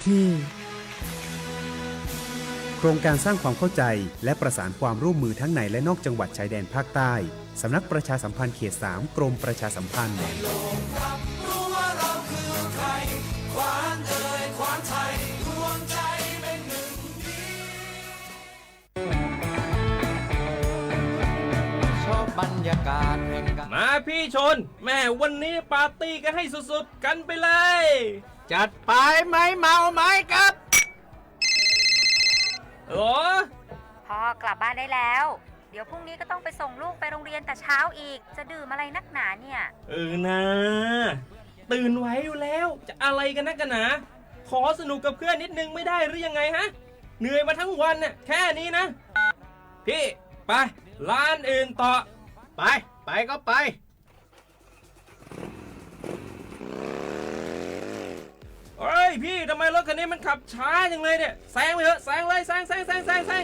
ที่ โครงการสร้างความเข้าใจและประสานความร่วมมือทั้งในและนอกจังหวัดชายแดนภาคใต้ สำนักประชาสัมพันธ์เขตสาม กรมประชาสัมพันธ์ มาพี่ชน แม่วันนี้ปาร์ตี้กันให้สุดๆ กันไปเลย จัดไป ไม่เมาไม่กลับ หรอ พ่อกลับบ้านได้แล้ว เดี๋ยวพรุ่งนี้ก็ต้องไปส่งลูกไปโรงเรียนแต่เช้าอีก จะดื่มอะไรนักหนาเนี่ย เออนะ ตื่นไหวอยู่แล้ว จะอะไรกันนักกันหนา ขอสนุกกับเพื่อนนิดนึงไม่ได้หรือยังไงฮะ เหนื่อยมาทั้งวันน่ะ แค่นี้นะ พี่ ไป ร้านอื่นต่อ ไป ไปก็ไป เฮ้ยพี่ ทำไมรถคันนี้มันขับช้าจังเลยเนี่ย แซงไปเถอะ แซงเลย แซง แซง แซง แซง แซง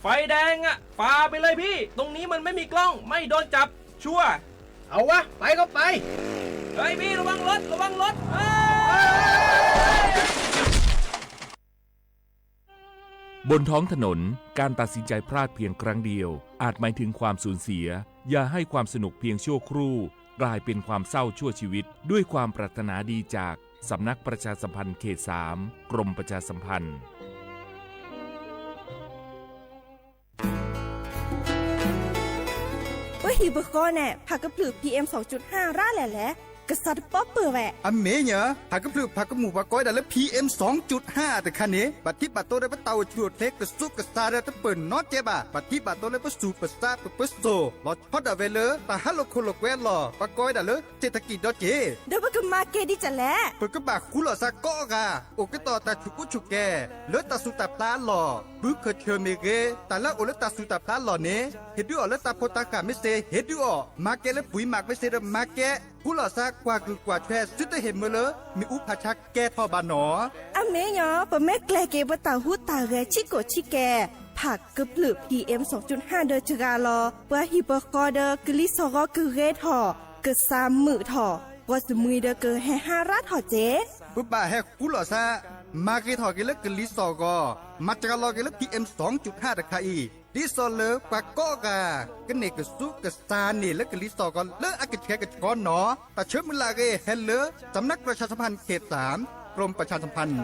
ไฟแดงอะ ฝ่าไปเลยพี่ ตรงนี้มันไม่มีกล้อง ไม่โดนจับ ชัวร์ เอาวะ ไปก็ไป เฮ้ยพี่ ระวังรถ ระวังรถ เฮ้ย บนท้องถนน การตัดสินใจพลาดเพียงครั้งเดียว อาจหมายถึงความสูญเสีย อย่าให้ความสนุกเพียงชั่วครู่ กลายเป็นความเศร้าชั่วชีวิต ด้วยความปรารถนาดีจาก สำนักประชาสัมพันธ์เขตสาม กรมประชาสัมพันธ์ ပဟံၣ်ပဃီန့ၣ် ဖးကဖျၢၣ် PM စူၣ်ကၠူၣ်ဟၣ် ရၣ်လဲၣ်လဲၣ်, ကစးတပီၢ်ပၢၢ်ဝဲ. အမ့ၢ်ညီ, ဖးကဖျၢၣ်ဖးကမူၣ်ပှၤကိးဝဲဒၣ်လၢ PM စူၣ်ကၠူၣ်ဟၣ်တခါန့ၣ် ဘၣ်ထံးဘၣ်တီဒီးပတၢ်အိၣ်ဆူၣ်အိၣ်ချ့ကစူးကစါဒီးတပၢၢ်နီတကဲဘၣ်. ဘၣ်ထံးဘၣ်တီလၢပဆူၣ်ပဆါပပၢဆှၢ လီၤဆီဒၣ်ဝဲလၢ တၢ်ဟးလိာ်ခိၣ်လိာ်ကွဲအလီၢ် ပှၤကိးဝဲဒၣ်လၢ เศรษฐกิจ ဒီးက့ၤ ဒီးပကမၤကဲဒ်လဲၣ်. ပကဘၣ်ဃူလိာ်သးကိးဂၤ အိၣ်ကတီၢ်တၢ်ဆူၣ်အိၣ်ဆူၣ်ကဲၤ လၢတၢ်သူၣ်တၢ်ဖျးအလီၢ်, ဘုခၢၣ်ဆၢၣ်မ့ၢ်ဂ့ၤ, တၢ်လၢအအိၣ်လၢတၢ်သူၣ်တၢ်ဖျးအလီၢ်န့ၣ် ဟ့ၣ်ဒုးအီၤလၢတၢ်ဖိတၢ်ဃၢ်မ့ၢ်စ့ ဟ့ၣ်ဒုးအီၤ, မၤကဲလၢပှၤမၤမ့ၢ်စ့ဒီးမၤကဲ, ဃူလိာ်သးကွၢ်ကုၢ်ကွၢ်ထွဲ သုတဟ့ၣ်မၢလၢ မ့ၣ်အူဖးဆါကဲထီၣ်ဘၣ်နီၤ. အမ့ၢ်ညီ, ပမ့ၢ်ကျဲၤက့ၤပတၢ်ဟူးတၢ်ဂဲၤဆံးကိာ်ဆံးကဲၤ ဖးကဖျၢၣ် PM စူၣ်ကၠူၣ်ဟၣ် ဒီးစှၤလီၤ ပှၤဟံၣ်ပဃီဒီးကလံၤစီၣ်ဂီၤကဂ့ၤထီၣ်, ကစၢ်မုာ်ထီၣ်, ပှၤစမံၤဒီးကဟဲဟးရၣ်ထီၣ်က့ၤ. ပဘၣ်ဟဲဃူလိာ်သး မၤဂ့ၤထီၣ်က့ၤလၢကလံၤစီၣ်ဂီၤ, မၤစှၤလီၤက့ၤလၢ PM စူၣ်ကၠူၣ်ဟၣ် တခါအံၤ, ဒ်သိးလၢပှၤကိးဂၤ ကန့ၢ်ကစူးကစါန့ၣ်လၢကလံၤစီၣ်ဂီၤလၢအကဆှဲကဆှီနီၤ. တၢ်ဆၢမုၢ်လၢ်အဂ့ၢ် ဟဲလၢ สำนักประชาสัมพันธ์เขตสาม กรมประชาสัมพันธ์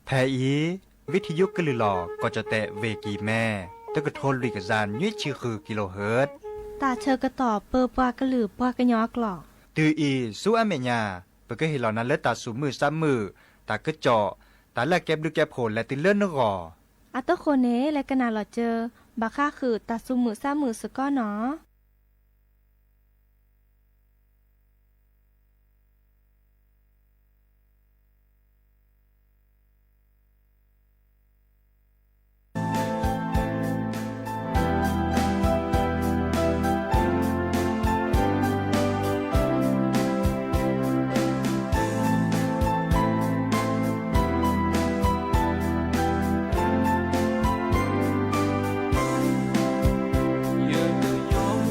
ဖဲအံၤ ဝံထံယုကလုၢ်လီၤ ကီၢ်ကၠီၣ်တဲၣ် ဝ့ၢ်ကံၢ်မဲ, တကထိလွံၢ်ကယၤနွံဆံဃု kilohertz, တၢ်ဆၢကတီၢ်ပၢပှၤကလုာ်ပှၤကညီအကျိာ်. တုၤအံၤ ဆူအမဲာ်ညါ ပကဟ့ၣ်လီၤနၤလၢတၢ်သူၣ်မုာ်သးမုာ်, တၢ်ကစီၣ်, တၢ်လၢအကဲဘျုးကဲဖှိၣ်လဲၤတုၤလၢနဂီၢ်. အသကိးန့ၣ် လဲၤကနၣ်လီၤစၢၤ ဘၣ်ဃးဃုာ်တၢ်သူၣ်မုာ်သးမုာ်စ့ၢ်ကီးနီၤ. ယတယီၢ်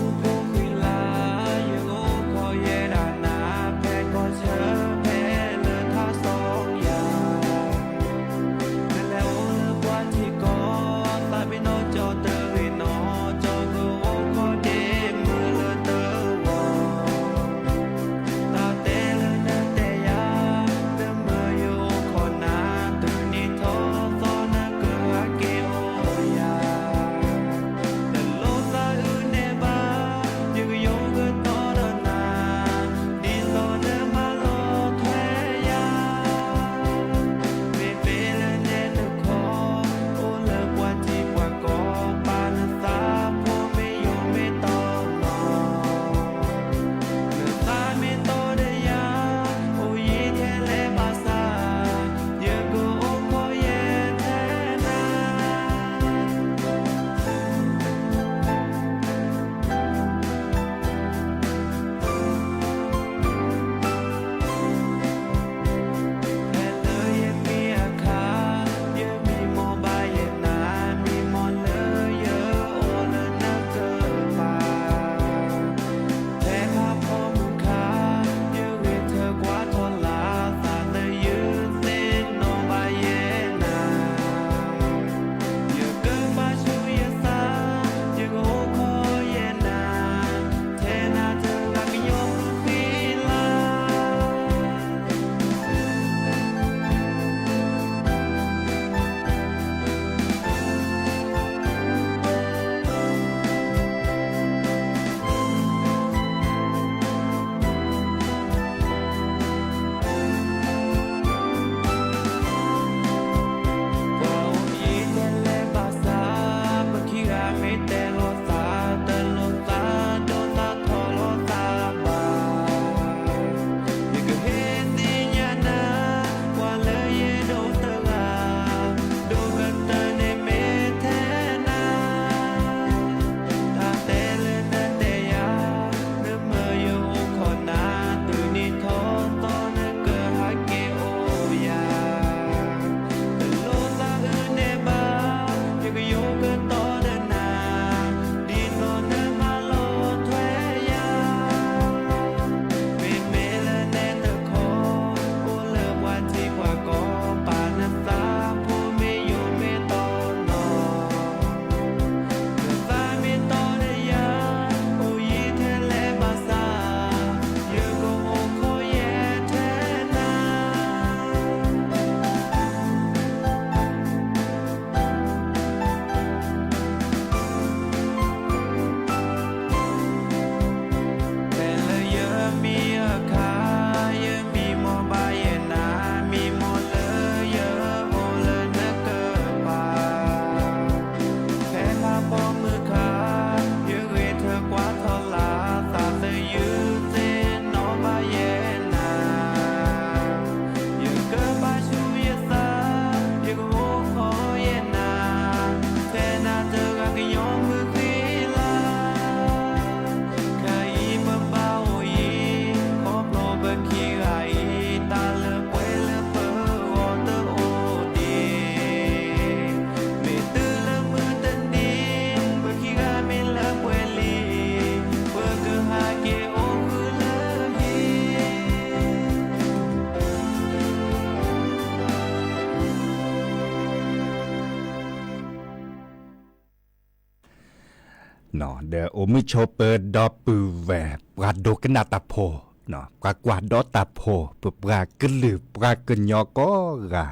ဒီးအိၣ်မုာ်ဆိးပၢၤဒီပုၢ်ဝဲၢ် ပှၤဒိကနၣ်တၢ်ဖိ, ပှၤကွၢ်ဒီတၢ်ဖိ, ပပှၤကလုာ်ပှၤကညီကိးဂၤ,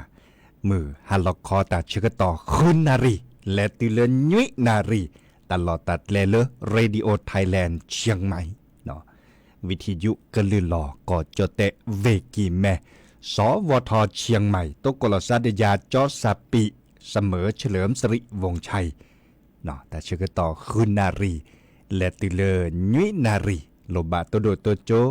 မုၢ်ဟါလီၤခီတၢ်ဆၢကတီၢ်ဃုနၣ်ရံၣ် လဲၤတုၤလၢနွံနၣ်ရံၣ်, တၢ်လီၢ်တၢ်ကျဲလၢ Radio Thailand Chiang Mai ဝံထံယုကလုၢ်လီၢ်ကီၢ်ကၠီၣ်တဲၣ် ဝ့ၢ်ကံၢ်မဲ, စဝထ Chiang Mai သုးခိၣ်လီၤစါဒယၤ ကၠီစၣ်ပံး စမၢၢ် เฉลิมสิริวงศ์ชัย တၢ်ဆၢကတီၢ်ဃုနၣ်ရံၣ် လဲၤတုၤလၢနွံနၣ်ရံၣ်, လိၣ်ဘၣ်တိၢ်ဒိၣ်တိၢ်ကၠိ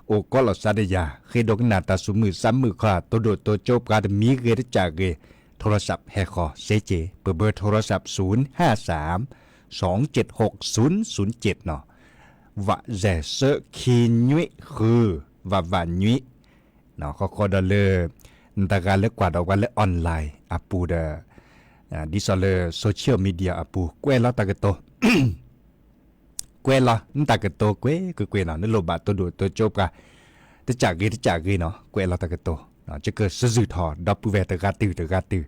အိၣ်ကီးလီၤစါဒယၤ ဃ့ဒိကနၣ်တၢ်သူၣ်မုာ်သးမုာ်ခီ တိၢ်ဒိၣ်တိၢ်ကၠိပှၤတမံၤဂ့ၤတကးဂ့ၤ, โทรศัพท์ ဟဲဃီၤစ့က့ၤ ပဘၢ โทรศัพท์ ศูนย์ห้าสาม สองเจ็ดหก ศูนย์ศูนย์เจ็ด နီၤ, ဝးစဲးသၢခံနွံဃု, ဝးဝးနွံ ဃီဃီဒီးလၢ နတဂၤလၢကွၢ်ဒီးပှၤလၢ online အပူၤဒီး ဒ်သိးလၢ social media အပူၤ ကွဲးလီၤတၢ်ကတိၤ ကွဲးလီၤနတၢ်ကတိၤကွ့ၢ်ကွ့ၢ်ကွ့ၢ်နီၤ, နလိၣ်ဘၣ်တိၢ်ဒိၣ်တိၢ်ကၠိပှၤ တကးဂ့ၤတကးဂ့ၤနီၤ, ကွဲးလီၤတၢ်ကတိၤ, ယကစၢၢ်စၢၢ်ထီၣ်ဒီပုၢ်ဝဲၢ်တဂၤတုၤတဂၤတုၤ,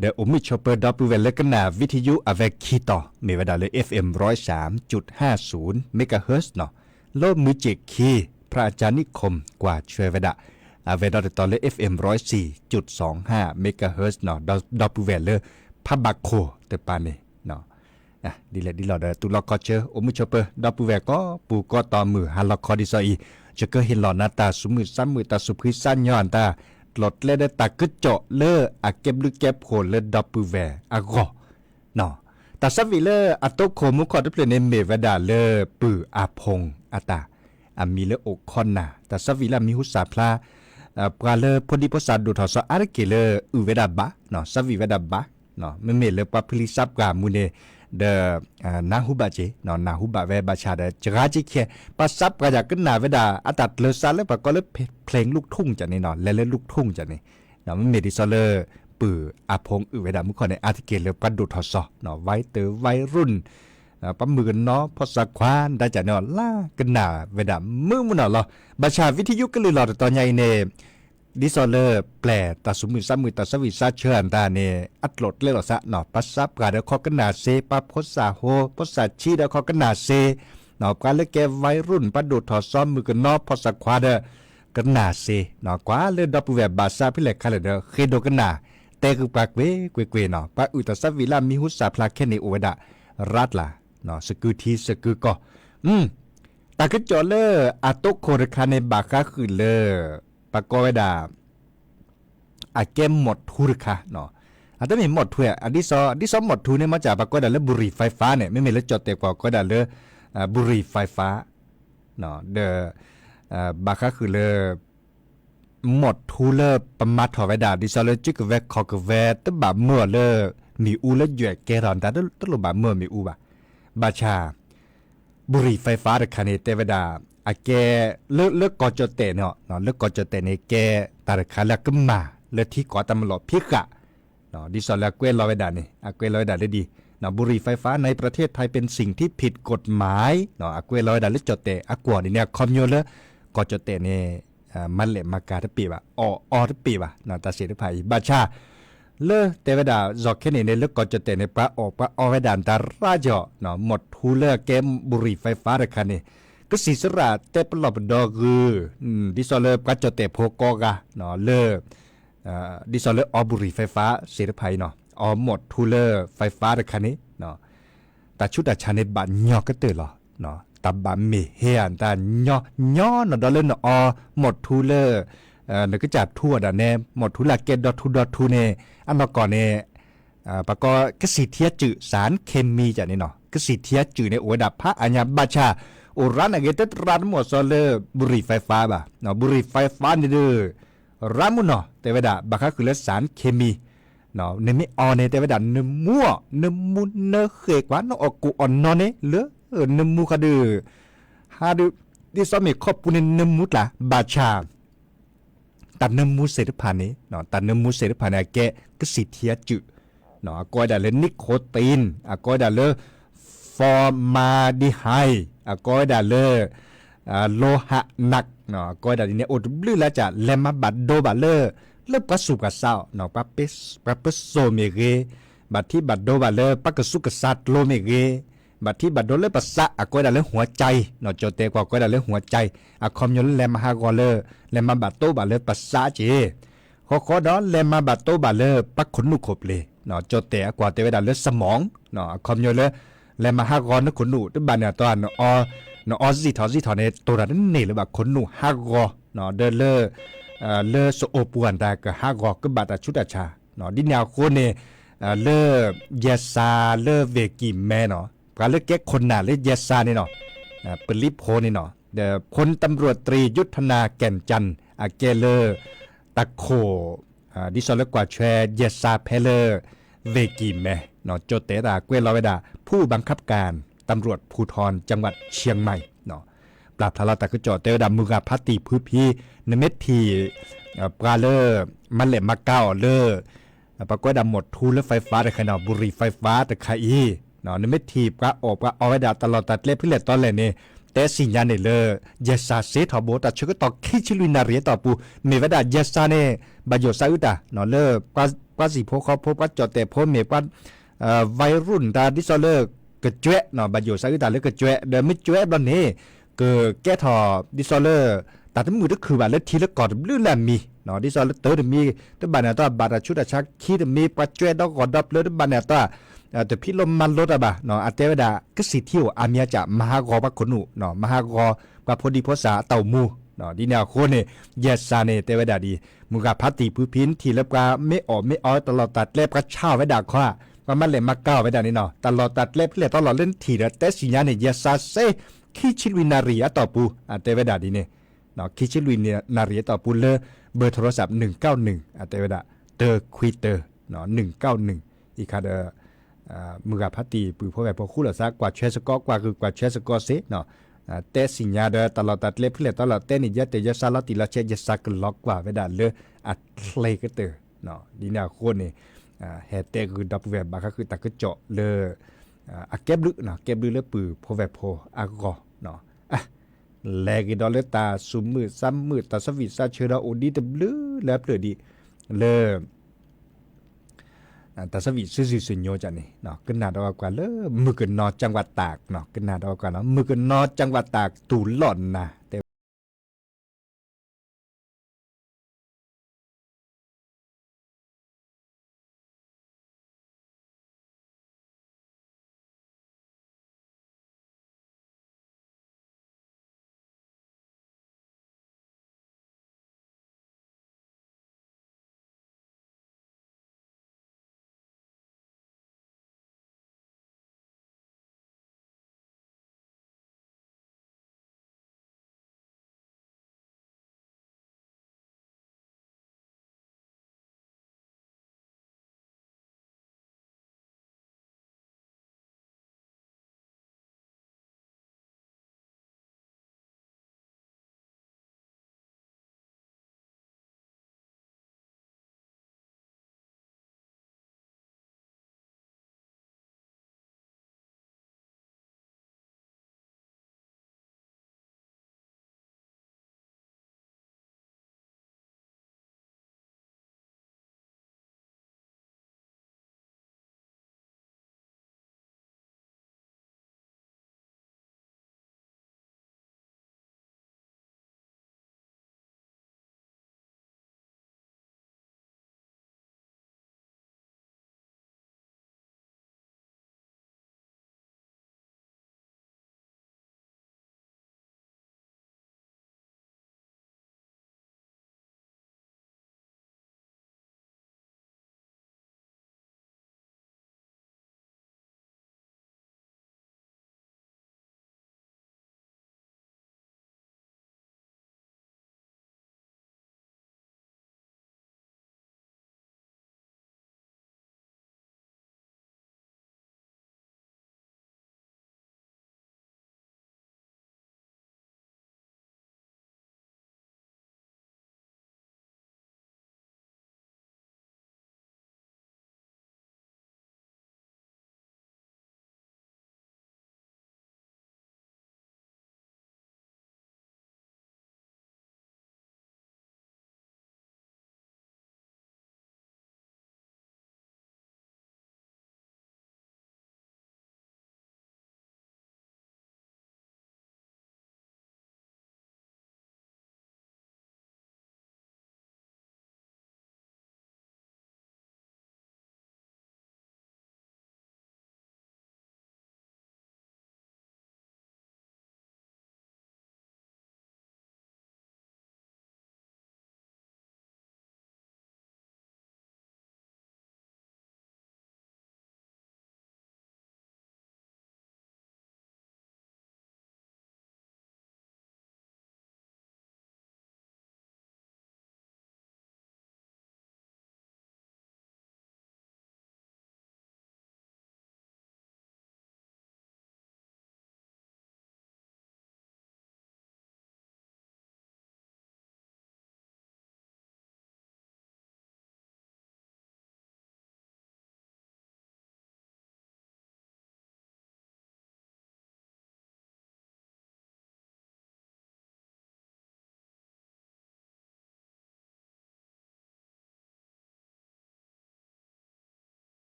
ဒီးအိၣ်မုာ်ဆိးပၢၤဒီပုၢ်ဝဲၢ်လၢကနၣ်ဝံထံယုအဝဲခံတီၤ မ့ၢ်ဝဲဒၣ်လၢ FM ร้อยสามจุดห้าศูนย์ megahertz နီၤ, လီၢ်မုၢ်စ့ၣ်ခံ พระอาจารย์นิคม ကွၢ်ဆၢၣ်ဝဲဒၣ်, အဝဲဒီးတတီၤလၢ FM ร้อยสี่จุดสองห้า megahertz နီၤ, ဒီပုၢ်ဝဲၢ်လၢ ဖးဘးခိၣ်တပၤန့ၣ် ဒ်လဲၣ်ဒ်လဲၣ်ဒီး တူၢ်လိာ်ခီဆၢ အိၣ်မုာ်ဆိးပၢၤ ဒီပုၢ်ဝဲၢ်ကိးပူၤကိးတီၤ မုၢ်ဟါလီၤခီဒ်သိးအံၤ, ယကဟ့ၣ်လီၤနၤတၢ်သူၣ်မုာ်သးမုာ် တၢ်သူၣ်ဖှံသးညီအတၢ် ကျိၤကျဲဒီးတၢ်ကစီၣ်လၢအကဲဘျုးကဲဖှိၣ်လၢဒီပုၢ်ဝဲၢ်အဂီၢ် တၢ်သးဝံၣ်လၢအတိခိၣ်မူခီၣ်တဖျၢၣ်န့ၣ် မ့ၢ်ဝဲဒၣ်လၢပုၢ်အါဖီအတၢ်, အမံၤလၢအိၣ်ခိးနၢ်, တၢ်သးဝံၣ်လၢအမံၤဟူသၣ်ဖျါ, ပှၤလၢဖိဒံဖိသၣ်ဒိၣ်ထီၣ်စီၤအါတက့ၢ်လၢအုၣ်ဝဲဒၣ်ဘၣ်, သးဝံၣ်ဝဲဒၣ်ဘၣ်, မ့မ့ၢ်လၢပှၤဖုလံၤသးပှၢ်မူန့ၣ်, ဒီး နၢ်ဟူဘၣ်က့ၤ, နၢ်ဟူဘၣ်ဝဲဘၣ်ဆၣ်ဒီး စှၤက့ၤခဲ, ပှၤသးပှၢ်ယၤကနၣ်ဝဲဒၣ် အတၢ်ကျၢၤစးလၢပှၤကိးလၢ เพลงลูกทุ่ง ကန့ၣ်နီၤ, လဲၤလၢ ลูกทุ่ง ကန့ၣ်, မ့မ့ၢ်ဒ်သိးလၢ ပုၢ်အါဖီအုၣ်ဝဲဒၣ်မူခီၣ်န့ၣ် အါတက့ၢ်လၢပှၤဒိၣ်ထီၣ်စီၤ, ဝဲတၢ်ဝဲရူၣ်, ပှၤမုၣ်ကနီၤ ဖိသၣ်ခွါ ဒ်ကန့ၣ် လၢကနၣ်ဝဲဒၣ်မုာ်မုာ်နီၤလီၤ. ဘၣ်ဆၣ်ဝံထံယုကလုၢ်လီၢ်တတီၤညါအံၤန့ၣ် ဒ်သိးလၢပျဲၢ်တၢ်သူၣ်မုာ်သးမုာ် တၢ်သးဝံၣ်သးဆၢအတၢ်န့ၣ် အကျိၤကျဲလီၤသးနီၤ, ပှၤသးပှၢ်ဒီးခီကနၣ်စ့, ပှၤဖိသၣ်ဟိ ဖိသၣ်ဆံးဒီးခီကနၣ်စ့, ပှၤလၢကဲဝဲရူၣ် ပှၤဒိၣ်ထီၣ်စီၤ မုၣ်ကနီၤ ဖိသၣ်ခွါဒီး ကနၣ်စ့, ကွၢ်လၢဒီပုၢ်ဝဲၢ်ဘၣ်သးဖဲလဲၣ်ခါလဲၣ်ဒီး ဃ့ဒိကနၣ် တဲဃုာ်ပှၤကွ့ၢ်ကွ့ၢ်ကွ့ၢ်နီၤ, ပှၤအုၣ်တၢ်သးဝံၣ်လၢအမံၤဟူသၣ်ဖျါခဲန့ၣ်အိၣ်ဝဲဒၣ် ရးတလၢ်, သကုၤထံသကုၤကီၢ် တၢ်ကစီၣ်လၢအတိခိၣ်တခါန့ၣ် ဘၣ်ဃးဃုာ်လၢ ပှၤကိးဝဲဒၣ် အကဲမီၣ်ထူတခါ, အတမ့ၢ်မီၣ်ထူ, အဒ်သိး ဒ်သိးမီၣ်ထူန့ၣ် မ့ၢ်ကပှၤကိးဝဲဒၣ်လၢ บุหรี่ไฟฟ้า န့ၣ်, မ့မ့ၢ်လၢကၠီၣ်တဲၣ်ကွၢ်ကိးဝဲဒၣ်လၢ บุหรี่ไฟฟ้า ဒီး ဘၣ်ဃးဃုာ်လၢ မီၣ်ထူလၢပမၤထီၣ်ဝဲဒၣ် ဒ်သိးလၢကုၢ်ကဝဲၤခီၣ်ကဝဲၤ တဘၣ်မၢအီၤလၢ မ့ၣ်အူလၢယွဲၣ်ကဲထီၣ်တၢ် တလိၣ်ဘၣ်မၢအီၤမ့ၣ်အူဘၣ်. ဘၣ်ဆၣ် บุหรี่ไฟฟ้า တခါန့ၣ် တဲဝဲဒၣ် အကဲ လၢ လၢကီၢ်ကၠီၣ်တဲၣ်န့ၣ်, လၢကီၢ်ကၠီၣ်တဲၣ်န့ၣ် ကဲတၢ်တခါလၢအကမၣ်လၢထံကီၢ်တၢ်မၤလီၢ်ဖံးဃာ် ဒ်သိးလၢအကွဲးလီၤဝဲဒၣ်န့ၣ် အကွဲးလီၤဝဲဒၣ်လၢဒ် บุหรี่ไฟฟ้าในประเทศไทยเป็นสิ่งที่ผิดกฎหมาย အကွဲးလီၤဝဲဒၣ်လၢကၠီၣ်တဲၣ်အကွီၢ်န့ၣ်န့ၣ် အခီပညီလၢ ကီၢ်ကၠီၣ်တဲၣ်န့ၣ် မၤလဲၢ်မၤကၤတပ့ၢ်ဘၣ်, အီၣ်အီတပ့ၢ်ဘၣ် တၢ်စ့ၢ်တဖၣ်အံၤ ဘၣ်ဆၣ် လၢတဲဝဲဒၣ် ယီၤခဲန့ၣ်န့ၣ် လၢကီၢ်ကၠီၣ်တဲၣ်န့ၣ် ပှၤအီၣ်ပှၤအီဝဲဒၣ်တၢ်ရၣ်ယီၤ မီၣ်ထူလၢအကဲ บุหรี่ไฟฟ้า တခါန့ၣ် ကစံးစရၣ်တဲပလီၢ်ပဒီဂုာ် ဒ်သိးလၢပှၤကၠီၣ်တဲၣ်ဖိကိးဂၤ လၢ ဒ်သိးလၢအီ บุหรี่ไฟฟ้า စ့ၢ်တဖၣ်အံၤနီၤ အီမီၣ်ထူလၢ ไฟฟ้า တခါန့ၣ် တၢ်ဆူးတၢ်ဆါန့ၣ်ဘၣ်ညီကတၢၢ်လီၤ. တၢ်ဘၣ်မ့ၢ်ဟ့ၣ်အတၢ်ညီ ညီနီၤဒီးလၢနအီမီၣ်ထူလၢ နကစၢ်ထူအီၤဒၣ်နဲ မီၣ်ထူလၢအကဲဒီထူဒီထူန့ၣ် အနီၢ်ကီၢ်န့ၣ် ပှၤကိး ကစံၣ်ထံအစုၣ် สารเคมี ကန့ၣ်နီၤ ကစံၣ်ထံအစုၣ်န့ၣ် အိၣ်ဝဲဒၣ်ဖးအါညါ ဘၣ်ဆၣ် အိၣ်ရၣ်နာ်က့ၤ တတရၣ်တမီၢ်စီလၢ บุหรี่ไฟฟ้า ဘၣ် บุหรี่ไฟฟ้า န့ၣ်ဒီး ရၣ်မုၢ်နီၤ တဲဝဲဒၣ် ဘၣ်ဃးဃုာ်လၢ สารเคมี နမ့ၢ်အီန့ၣ် တဲဝဲဒၣ် နမူအီၤ နမူနဃဲၣ်ကွၢ် နအီၣ်ကိၣ်အီၣ်နီၢ်န့ၣ် လၢနမူဃီဒီး ဟးဒီး ဒ်သိးမ့ၢ်ခီပူၤန့ၣ် နမူကျါ ဘၣ်ဆၣ် တၢ်နမူစ့ၢ်တဖၣ်န့ၣ် တၢ်နမူစ့ၢ်တဖၣ်န့ၣ် အကဲကစံၣ်ထံအစုၣ် အကိးဝဲဒၣ်လၢ nicotine အကိးဝဲဒၣ်လၢ formaldehyde အကိးဝဲဒၣ်လၢ โลหะหนัก အကိးဝဲဒၣ်ဒ်န့ၣ် အိၣ်တဘျုးလၢက လဲၤမၤဘၣ်ဒိဘၣ်လၢ လၢပှၤဆူးပှၤဆါအီၤ ပှၤပစိာ်မ့ၢ်ဂ့ၤ ဘၣ်ထံဘၣ်ဒိဘၣ်လၢပှၤကစူးကစၢ်ကျိၤမ့ၢ်ဂ့ၤ ဘၣ်ထံးဘၣ်ဒိလၢပသး အကိးဝဲဒၣ်လၢ หัวใจ, ကၠီၣ်တဲာ်ကွၢ်ကိးဝဲဒၣ်လၢ หัวใจ, အခီပညီလၢလဲၤမၤဟးဂီၤလၢ လဲၤမၤဘၣ်တိဘၣ်လၢပသးက့ၢ်, ဃီဃီဒီးလဲၤမၤဘၣ်တိဘၣ်လၢပှၤခိၣ်နူာ်ခိၣ်ပျ့ၤ, ကၠီၣ်တဲာ်အကွၢ်တဲဝဲဒၣ်လၢ สมอง, အခီပညီလၢ လဲၤမၤဟးဂီၤနခိၣ်နူာ် တဘၣ်န့ၣ်အတီၢ် နအီစံၣ်ထီၣ်စံၣ်ထီၣ်န့ၣ် တိၢ်တၢ်တန့ၢ်လၢၤဘၣ်ခိၣ်နူာ်ဟးဂီၤ, ဒီးလၢ လၢစအိၣ်ပူၤအတၢ်ကဟးဂီၤ ကဘၣ်တၢ်ဆူးတၢ်ဆါ, ဒ်န့ၣ်အဃိန့ၣ် လၢ ယဲၢ်စၢ်လၢ ဝ့ၢ်ကံၢ်မဲနီၤ ပှၤလၢကဲခိၣ်နၢ်လၢယဲၢ်စၢ်န့ၣ်နီၤ ပလံၤဖိန့ၣ်နီၤ พลตำรวจตรี ยุทธนา แก่นจันทร์ အကဲလၢ တၢ်ခိၣ် ဒ်သိးလၢကွၢ်ဆွဲယဲၢ်စၢ်ဖဲလၢ ဝ့ၢ်ကံၢ်မဲ ကၠီၣ်တဲာ်တၢ်ကွဲးလီၤဝဲဒၣ် ผู้บังคับการตำรวจภูธรจังหวัดเชียงใหม่ ပျၢ်ဖျါလီၤတၢ်ကစီၣ်တဲဝဲဒၣ် မုၢ်ဂၤဖးတံၢ်ဖုဖံ နမ့ၢ်ထံၣ် ပှၤလၢ မၤလဲၣ်မၤကၤအီၤလၢ ပှၤကွဲးဒၣ်မိၢ်ထူလၢ ไฟฟ้า တခါနီၤ ဘူရံၤ ไฟฟ้า တခါအံၤ နမ့ၢ်ထံၣ်ပှၤအီၣ်ပှၤအီဝဲဒၣ်တၢ်လီၢ်တၢ်ကျဲဖဲလဲၣ်တီလဲၣ်န့ၣ် တဲသ့ၣ်ညါန့ၣ်လၢ ယဲၢ်စၢ်စ့ထီဘိ တၢ်ဆၢကတီၢ်ခံဆံလွံၢ်နၣ်ရံၣ်အတီၢ်ပူၤ မ့ၢ်ဝဲဒၣ်ယဲၢ်စၢ်န့ၣ် ဘၣ်ယိၣ်စးအုးတၢ်လၢ ပှၤစံၣ်ဖိဃီဖိ ပှၤကၠီၣ်တဲာ်ဖိမ့ၢ်ပှၤ วัยรุ่น တၢ်ဒ်သိးလၢ ကကွဲး ဘၣ်ယိၣ်စးအုးတၢ်လၢကကွဲး ဒီးမ့ၢ်ကွဲးဘျီန့ၣ် ကကဲထီၣ်ဒ်သိးလၢ တၢ်တမုာ်တခုၣ်ဘၣ်လၢထံလၢကီၢ်တဘျုးလၢအမံၤ ဒ်သိးလၢတၢ်တမံၤ တဘၣ်န့ၣ်အတီၢ် ဘၣ်တၢ်ဆူးတၢ်ဆါ ခံတမံၤ ပှၤကွဲးဒီဂီၢ်ဒီပျၢၤ တဘၣ်န့ၣ်အတီၢ် တဖံးလိမၤလိတၢ်ဘၣ် အတဲဝဲဒၣ် ကစံၣ်ထံအိၣ်အါမံၤအါကၢ် မၤဟးဂီၤပှၤခိၣ်နူာ် မၤဟးဂီၤပှၤဖိဒံဖိသၣ်အတၢ်အိၣ်မူ ဒ်န့ၣ်အဃိန့ၣ် ယဲၢ်စၢ်န့ၣ် တဲဝဲဒၣ်ဒ် မုၢ်ဂၤဖးတံၢ်ဖုဖံ နထံၣ်လၢပှၤမ့ၢ်အီၣ်မ့ၢ်အီတၢ်လီၢ်တၢ်ကျဲ ပှၤဆါအီၣ်ဝဲဒၣ်ခီ ပှၤမၤလဲၣ်မၤကၤအီၣ်ဝဲဒၣ်န့ၣ်နီၤ တၢ်လီၢ်တၢ်ကျဲဖဲလဲၣ်တီလဲၣ်လၢနထံၣ်ဒီး တဲသ့ၣ်ညါန့ၣ် ယဲၢ်စၢ်စ့ ခံဆံလွံၢ်နၣ်ရံၣ်အတီၢ်ပူၤ အတဲဝဲဒၣ်ဒ်န့ၣ် ခံဆံလွံၢ်နၣ်ရံၣ်အတီၢ်ပူၤလၢ เบอร์โทรศัพท์ หนึ่งเก้าหนึ่ง အတဲဝဲဒၣ် တၢခွံတၢ หนึ่งเก้าหนึ่ง အံၤခါဒီး မုၢ်ဂၤဖးတံၢ်ပုၢ်ဖိဝဲၢ်ဖိဃူလိာ်သး ကွၢ်ဆွဲစ့ၢ်ကီး ကွၢ်ဂုာ်ကွၢ်ဆွဲစ့ၢ်ကီးစ့ၢ် တဲသ့ၣ်ညါဒီး တၢ်လီၢ်တၢ်ကျဲဖဲလဲၣ်တီလဲၣ် တဲန့ၣ် ယဲၢ်တဲာ်ယဲၢ်စၢ်လီၤတံၢ်လီၤဆဲး ယဲၢ်စၢ်ကလီၤကွၢ်ဝဲဒၣ်လၢအချ့ကတၢၢ် ဒ်န့ၣ်အဃိန့ၣ် ဟဲတဲဂုာ်ဒီပုၢ်ဝဲၢ်ဘၣ်ဃးဃုာ်တၢ်ကစီၣ်လၢ အကဲဘျုး ကဲဘျုးလၢပုၢ်ဖိဝဲၢ်ဖိအဂီၢ် လဲၤက့ၤဒီးလၢတၢ်သူၣ်မုာ်သးမုာ် တၢ်ဆၢဝံၣ်ဆၢဆၢဒီးအိၣ်ဒံးတဘျုးလၢအဖျၢၣ်ဒံး လၢ တၢ်ဆၢဝံၣ်စုစုစညိကန့ၣ် ကနၣ်ဒီးကွၢ်လၢ မုၣ်ကနီၤကၠၣ်ဝးတၢ် ကနၣ်ဒီးကွၢ်လၢ မုၣ်ကနီၤကၠၣ်ဝးတၢ်တူၢ်လိာ်နၤ တဲဝဲ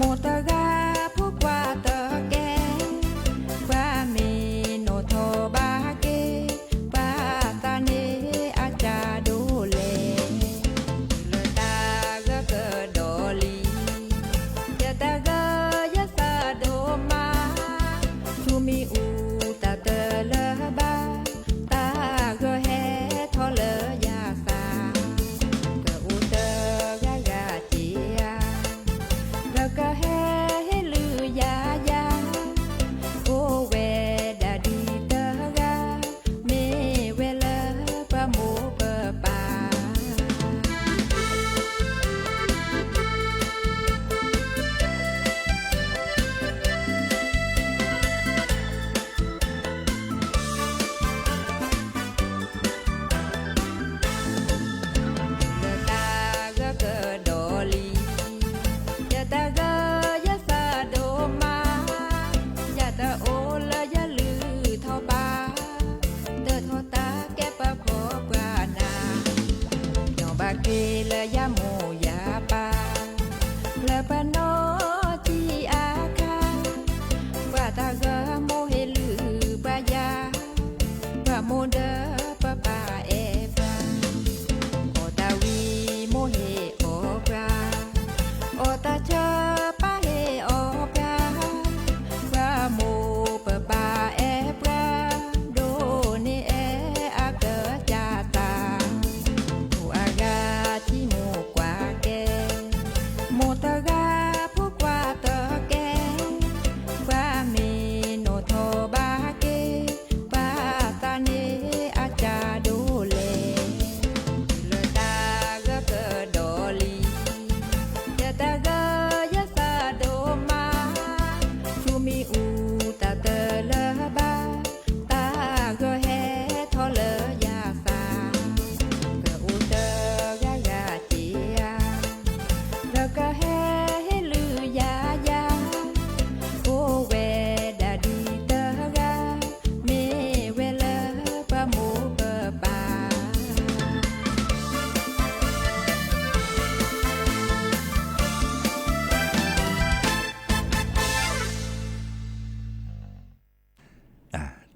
မိၢ်တဂၤဖိခွါတကဲ, ပှၤမ့ၢ်နီၣ်ထီၣ်ဘၣ်က့ၤ, ပှၤသးန့ၣ်အစၢ်ဒိၣ်လဲၣ်, လၢတၢ်ဂၢၢ်ကဒီးလံ, ယတဂၢၢ်ယသးဒိၣ်မး, ဆူမံၤအူတၢ်တလၢဘၣ်, တၢ်ဂၢၢ်ဟဲထီၣ်လၢယသး ကအိၣ်တဂၤဂၤက့ၤဧါ, လၢကဟဲဟ့ၣ်လုၢ်ယၤယၤ, အိၣ်ဝဲဒၣ်ဒ်တဂၤ, မ့ၢ်ဝဲလၢပမိၢ်ပပၢ် လၢတၢ်ဂၢၢ်ကဒီးလံ, ယတဂၢၢ်ယသးဒိၣ်မး, ယတအိၣ်လၢယလုၢ်ထီၣ်ဘၣ်, တထီၣ်တၢ်ကဲပဖီပှၤနၤ, ယီၤဘၣ်က့ၤလၢယမိၢ်ယပၢ်, လၢပနီၢ်ကံအါခါ, ပှၤတၢ်ဂၢၢ်မိၢ်ဟ့ၣ်လုၢ်ပှၤယၤ, ပှၤမိၢ်ဒီးပပၢ်အဲၣ်ပှၤ, အီၣ်တၢ်ဝံၤမိၢ်ဟ့ၣ်အီၣ်ပှၤ, အီၣ်တၢ်ဆၢပၢ်ဟ့ၣ်အီၣ်ပှၤ, ပှၤမိၢ်ပပၢ်အဲၣ်ပှၤ, ဒိၣ်န့ၢ်အဲၣ်အကစၢ်သး, အိၣ်အဂၤထံမိၢ်ကွၢ်ကဲ, မိၢ်တဂၤဖိခွါတကဲ, ပှၤမ့ၢ်နီၣ်ထီၣ်ဘၣ်က့ၤ, ပှၤသးန့ၣ်အစၢ်ဒိၣ်လဲၣ်, လၢတၢ်ဂၢၢ်ကဒီးလံ, ယတဂၢၢ်ယသးဒိၣ်မး, ဆူမံၤအူတၢ်တလၢဘၣ်, တၢ်ဂၢၢ်ဟဲထီၣ်လၢယသး, ကအိၣ်တဂၤဂၤက့ၤဧါ, လၢကဟဲဟ့ၣ်လုၢ်ယၤယၤ, အိၣ်ဝဲဒၣ်ဒ်တဂၤ, မ့ၢ်ဝဲလၢပမိၢ်ပပၢ်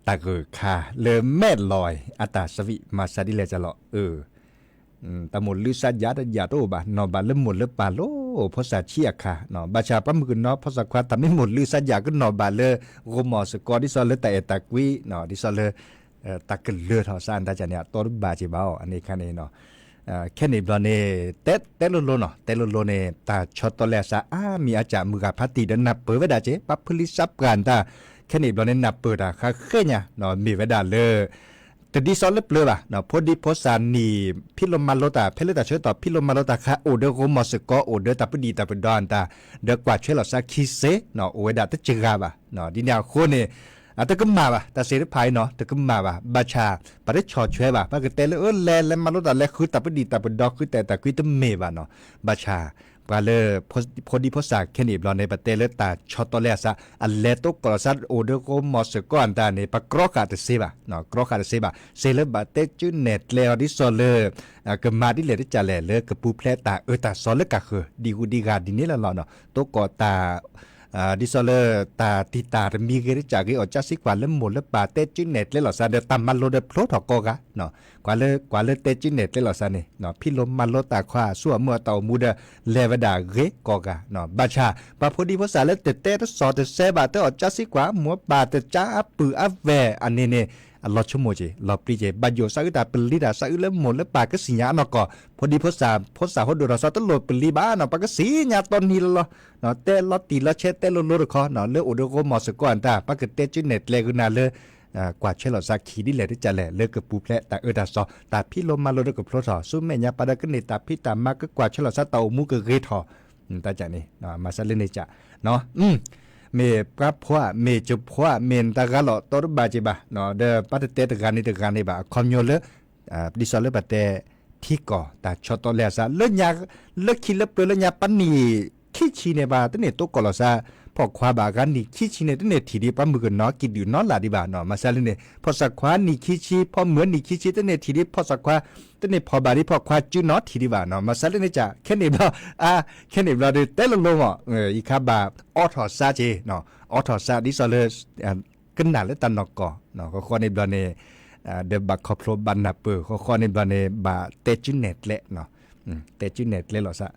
တၢ်ဂၢၢ်ခါလၢမဲာ်လီၤအံၤ အတၢ်စဝံးမၤစၢ်ဒ်လဲၣ်ကလီၤ, အၢ, တၢ်မိၢ်လုၢ်စၢ်ယၢ်တယၢ်တအိၣ်ဘၣ်, နီၢ်ဘၣ်လၢမိၢ်လၢပၢ်လီၤ, ဖိသၣ်ဆံးအခါ, ဘၣ်ဆၣ်ပှၤမုၣ်ကနီၤဖိသၣ်ခွါ တၢ်မ့ၢ်မိၢ်လုၢ်စၢ်ယၢ်ကနီၢ်ဘၣ်လၢ ဂီၤမီၢ်စ့ၢ်ကီးဒ်သိးလၢတၢ်အဲၣ်တၢ်ကွံ, ဒ်သိးလၢ တၢ်ကလၢထီၣ်စးအတၢ်န့ၣ် အတီတဘၣ်က့ၤဘၣ်အီၤ, အန့ၣ်အခါန့ၣ် ခဲန့ၣ်ဘျီန့ၣ် တဲ တဲလိၤလိၤနီၤ, တဲလိၤလိၤန့ၣ် တၢ်ဆီတလဲအသး အါမံၤအါစၢ် မုၢ်ဂၤဖးတံၢ်ဒီးနၢ်ပၢၢ်ဝဲဒၣ်က့ၤ ပှၤဖုလံစးပှၢ်တၢ်, ခဲန့ၣ်ဘျီန့ၣ် နၢ်ပၢၢ်တၢ်ဃါဃဲညါ, မ့ၢ်ဝဲဒၣ်လၢ တဒ်သိးလၢပျၢၤဘၣ်, ဖိဒံဖိသၣ်နံၣ် ဖံးလိမၤလိတၢ် ဖဲလၢတၢ်ဆၢကတီၢ် ဖံးလိမၤလိတၢ်ဃါ အိၣ်ဒီးဂီၤမီၢ်စ့ၢ်ကီး အိၣ်ဒီးတၢ်ပဒံၣ်တၢ်ပဒီအတၢ်, ဒီးကွၢ်ထွဲလိာ်သးခံစ့, အိၣ်ဝဲဒၣ်တစှၤဘၣ်, ဒ်န့ၣ်အဃိန့ၣ် အတကမၣ်ဘၣ်, တၢ်သ့ၣ်တဖၣ်အံၤနီၤ တကမၣ်ဘၣ်, ဘၣ်ဆၣ် ပှၤတဆီၣ်ထွဲဘၣ်, ပှၤကတဲလၢ အၢ လဲၤ လဲၤမၤလိတၢ် လဲၤဃုတၢ်ပဒံၣ်တၢ်ပဒီ ဃုတၢ်အဲၣ်တၢ်ကွံတမ့ၢ်ဘၣ်နီၤ, ဘၣ်ဆၣ် ပှၤလၢ ဖိဒံဖိသၣ်ခဲန့ၣ်ဘျီန့ၣ် ပတဲလၢတၢ်ဆီတလဲအသး အလဲၤတိကိးလိာ်သး အိၣ်ဒီးဂီၤမီၢ်စ့ၢ်ကီးအတၢ်န့ၣ် ပကြီဃာ်တသ့ဘၣ်, ကြီဃာ်တသ့ဘၣ်, စ့လၢဘၣ်တဲကၠုနဲၣ်ကျဲအီၤဒ်သိးလၢ ကမၤဒ်လဲၣ်တကးလဲၣ် လၢကပူၤဖျဲးတၢ်အၢတၢ်သီလၢကဃၢၤ ဒ်ဟူးဒ်ဂၤဒ်န့ၣ်လီၤနီၤ, တိကိးတၢ် ဒ်သိးလၢတၢ်တံာ်တာ်တမံၤဂ့ၤတကးဂ့ၤ အီၣ်ကၠၢစံကွၢ်လၢမိၢ်လၢပၢ်တဲကၠုနဲၣ်ကျဲလိာ်သးဒီး တၢ်မၤလိဒီးဖျိထီၣ်ကိးဂၤ, ကွၢ်လၢ ကွၢ်လၢတဲကၠုနဲၣ်ကျဲလိာ်သးန့ၣ် ဖံးလိမၤလိတၢ်ခွါ ဆူအမုၢ်အတၢ်အိၣ်မူဒီး လဲၤဝဲဒၣ်ဂ့ၤကိးဂၤ, ဘၣ်ဆၣ် ပှၤဖိဒံဖိသၣ်လၢတတဲတစီၣ်တဆဲဘၣ် တအီၣ်ကၠၢစံကွၢ် မိၢ်ပၢ်တကၢအပုၢ်အဝဲၢ်အန့ၣ်န့ၣ် အလီၤဆိကမိၣ်က့ၤ လီၤပျံၤက့ၤ ဘၣ်ယိၣ်သးအုးတၢ်ပလံၤတၢ်သးအုးလၢမိၢ်လၢပၢ် ကသ့ၣ်ညါအနီၢ်ကီၢ်, ဖိဒံဖိသၣ် ဖိသၣ်ဟိဒိၣ်ထီၣ်သးတလိၣ်ပလံၤဘၣ်နီၤ ပှၤကသ့ၣ်ညါတီနံၤလီၤလီၤ, တဲလီၤတံၢ်လီၤဆဲးတဲလိၤလိၤတခီ လၢအိၣ်ဒီးဂီၤမီၢ်စ့ၢ်ကီးအတၢ် ပှၤကတဲကၠုနဲၣ်ကျဲဂ့ၤနၤလၢ ကွၢ်ထွဲလိာ်သးခံဒ်လဲၣ်တကးလဲၣ် လၢကပူၤဖျဲးတၢ်အၢတၢ်သီ တၢ်ဖံးလိမၤလိဒီးကဖျိထီၣ် ဆူမဲာ်ညါပာ်ဒီးကန့ၢ်တၢ်ဖံးတၢ်မၤ ကကွၢ်ထွဲလိာ်သးတၢ်အိၣ်မူကဂ့ၤထီၣ်, တၢ်န့ၣ် မၤစၢ်လၢန့ၣ်ကး မ့ၢ်ပှၤဖှီၣ် မ့ၢ်ကဖှီၣ် မ့ၢ်နတဂၤလီၤ တီတဘၣ်က့ၤဘၣ်, ဒီးပှၤတတဲတဂၤန့ၣ်တဂၤန့ၣ်ဘၣ် အခီပညီလၢ ဒ်သိးလၢပတဲ ထံကီၢ်တၢ်ဆီတလဲအသး လၢညါ လၢခံလၢပျၢၤလၢညါပနံၣ်ခံဆံန့ၣ် ပှၤတန့ၢ်တိကိးလိာ်သး ဖီၣ်ခွါဘၣ်အဂၤနံၣ်ခံဆံန့ၣ် တန့ၢ်ထံၣ်ဒံးပှၤမုၣ်ကနီၤကံၣ်ဒုၣ်နီၤလၢ်ဒံးဘၣ်နီၤ. မၤစၢၤလၢန့ၣ် ဖီၣ်စၢခွါနံၣ်ခံဆံ ဖီမုၣ်နံၣ်ခံဆံ တန့ၢ်ထံၣ်ဒံးဖီၣ်စၢခွါ တန့ၢ်ဖီၣ်ဘၣ်ဒံးဖီၣ်ခွါစုနီၤထံၣ်ဒံးဘၣ်နီၤ. မၤစၢၤလၢန့ၣ် ခဲန့ၣ်ဘျီ အါ ခဲန့ၣ်ဘျီဒီး တဲလိၤလိၤမး အံၤခါဘၣ်အိးထီၣ်စါက့ၤ အိးထီၣ်စါဒ်သိးလၢ ကနၣ်လၢတၢ်နီၢ်ကီၢ် ဃီဃီန့ၣ်ဘျီန့ၣ် ဒီးဘၣ်ခီဖျိဘၣ်နၢ်ပၢၢ် ဃီဃီန့ၣ်ဘျီန့ၣ် ဘၣ်တဲကုနဲၣ်ကျဲ တဲကုနဲၣ်ကျဲလီၤစး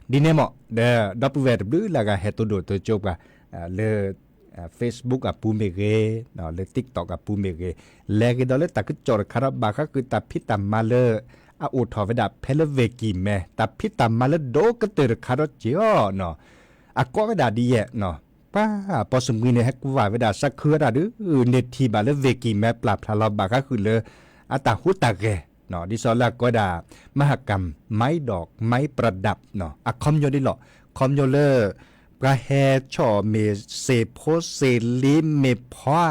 ဒ်န့ၣ်မး ဒီး ဒီပုၢ်ဝဲၢ်တဘျုးလၢအဂၤဟဲတိၢ်ဒိၣ်တိစၢၤပှၤ လၢ Facebook အပူၤမ့ၢ်ဂ့ၤ လၢ TikTok အပူၤမ့ၢ်ဂ့ၤ လဲၤက့ၤဒီးလၢတၢ်ကစီၣ်တခါဒီး ဘၣ်ဃးဃုာ်တၢ်ဖံးတၢ်မၤလၢ အအိၣ်ထီၣ်ဝဲဒၣ်ဖဲလၢဝ့ၢ်ကံၢ်မဲ တၢ်ဖံးတၢ်မၤလၢဒိၣ်ကတၢၢ်တခါဒီးက့ၤအီၤ အကိးဝဲဒၣ်ဒ်ယဲၢ် ပှၤ ပိာ်စမံၤန့ၣ် ဟဲကွၢ်ဝဲဒၣ် စးခုဝဲဒၣ်ဒုး န့ၢ်ထံၣ်ဘၣ်လၢဝ့ၢ်ကံၢ်မဲပျၢ်ဖျါလီၤ ဘၣ်ဃးဃုာ်လၢ အတၢ်ဟူးတၢ်ဂဲၤ ဒ်သိးလၢအကိးဝဲဒၣ် မဟကမ် ไม้ดอกไม้ประดับ အခီပညီဒ်လီၤ ခီပညီလၢ ပှၤဟဲဆီၣ်မ့ၢ်စ့ၢ်ဖိစ့ၢ်လံမ့ၢ်ဖီဧါ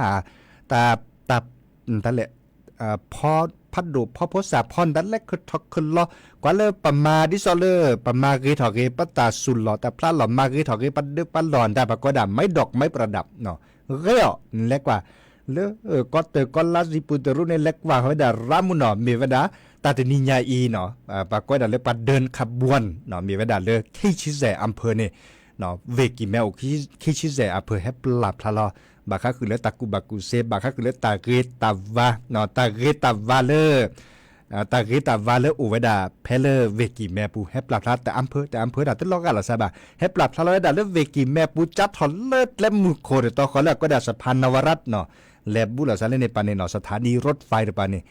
တၢ် တၢ် တၢ်လဲၣ် ဖီ ဖးဒိၣ်ဖီဖိစၢ်ဖီနတၢ်လဲၤခုၣ်ထီၣ်ခုၣ်လီၤ ကွၢ်လၢပမၤဒ်သိးလၢ ပမၤဂ့ၤထီၣ်ဂ့ၤ ပတၢ်သူၣ်လီၤတၢ်ဖျါလီၤ မၤဂ့ၤထီၣ်ဂ့ၤ ပဒၢပလီၢ်နတၢ် ပှၤကိးဒၣ် ไม้ดอกไม้ประดับ ဂ့ၤအီၤ နလဲၤကွၢ် လၢ ကီၢ်တၢၢ်ကီၢ်လါစံပူၤတရူးန့ၣ် လဲၤကွၢ်ဃီၤဝဲဒၣ်ရၤမုၢ်နီၤ မ့ၢ်ဝဲဒၣ် တၢ်တနံၤညါအံၤနီၤ ပှၤကိးဝဲဒၣ်လၢပှၤဒၢခဘွၣ်နီၤ မ့ၢ်ဝဲဒၣ်လၢ ခံဆံစဲၣ်အဖၢန့ၣ် ဝ့ၢ်ကံၢ်မဲအိၣ် ခံဆံစဲၣ်အဖၢဟဲပျၢ်ဖျါလီၤ ဘၣ်ဃးဃုာ်လၢတၢ်ကူၣ်ဘၣ်ကူၣ်သ့ ဘၣ်ဃးဃုာ်လၢတၢ်ဂ့ၤတၢ်ဝါ တၢ်ဂ့ၤတၢ်ဝါလၢ တၢ်ဂ့ၤတၢ်ဝါလၢအိၣ်ဝဲဒၣ်ဖဲလၢဝ့ၢ်ကံၢ်မဲပူၤ ဟဲပျၢ်ဖျါတၢ်အဖၢ တၢ်အဖၢတၢ်တလီၤဂာ်လီၤစးဘၣ် ဟဲပျၢ်ဖျါလီၤဝဲဒၣ်လၢဝ့ၢ်ကံၢ်မဲပူၤ ကၢ်ထီၣ်လၢကျဲမုၢ်ခိၣ်တတီၤဃီလၢအကိးဒၣ် สะพานนวรัตน์နီၤ လဲၤဘူးလီၤစးလၢန့ၣ်ပၤန့ၣ်နီၤ สถานีรถไฟတပၤန့ၣ်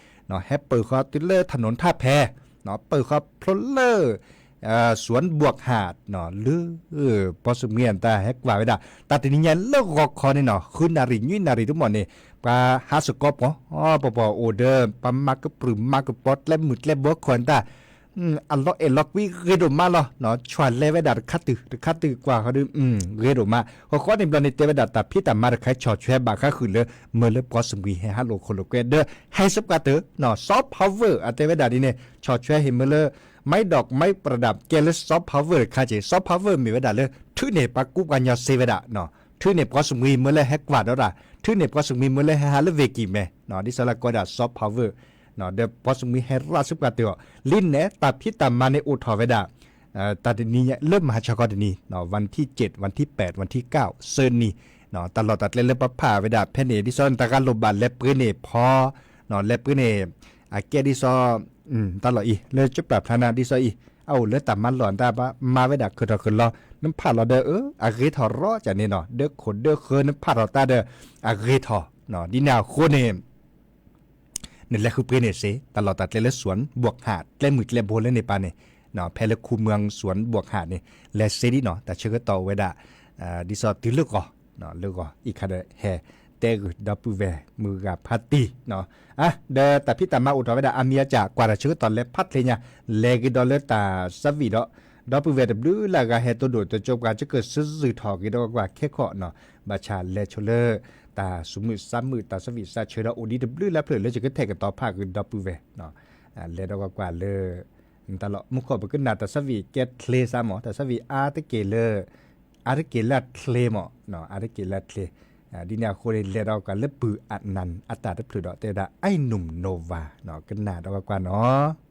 ဟဲပၢၢ်ဃီတုၤလၢ ถนนท่าแพ ပၢၢ်ဃီဖျိလၢ สวนบวกหาดနီၤ လၢ ပိာ်စမံၤအတၢ်ဟဲကွၢ်ဝဲဒၣ် တၢ်တနံၤညါလၢဂီၤခီန့ၣ်နီၤ ဃုနၣ်ရံၣ်နွံနၣ်ရံၣ်တမီၢ်န့ၣ် ပှၤဟးစကီပီၤ ပီၤပီၤအိၣ်ဒီး ပှၤမၤကပြုၢ်မၤကပီၤကျဲမုၢ်ကျဲဘိခိၣ်အတၢ် အလီၤအဲၣ်လီၤကွံဂ့ၤဒိၣ်မးလီၤ ဆီၣ်လဲဝဲဒၣ်တခါတုၤ တခါတုၤကွၢ်ဃီဒီး ဂ့ၤဒိၣ်မး ဃီဃီန့ၣ်ဘျီန့ၣ် တဲဝဲဒၣ်တၢ်ဖံးတၢ်မၤတခါဆီၣ်ထွဲဘၣ်ဃးဃုာ်လၢ မ့ၢ်လၢပိာ်စမံၤဟဲဟးလိာ်ခိၣ်လိာ်ကွဲဒီး ဟဲစပှၢ်တၢၢ်နီၤ soft power အတဲဝဲဒၣ်ဒ်န့ၣ် ဆီၣ်ထွဲဟ့ၣ်မ့ၢ်လၢ ไม้ดอกไม้ประดับ ကဲလၢ soft power တခါက့ၤ soft power မ့ၢ်ဝဲဒၣ်လၢ ထုးန့ၢ်ပှၤကူပှၤညီစ့ဝဲဒၣ် ထုးန့ၢ်ပိာ်စမံၤမ့ၢ်လၢဟဲကွၢ်ဒီးတၢ် ထုးန့ၢ်ပိာ်စမံၤမ့ၢ်လၢဟဲဟးလၢဝ့ၢ်ကံၢ်မဲ ဒ်သိးလၢကိးဒၣ် soft power ဒီးပိာ်စမံၤဟဲရၣ်စပှၢ်တၢၢ်အီၤ လံန့ၣ် တၢ်ဖံးတၢ်မၤန့ၣ်အိၣ်ထီၣ်ဝဲဒၣ် တၢ်တနံၤညါလၢမဟါခီတနံၤ วันที่เจ็ด วันที่แปด วันที่เก้า ဆၢနံၤ တၢ်လီၢ်တၢ်ကျဲလၢပဖးဝဲဒၣ်ဖဲန့ၣ် ဒ်သိးနတဂၤလိၣ်ဘၣ်လဲၤပှ့ၤန့ၢ်ဖီ လဲၤပှ့ၤန့ၢ် အကဲဒ်သိး တၢ်လီၢ်အံၤ လၢကပျၢ်ဖျါနၤဒ်သိးအံၤ အအိၣ်လၢတၢ်မၤလီၢ်တၢ်ဘၣ် မၤဝဲဒၣ်ခုၣ်ထီၣ်ခုၣ်လီၤ နဖးလီၤဒီး အဂ့ၤထီၣ်ရီကန့ၣ်နီၤ ဒၢခိၣ်ဒၢဃၢၤ နဖးထီၣ်တၢ်ဒီး အဂ့ၤထီၣ် ဒ်န့ၣ်အဃိန့ၣ် နလဲၤဃုပှ့ၤန့ၢ်စ့ တၢ်လီၢ်တၢ်ကျဲလၢ สวนบวกหาด ကျဲမုၢ်ကျဲဘိလၢန့ၣ်ပၤန့ၣ် ဖဲလၢ คูเมืองสวนบวกหาด န့ၣ် လဲၤစ့ဒ်နီၤ တၢ်ဆၢကတီၢ်အိၣ်ဝဲဒၣ် ဒ်သိးတုၤလၢဂီၤ လၢဂီၤ အံၤခါဒီး ဟဲတဲဂုာ်ဒီပုၢ်ဝဲၢ်မုၢ်ဂၤဖးတံၢ် ဒီးတၢ်ဖံးတၢ်မၤအိၣ်ထီၣ်ဝဲဒၣ်အါမံၤအါကၢ် ကွၢ်တၢ်ဆၢကတီၢ်လဲၤဖးချ့ညါ လဲၤက့ၤဒီးလၢတၢ်သးဝံၣ်ဒီး ဒီပုၢ်ဝဲၢ်တဘျုးလၢအဂၤဟဲတိၢ်ဒိၣ်တိစၢၤပှၤ ယကစၢ်စုၣ်ထီၣ်က့ၤဒီးကွၢ်ခဲခီ ဘၣ်ဆၣ်လဲၤဆိလၢ တၢ်ဆူးမုၢ်ဆါမုၢ် တၢ်သးဝံၣ်စးဆၢဒီးအိၣ်ဒံးတဘျုးလၢဖျၢၣ်လၢယကထဲးကတီၤဖးက့ၤဒီပုၢ်ဝဲၢ် လဲၤဒီးကွၢ်ကွၢ်လၢ တၢ်လီၢ်မူခိၣ် ပကနၣ်တၢ်သးဝံၣ်ကဲချ့စးမး တၢ်သးဝံၣ်အါတက့ၢ်လၢ အါတက့ၢ်လၢချ့မး အါတက့ၢ်လၢချ့ ဒ်န့ၣ်အဃိန့ၣ် လဲၤဒီးကွၢ်လၢပုၢ်အနၢ်အတၢ်တဖျၢၣ်ဒီး တဲဝဲဒၣ် ไอ้หนุ่มโนวา ကနၣ်ဒီးကွၢ်နီၤ.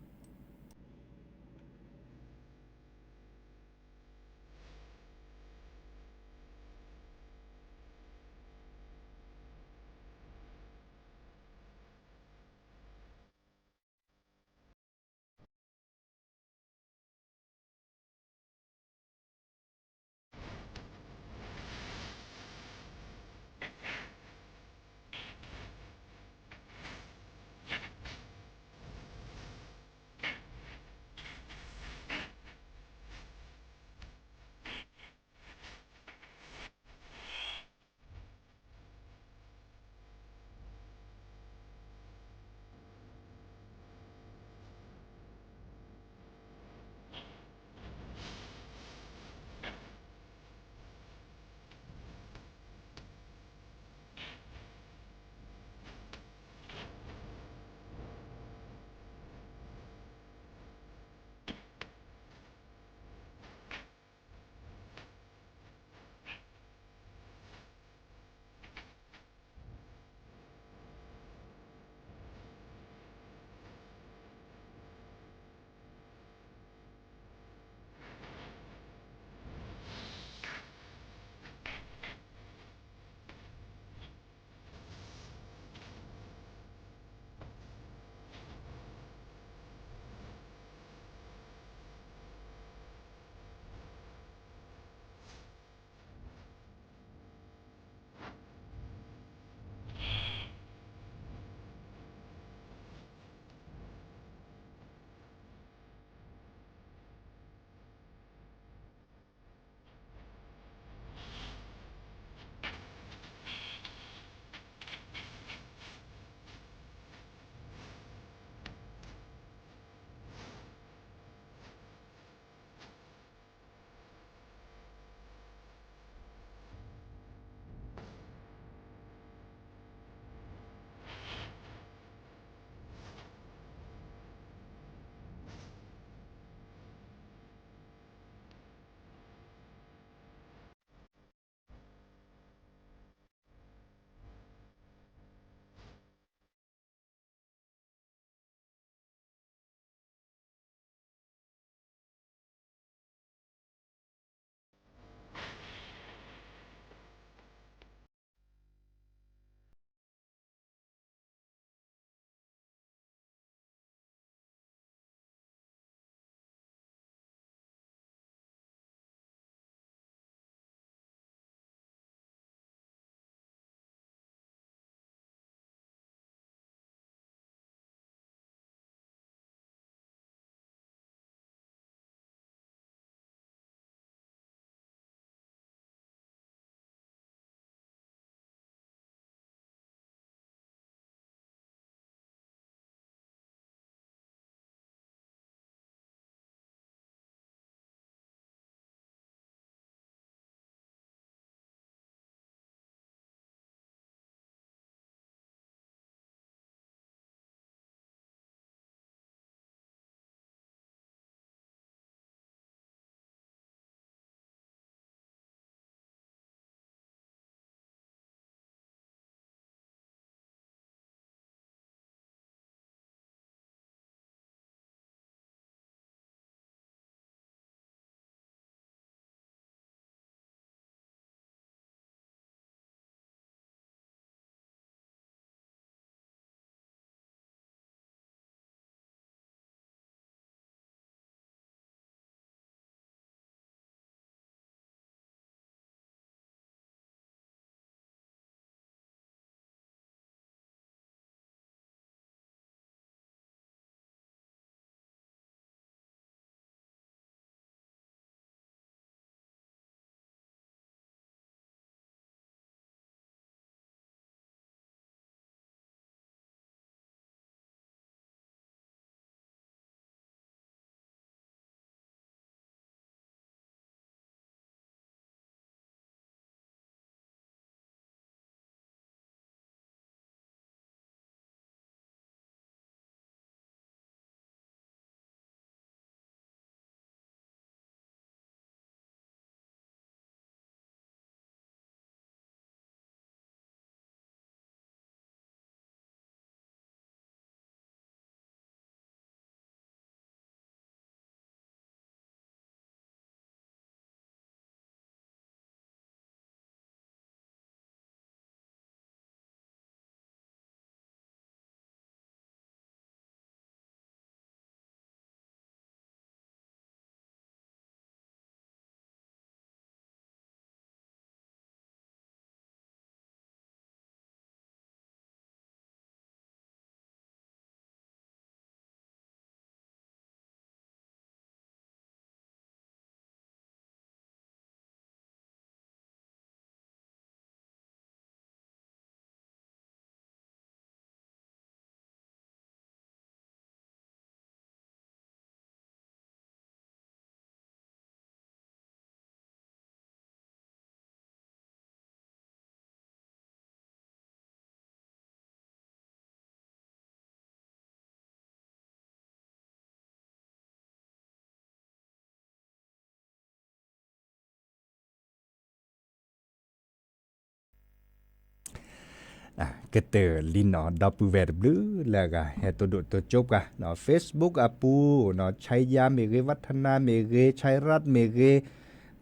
ကတၢၢ်လံနီၤ ဒီပုၢ်ဝဲၢ်တဘျုးလၢအဂၤ ဟဲတိၢ်ဒိၣ်တိၢ်ကၠိပှၤ Facebook အပူၤနီၤ ဆဲယါမ့ၢ်ဂ့ၤ ဝါထနါမ့ၢ်ဂ့ၤ ဆဲရၣ်မ့ၢ်ဂ့ၤ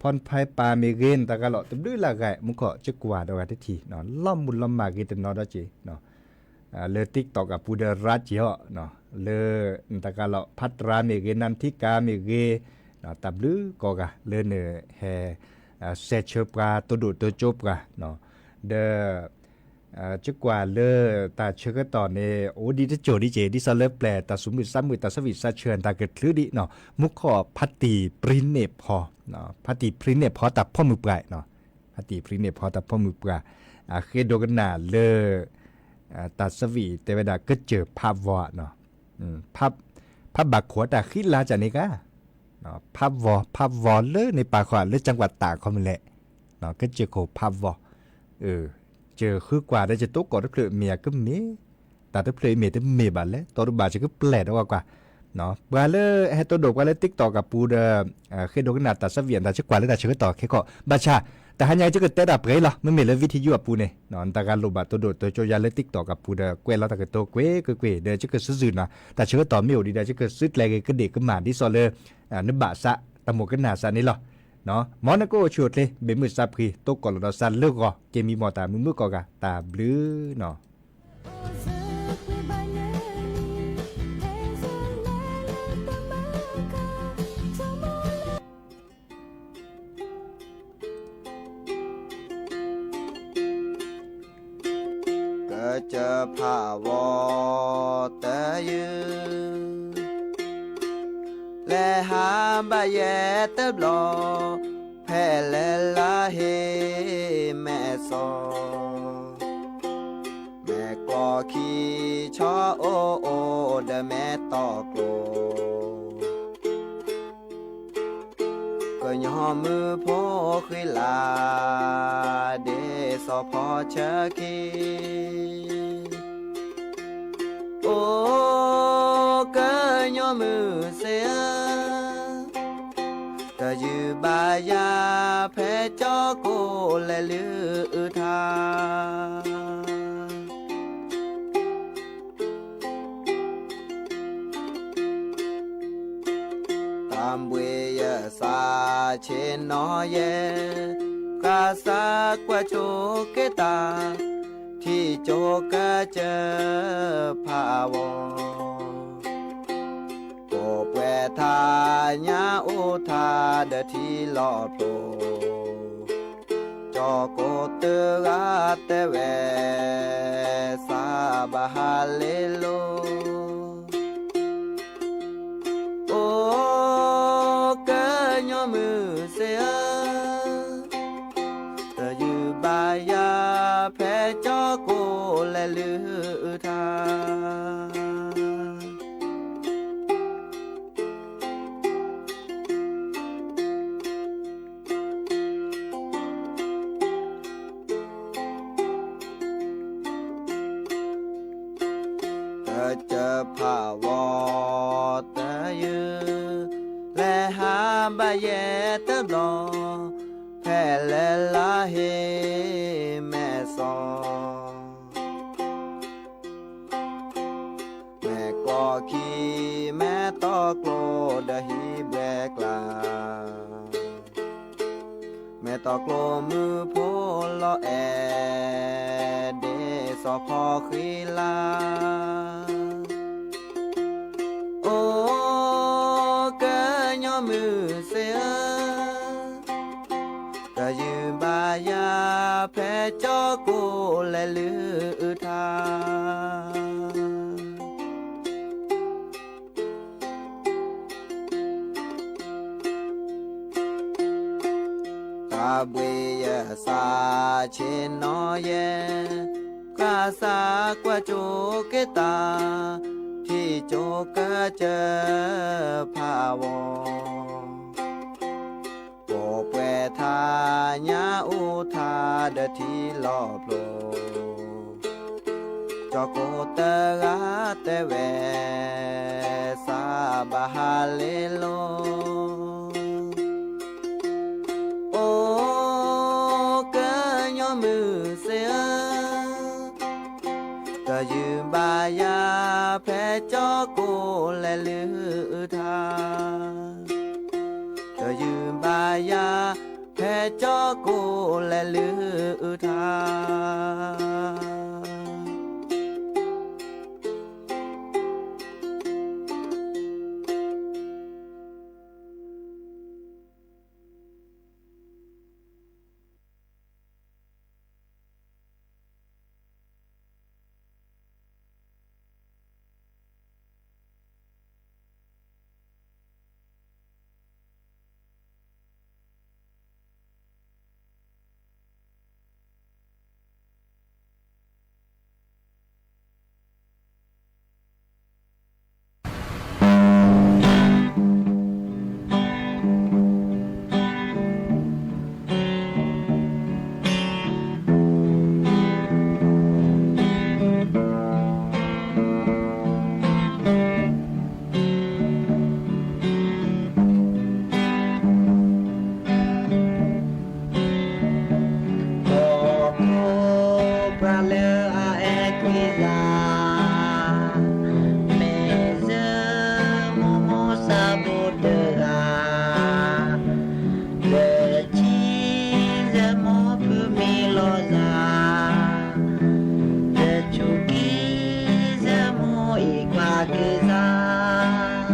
ဖီၣ်ဖဲပၢ်မ့ၢ်ဂ့ၤ နတၢ်ဂၤလီၤ တဘျုးလၢအဂၤ မူခိၣ် ကကွၢ်ဒီးဂၤတထံၣ် လီၤမုၢ်လီၤမၢ်ဂ့ၤတနီၤဒီးက့ၤ လၢ TikTok အပူၤဒီး ရၢ်က့ၤအီၤ လၢ နတၢ်ဂၤလီၤ ဖးတြၢ်မ့ၢ်ဂ့ၤ နၢ်ထံကၤမ့ၢ်ဂ့ၤ တၢ်ဘျုးကိးဂၤ လၢနဟဲ စဲးဆၢပှၤ တိၢ်ဒိၣ်တိၢ်ကၠိပှၤ ဒီး ကကွၢ်လၢတၢ်ဆၢကတီၢ်န့ၣ် အိၣ်ဒံးတကၠိၢ်ဒံးက့ၤ ဒ်သိးလၢပျဲၢ်တၢ်သူၣ်မုာ်သးမုာ် တၢ်ဆၢမုာ်သးဆၢ တၢ်ကချုးဒံးနီၤ မူခိၣ်ဖါတံၢ်ပြံန့ၣ်ဖီ ဖါတံၢ်ပြံန့ၣ်ဖီတၢ်ဖီၣ်မုၢ်ပှၢ်နီၤ ဖါတံၢ်ပြံန့ၣ်ဖီတၢ်ဖီၣ်မုၢ်ပှၢ် အဃ့ဒိကနၣ်လၢ တၢ်ဆၢဝံၣ်တဲဝဲဒၣ် ကစၢၢ်ဖးဝီနီၤ ဖးဘၣ်ခိၣ်တၢ်ဃံလၤကန့ၣ်ကါ ဖးဝီ ဖးဝီလၢန့ၣ်ပာ်ဃီလၢကၠၢ်ကွၢ်တၢ်ခီမ့ၢ်လဲၣ် ကစၢၢ်ခိၣ်ဖးဝီ ကၢၢ်ဃုကွၢ်ဒီးကတိၤကိးတဖျၢၣ်မ့ၢ်အကမ့ၢ် တၢ်တဖျၢၣ်အံၤမ့ၢ်တမ့ၢ်ဘၣ်လဲၣ် တီတဘၣ်ကကပျဲၢ်ဒီးကွၢ်ကွၢ် ပှၤလၢဟဲတိၢ်ဒိၣ်ပှၤလၢ TikTok အပူၤဒီး ဃ့ဒိကနၣ်တၢ်ဆၢဝံၣ် တၢ်ဆၢကွၢ်လၢတၢ်ဆၢကတီၢ်ခဲကီၢ် ဘၣ်ဆၣ် တဟါညါကကတဲတၢ်ပှဲၤလီၤ မ့မ့ၢ်လၢ video အပူၤန့ၣ် နတၢ်ဂၤလိၣ်ဘၣ်တိၢ်ဒိၣ်တိၢ်ကၠိယၤလၢ TikTok အပူၤဒီး ကွဲးလီၤတၢ်ကတိၤကွ့ၢ်ကွ့ၢ်ကွ့ၢ် ဒီးကကစုၤစုၤနီၤ တၢ်ဆၢကတီၢ်မ့ၢ်အိၣ်ဒံးဒီး ကကစုၤကျဲၤက့ၤကဒ့ၣ်ကမၣ်ဒ်သိးလၢ နဘၣ်စး တၢ်မိၣ်ကနၣ်စးန့ၣ်လီၤ မ်နကအိၣ်ဆူၣ်အိၣ်ချ့ ဘၣ်မုာ်စးဖှံ တိၢ်ကီၢ်လီၤဒီးစးလၢဂီၤ က့ၤမံမီၢ်တၢ်မုာ်မုာ်ကိးဂၤ တၢ်ဘျုးနီၤ ကစၢၢ်ဖးဝီတယုၢ် လဲၤဟးဘၣ်ယဲၢ်တဘျီ ဖဲလဲၤလၢဟ့ၣ်မဲာ်စီၤ မဲာ်ကျီခံဆီအိၣ်အိၣ်ဒီးမဲာ်တီၢ်ကျိၤ ကညီမုၣ်ဖိဃံလၤ ဒ်စီၤဖီဆၢခံ အိ ကညီမုၢ်စ့ဧၢ, တယုၢ်ဘၣ်ယၤဖဲကၠီကိးလဲၤလုၢ်အုၣ်ထါ တၢ်ဘှ့ၣ်ယစၢ်ဆ့ၣ်နီၤယဲၢ်, ဃၣ်စၢ်ကွၢ်ဆိက့ၤတၢ်, ထံၣ်ကၠိကစၢၢ်ဖးဝီ, ကိးပှဲၤထါညါအိၣ်ထါဒီးထံလီၤဖျိ, ကၠီကိးတဂၤတဲဝဲ, စၢ်ဘၣ်ဟးလ့လိၤ အိ ကညီမုၢ်စ့ဧၢ, တယုၢ်ဘၣ်ယၤဖဲကၠီကိးလဲၤလုၢ်အုၣ်ထါ ကစၢၢ်ဖးဝီတယုၢ်, လဲၤဟးဘၣ်ယဲၢ်တဘျီ, ဖဲလဲၤလၢဟ့ၣ်မဲာ်စီၤ, မဲာ်ကျီခံ မဲာ်တီၢ်ကျိၤဒီးဟံၣ်ဘှဲကျါ မဲာ်တီၢ်ကျိၤမုၢ်ဖိလီၤအဲၣ်, ဒ်စီၤဖီဃံလၤ, အိ ကညီမုၢ်စ့ဧၢ, တယုၢ်ဘၣ်ယၤဖဲကၠီကိးလဲၤလုၢ်အုၣ်ထါ တၢ်ဘှ့ၣ်ယစၢ်ဆ့ၣ်နီၤယဲၢ်, ဃၣ်စၢ်ကွၢ်ဆိက့ၤတၢ်, ထံၣ်ကၠိကစၢၢ်ဖးဝီ, ကိးပှဲၤထါညါအိၣ်ထါဒီးထံလီၤဖျိ, ကၠီကိးတဂၤတဲဝဲ, စၢ်ဘၣ်ဟးလ့လိၤ, အိ ကညီမုၢ်စ့ဧၢ, ဟဲကၠီကိးလဲၤလုၢ်ထါ, ဒီးယုၢ်ဘါယၤ ဟဲကၠီကိးလဲၤလုၢ်ထါ. ဟီၣ်ခိၣ်ပှၤလၢအအဲၣ်ကွံာ်သး, မ့ၢ်ယမိၢ်မိၢ်သးဘိတဂၤ, လၢခံယမိၢ်ဖုမံလီၤသး, ယဆိးက့ယမိၢ်အံၤကွၢ်က့ၤသး,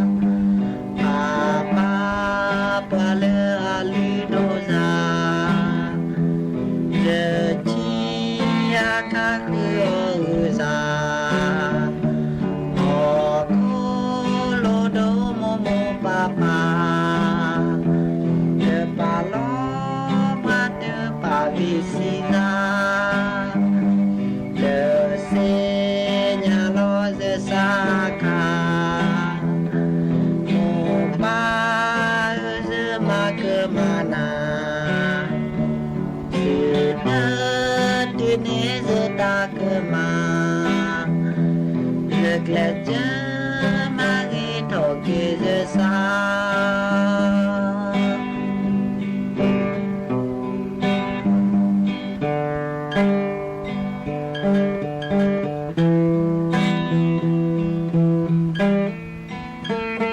ပၢ်ပၢ်ပှၤလၢအလုၢ်ဒိၣ်သး, လၢခံအခါဃုအီၤဂုာ်သး, ဟီၣ်ခိၣ်လိၣ်ဒိၣ်မိၢ်မိၢ်ပၢ်ပၢ်, တပာ်လီၤပှၤတပာ်ဝံၤဆံးသး, တသ့ၣ်ညါလီၤယသးအခါ, မိၢ်ပၢ်ဧၢ ယမၤကမၣ်နၤ, ယတတုၤန့ၢ်ယတၢ်ကမၣ်, ယကျဲးစၢးမၤဂ့ၤထီၣ်က့ၤယသး. ဟ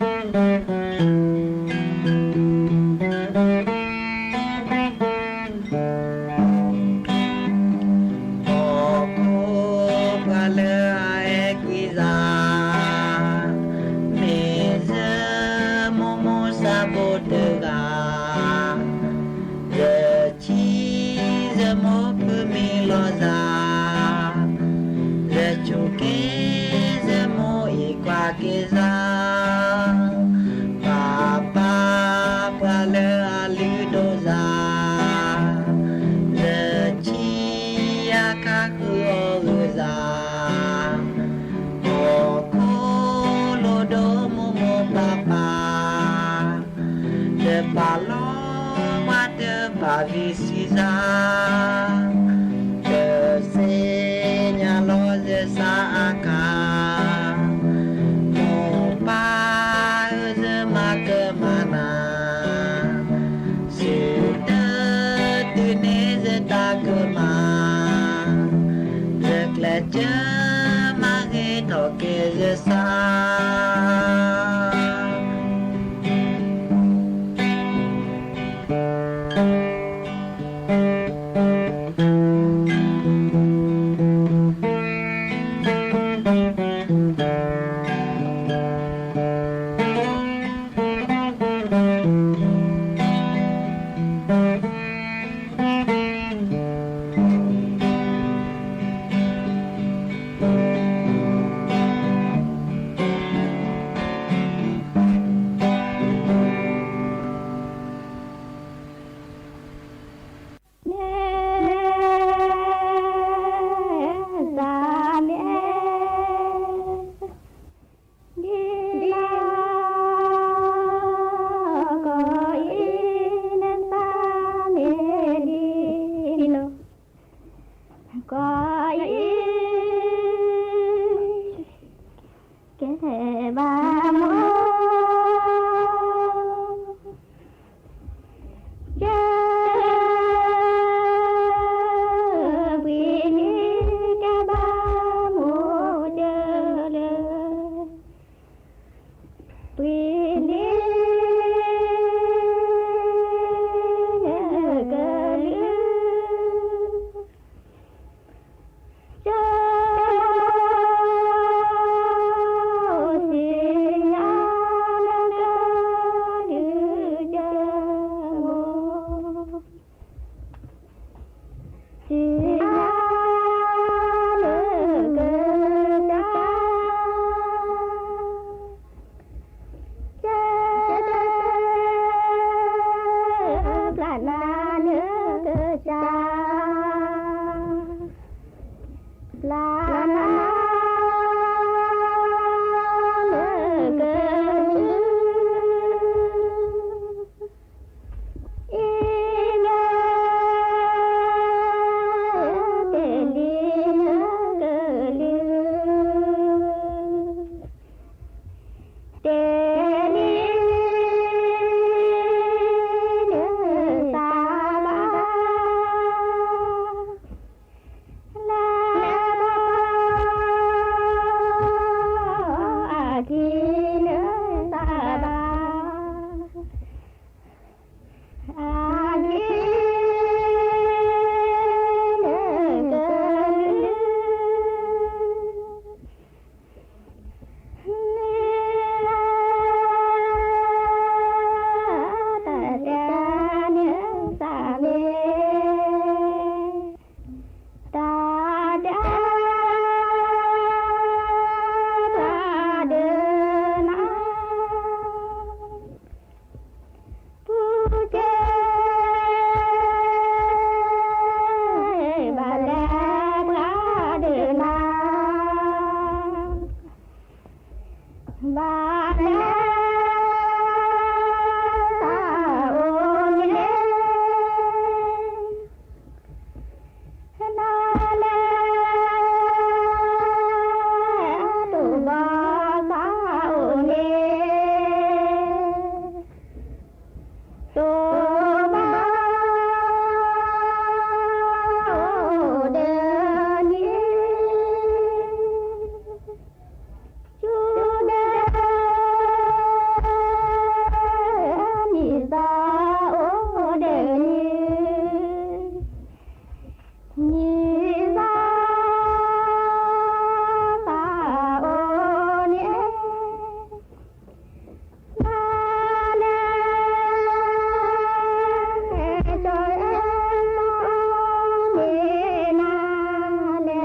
ီၣ်ခိၣ်ပှၤလၢအအဲၣ်ကွံာ်သး, မ့ၢ်ယမိၢ်မိၢ်သးဘိတဂၤ, လၢခံယမိၢ်ဖုမံလီၤသး, ယဆိးက့ယမိၢ်အံၤကွၢ်က့ၤသး, ပၢ်ပၢ်ပှၤလၢအလုၢ်ဒိၣ်သး, လၢခံအခါဃုအီၤဂုာ်သး, ဟီၣ်ခိၣ်လိၣ်ဒိၣ်မိၢ်မိၢ်ပၢ်ပၢ်, တပာ်လီၤပှၤတပာ်ဝံၤဆံးသး, တသ့ၣ်ညါလီၤယသးအခါ, မိၢ်ပၢ်ဧၢ ယမၤကမၣ်နၤ, ယတတုၤန့ၢ်ယတၢ်ကမၣ်, ယကျဲးစၢးမၤဂ့ၤထီၣ်က့ၤယသး. ဝံၤလံနကလုၢ် ကၠိ စံးညါနကစၢ် ကၠဲတပျၢ်နၤနကစၢ် ပျၢ်နၤနကလုၢ် အံၤန့ၣ် တ့ၢ်လံနကလုၢ် တ့ၢ်လံနသးဘၣ် လၢပှၤအခံနသးဘၣ် အခံနကလုၢ် တၢ်တဲနသးမ့ၢ် တၢ်တဲ တၢ်ဒုးနၤ ပူၤကဲ ဘၣ်လဲၤပှၤဒုးနၤ ဘၣ်လဲၤသးအိၣ်န့ၣ် နၤလဲၤ တိၢ်ဘၣ်သးအိၣ်န့ၣ် တိၢ်ဘၣ် အိၣ်ဒီးန့ၣ် ကၠူဒဲ နံၣ်သးအိၣ်ဒီးန့ၣ် နံၣ်သး သးအိၣ်န့ၣ် နၤလဲၤ ကၠီၤအဲၣ်သးအိၣ်န့ၣ် နၤလဲၤ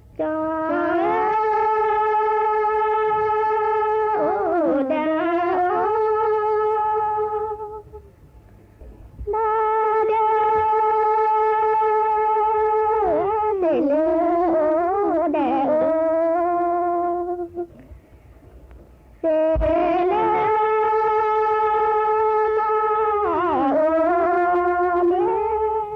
ကၠီၤအဲၣ် အိၣ်ဒီး နၤ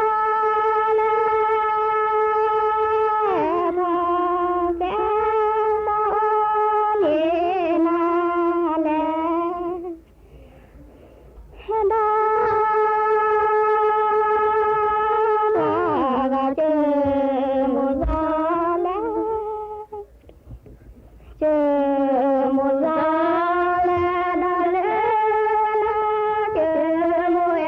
ဒီး သ့ၣ်လၢအိၣ်ဒီးအိၣ် သ့ၣ်လၢ အိၣ်န့ၣ် နၤလဲၤ ပှၤသဲသးအိၣ်န့ၣ် နၤလဲၤ ဒီး ပှၤဂၤကၢမိၢ်သီလဲၤ ကၢမိၢ်သီလဲၤဒီးလၢ ကၢမိၢ်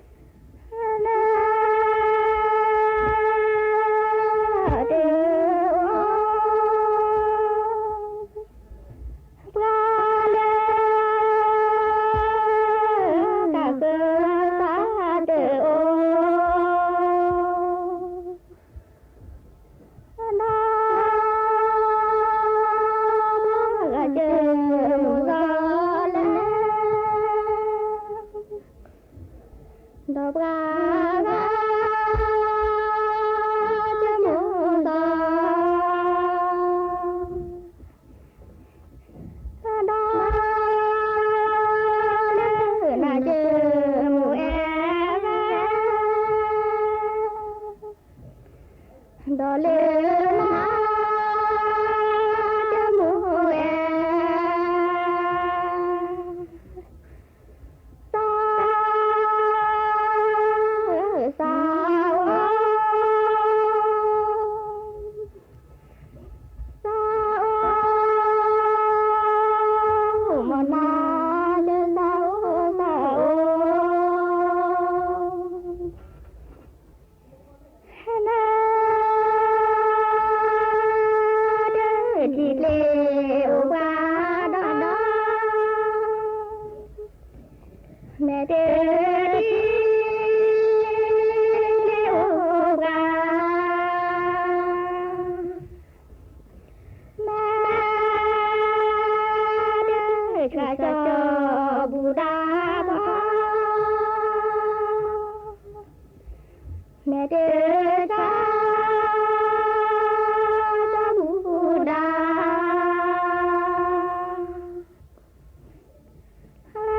အဲၣ် လၢ တအိၣ် ပှၤလၢ တၢ်ဃၢသးတအိၣ် ဒီး ပှၤဂၤကၢမိၢ်သီလဲၤ ဒီးပှၤဂၤ ကၢမိၢ်သီ ဒီး လၢနၤကၢမိၢ်အဲၣ် ဒီးလၢနၤ ကၢမိၢ်အဲၣ် သး သး တၢ်မူဒါ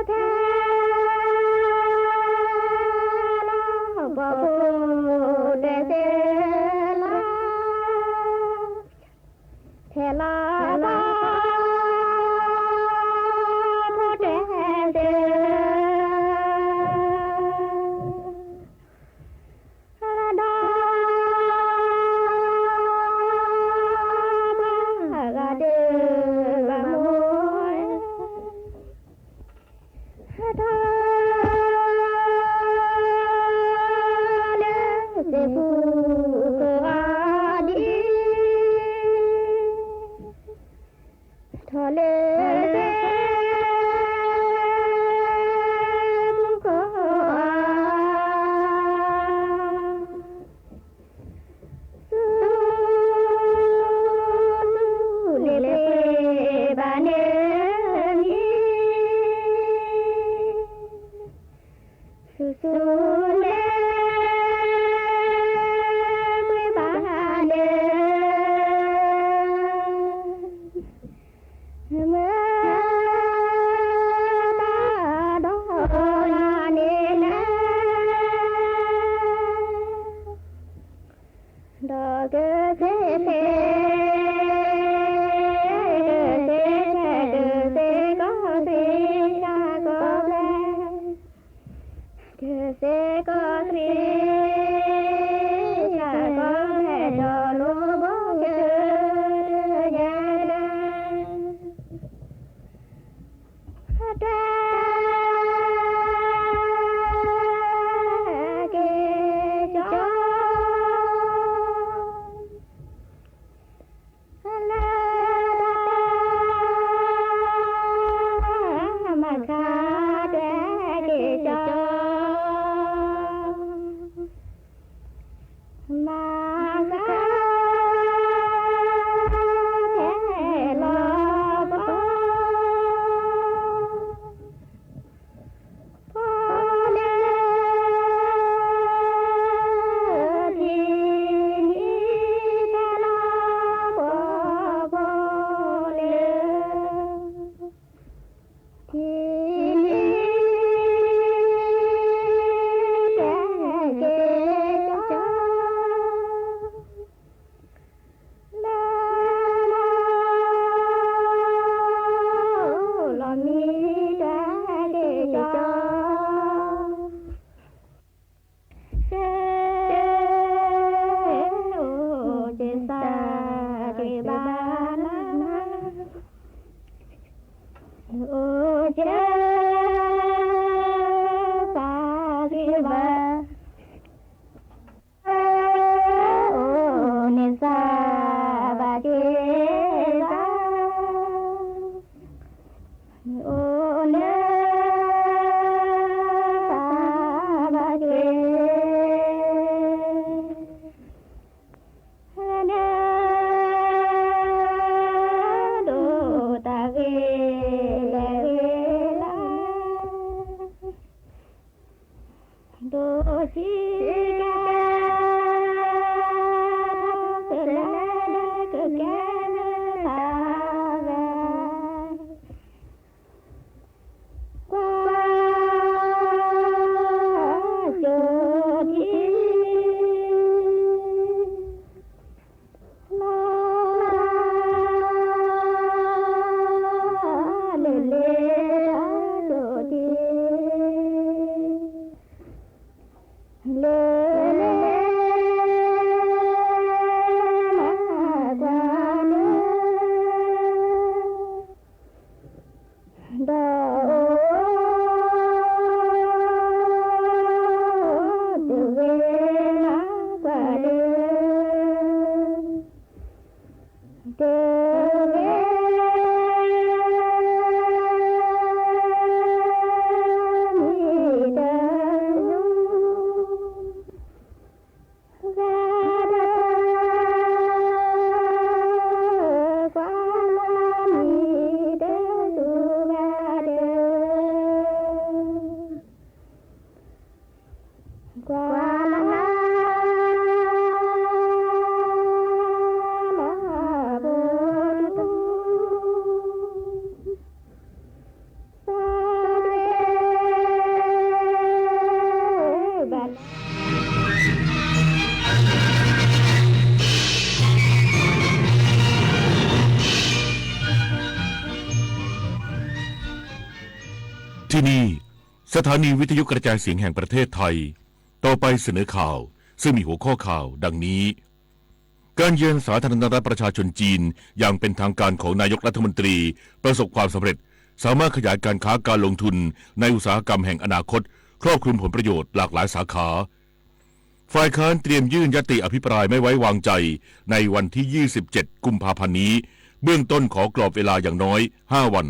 ထဲလီၤပှၤဖိတသ့လီၤ, ထဲလီၤပှၤဖိတသ့ ဒီးပှၤဂၤဒုးဘၣ်မိၢ် ထီၣ်လၢသ့ၣ်ပူၤကိးဂၤဒဲး, ထီၣ်လၢသ့ၣ်ပူၤကိးဂၤ ဆူ ဆူန့ၣ်ပှ့ၤဘၣ်န့ၢ်လံ, ဆူ ဆူန့ၣ်ပှ့ၤဘၣ်န့ၢ် မ့ၢ်တၢ်ဒီးန့ၣ်လဲၣ်, ဒီးကသ့ၣ်သ့ၣ် ကသ့ၣ်သ့ၣ် ကသ့ၣ်ကီၢ်သ့ၣ် ကီၢ်ဘျဲၣ် ကသ့ၣ်ကီၢ်သ့ၣ် ကီၢ်ဘျဲၣ် ဒီးလိၣ်ဘီကတၢၢ်ညါဒၣ် ကဲကၠီ လၢတၢ်မၤခါ တဲက့ၤကၠီ မၤခါ တဲလီၤပှၤ ဖိလၢ ထံနံၤ တဲလီၤပှၤ ဖိလၢ ထံနံၤ တဲက့ၤကၠီ လၢ လီၤမံ တဲက့ၤကၠီ ကဲ အိၣ်က့ၤသးက့ၤဘၣ်နၤ, အိၣ်က့ၤ သးက့ၤဘၣ် အိၣ်န့ၣ်သးဘၣ်က့ၤ သး အိၣ်လၢ သးဘၣ်က့ၤ ဒိၣ်တၢ်ဂ့ၤ လဲၤဂ့ၤလၢ ဒိၣ်ဆံးကဲ တၢ်ကလဲၤလၢကကဲလၢသးဝဲ ကွၢ် ကၠိထံ လၢ လၢ လၢ ကၠိထံ လၢ ที่นี่ สถานีวิทยุกระจายเสียงแห่งประเทศไทย ต่อไปเสนอข่าว ซึ่งมีหัวข้อข่าวดังนี้ การเยือนสาธารณรัฐประชาชนจีนอย่างเป็นทางการของนายกรัฐมนตรี ประสบความสำเร็จ สามารถขยายการค้าการลงทุนในอุตสาหกรรมแห่งอนาคต ครอบคลุมผลประโยชน์หลากหลายสาขา ฝ่ายค้านเตรียมยื่นยติอภิปรายไม่ไว้วางใจในวันที่ ยี่สิบเจ็ด กุมภาพันธ์นี้ เบื้องต้นขอกรอบเวลาอย่างน้อย ห้าวัน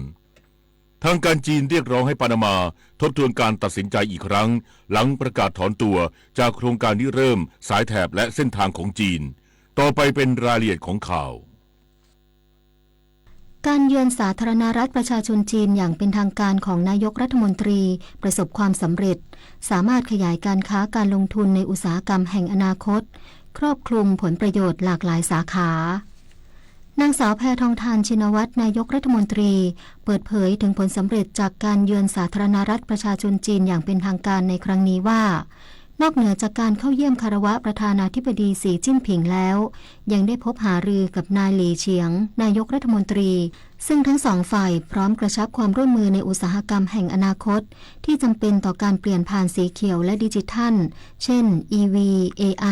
ทางการจีนเรียกร้องให้ปานามาทบทวนการตัดสินใจอีกครั้ง หลังประกาศถอนตัวจากโครงการริเริ่มสายแถบและเส้นทางของจีน ต่อไปเป็นรายละเอียดของข่าว การเยือนสาธารณรัฐประชาชนจีนอย่างเป็นทางการของนายกรัฐมนตรีประสบความสำเร็จ สามารถขยายการค้าการลงทุนในอุตสาหกรรมแห่งอนาคต ครอบคลุมผลประโยชน์หลากหลายสาขา นางสาวแพทองธาร ชินวัตร นายกรัฐมนตรี เปิดเผยถึงผลสำเร็จจากการเยือนสาธารณรัฐประชาชนจีนอย่างเป็นทางการในครั้งนี้ว่า นอกเหนือจากการเข้าเยี่ยมคารวะประธานาธิบดีสีจิ้นผิงแล้ว ยังได้พบหารือกับนายหลี่เฉียง นายกรัฐมนตรี ซึ่งทั้งสองฝ่ายพร้อมกระชับความร่วมมือในอุตสาหกรรมแห่งอนาคต ที่จำเป็นต่อการเปลี่ยนผ่านสีเขียวและดิจิทัล เช่น อี วี เอ ไอ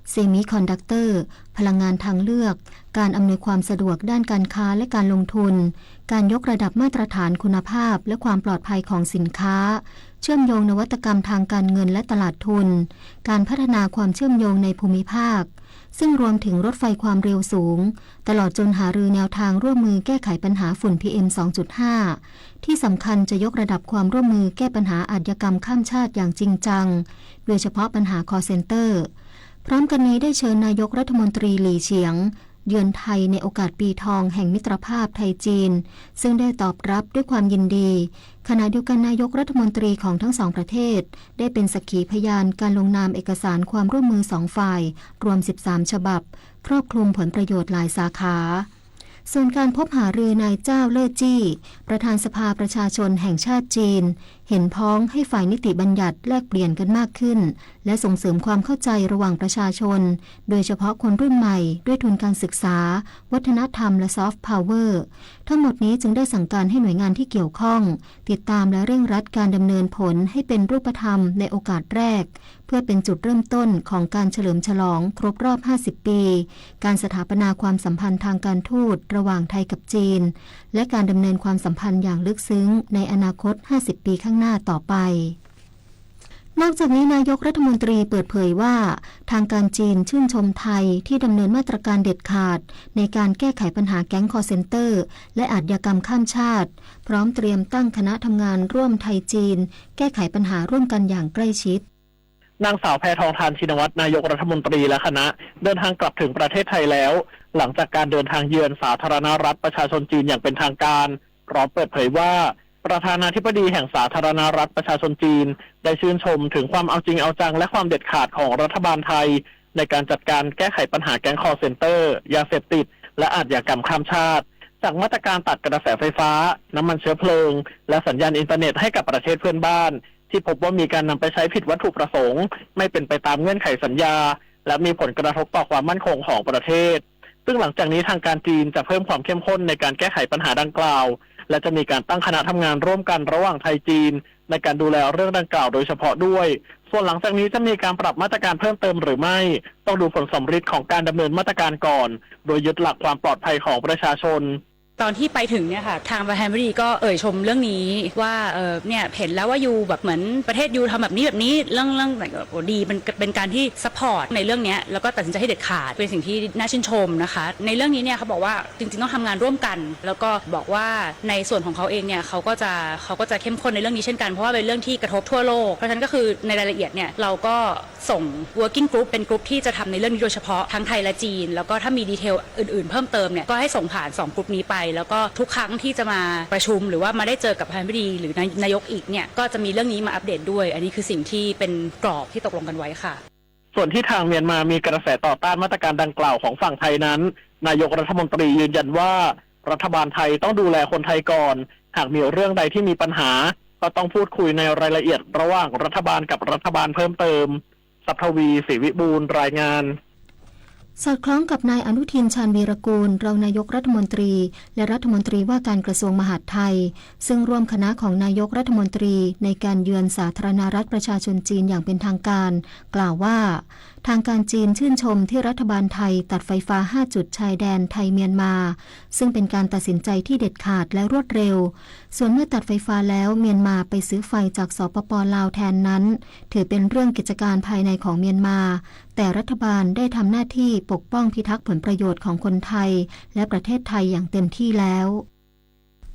เซมิคอนดักเตอร์ พลังงานทางเลือก การอำนวยความสะดวกด้านการค้าและการลงทุน การยกระดับมาตรฐานคุณภาพและความปลอดภัยของสินค้า เชื่อมโยงนวัตกรรมทางการเงินและตลาดทุน การพัฒนาความเชื่อมโยงในภูมิภาค ซึ่งรวมถึงรถไฟความเร็วสูง ตลอดจนหารือแนวทางร่วมมือแก้ไขปัญหาฝุ่น พีเอ็ม สองจุดห้า ที่สำคัญจะยกระดับความร่วมมือแก้ปัญหาอาชญากรรมข้ามชาติอย่างจริงจัง โดยเฉพาะปัญหา call center พร้อมกันนี้ได้เชิญนายกรัฐมนตรีหลี่เฉียง เยือนไทยในโอกาสปีทองแห่งมิตรภาพไทย-จีน ซึ่งได้ตอบรับด้วยความยินดี ขณะเดียวกันนายกรัฐมนตรีของทั้งสองประเทศ ได้เป็นสักขีพยานการลงนามเอกสารความร่วมมือสองฝ่าย รวม สิบสาม ฉบับ ครอบคลุมผลประโยชน์หลายสาขา ส่วนการพบหารือนายเจ้าเล่อจี้ ประธานสภาประชาชนแห่งชาติจีน เห็นพ้องให้ฝ่ายนิติบัญญัติแลกเปลี่ยนกันมากขึ้น และส่งเสริมความเข้าใจระหว่างประชาชน โดยเฉพาะคนรุ่นใหม่ ด้วยทุนการศึกษา วัฒนธรรมและ soft power ทั้งหมดนี้จึงได้สั่งการให้หน่วยงานที่เกี่ยวข้อง ติดตามและเร่งรัดการดำเนินผลให้เป็นรูปธรรมในโอกาสแรก เพื่อเป็นจุดเริ่มต้นของการเฉลิมฉลองครบรอบ ห้าสิบ ปี การสถาปนาความสัมพันธ์ทางการทูตระหว่างไทยกับจีน และการดำเนินความสัมพันธ์อย่างลึกซึ้งในอนาคต ห้าสิบ ปีข้างหน้าต่อไป นอกจากนี้นายกรัฐมนตรีเปิดเผยว่า ทางการจีนชื่นชมไทยที่ดำเนินมาตรการเด็ดขาดในการแก้ไขปัญหาแก๊ง call center และอาชญากรรมข้ามชาติ พร้อมเตรียมตั้งคณะทำงานร่วมไทย-จีน แก้ไขปัญหาร่วมกันอย่างใกล้ชิด นางสาวแพทองธาร ชินวัตร นายกรัฐมนตรีและคณะ เดินทางกลับถึงประเทศไทยแล้ว หลังจากการเดินทางเยือนสาธารณรัฐประชาชนจีนอย่างเป็นทางการ พร้อมเปิดเผยว่า ประธานาธิบดีแห่งสาธารณรัฐประชาชนจีน ได้ชื่นชมถึงความเอาจริงเอาจังและความเด็ดขาดของรัฐบาลไทย ในการจัดการแก้ไขปัญหาแก๊ง call center ยาเสพติด และอาชญากรรมข้ามชาติ จากมาตรการตัดกระแสไฟฟ้า น้ำมันเชื้อเพลิง และสัญญาณอินเทอร์เน็ตให้กับประเทศเพื่อนบ้าน ที่พบว่ามีการนำไปใช้ผิดวัตถุประสงค์ ไม่เป็นไปตามเงื่อนไขสัญญา และมีผลกระทบต่อความมั่นคงของประเทศ ซึ่งหลังจากนี้ทางการจีนจะเพิ่มความเข้มข้นในการแก้ไขปัญหาดังกล่าว และจะมีการตั้งคณะทำงานร่วมกันระหว่างไทย-จีน ในการดูแลเรื่องดังกล่าวโดยเฉพาะด้วย ส่วนหลังจากนี้จะมีการปรับมาตรการเพิ่มเติมหรือไม่ ต้องดูผลสำริดของการดำเนินมาตรการก่อน โดยยึดหลักความปลอดภัยของประชาชน ตอนที่ไปถึงเนี่ยค่ะ ทางประธานาธิบดีก็เอ่ยชมเรื่องนี้ว่า เอ่อ เนี่ย เห็นแล้วว่ายูแบบเหมือนประเทศยูทำแบบนี้แบบนี้ เรื่อง เรื่อง โอ้ ดี เป็น เป็นการที่ support ในเรื่องเนี้ย แล้วก็ตัดสินใจให้เด็ดขาด เป็นสิ่งที่น่าชื่นชมนะคะ ในเรื่องนี้เนี่ยเขาบอกว่าจริงๆต้องทำงานร่วมกัน แล้วก็บอกว่าในส่วนของเขาเองเนี่ย เขาก็จะ เขาก็จะเข้มข้นในเรื่องนี้เช่นกัน เพราะว่าเป็นเรื่องที่กระทบทั่วโลก เพราะฉะนั้นก็คือในรายละเอียดเนี่ย เราก็ ส่ง working group เป็นกลุ่มที่จะทำในเรื่องนี้โดยเฉพาะทั้งไทยและจีน แล้วก็ถ้ามี detail อื่นๆเพิ่มเติมเนี่ย ก็ให้ส่งผ่านสองกลุ่มนี้ไป แล้วก็ทุกครั้งที่จะมาประชุมหรือว่ามาได้เจอกับประธานาธิบดีหรือนายกอีกเนี่ย ก็จะมีเรื่องนี้มาอัปเดตด้วย อันนี้คือสิ่งที่เป็นกรอบที่ตกลงกันไว้ค่ะ ส่วนที่ทางเมียนมามีกระแสต่อต้านมาตรการดังกล่าวของฝั่งไทยนั้น นายกรัฐมนตรียืนยันว่า รัฐบาลไทยต้องดูแลคนไทยก่อน หากมีเรื่องใดที่มีปัญหา ก็ต้องพูดคุยในรายละเอียดระหว่างรัฐบาลกับรัฐบาลเพิ่มเติม ทรัพย์ทวี ศรีวิบูลย์ รายงาน สอดคล้องกับนายอนุทิน ชาญวีรกูล รองนายกรัฐมนตรี และรัฐมนตรีว่าการกระทรวงมหาดไทย ซึ่งร่วมคณะของนายกรัฐมนตรีในการเยือนสาธารณรัฐประชาชนจีนอย่างเป็นทางการ กล่าวว่า ทางการจีนชื่นชมที่รัฐบาลไทยตัดไฟฟ้า ห้า จุดชายแดนไทยเมียนมา ซึ่งเป็นการตัดสินใจที่เด็ดขาดและรวดเร็ว ส่วนเมื่อตัดไฟฟ้าแล้วเมียนมาไปซื้อไฟจาก สปป ลาว แทนนั้น ถือเป็นเรื่องกิจการภายในของเมียนมา แต่รัฐบาลได้ทำหน้าที่ปกป้องพิทักษ์ผลประโยชน์ของคนไทย และประเทศไทยอย่างเต็มที่แล้ว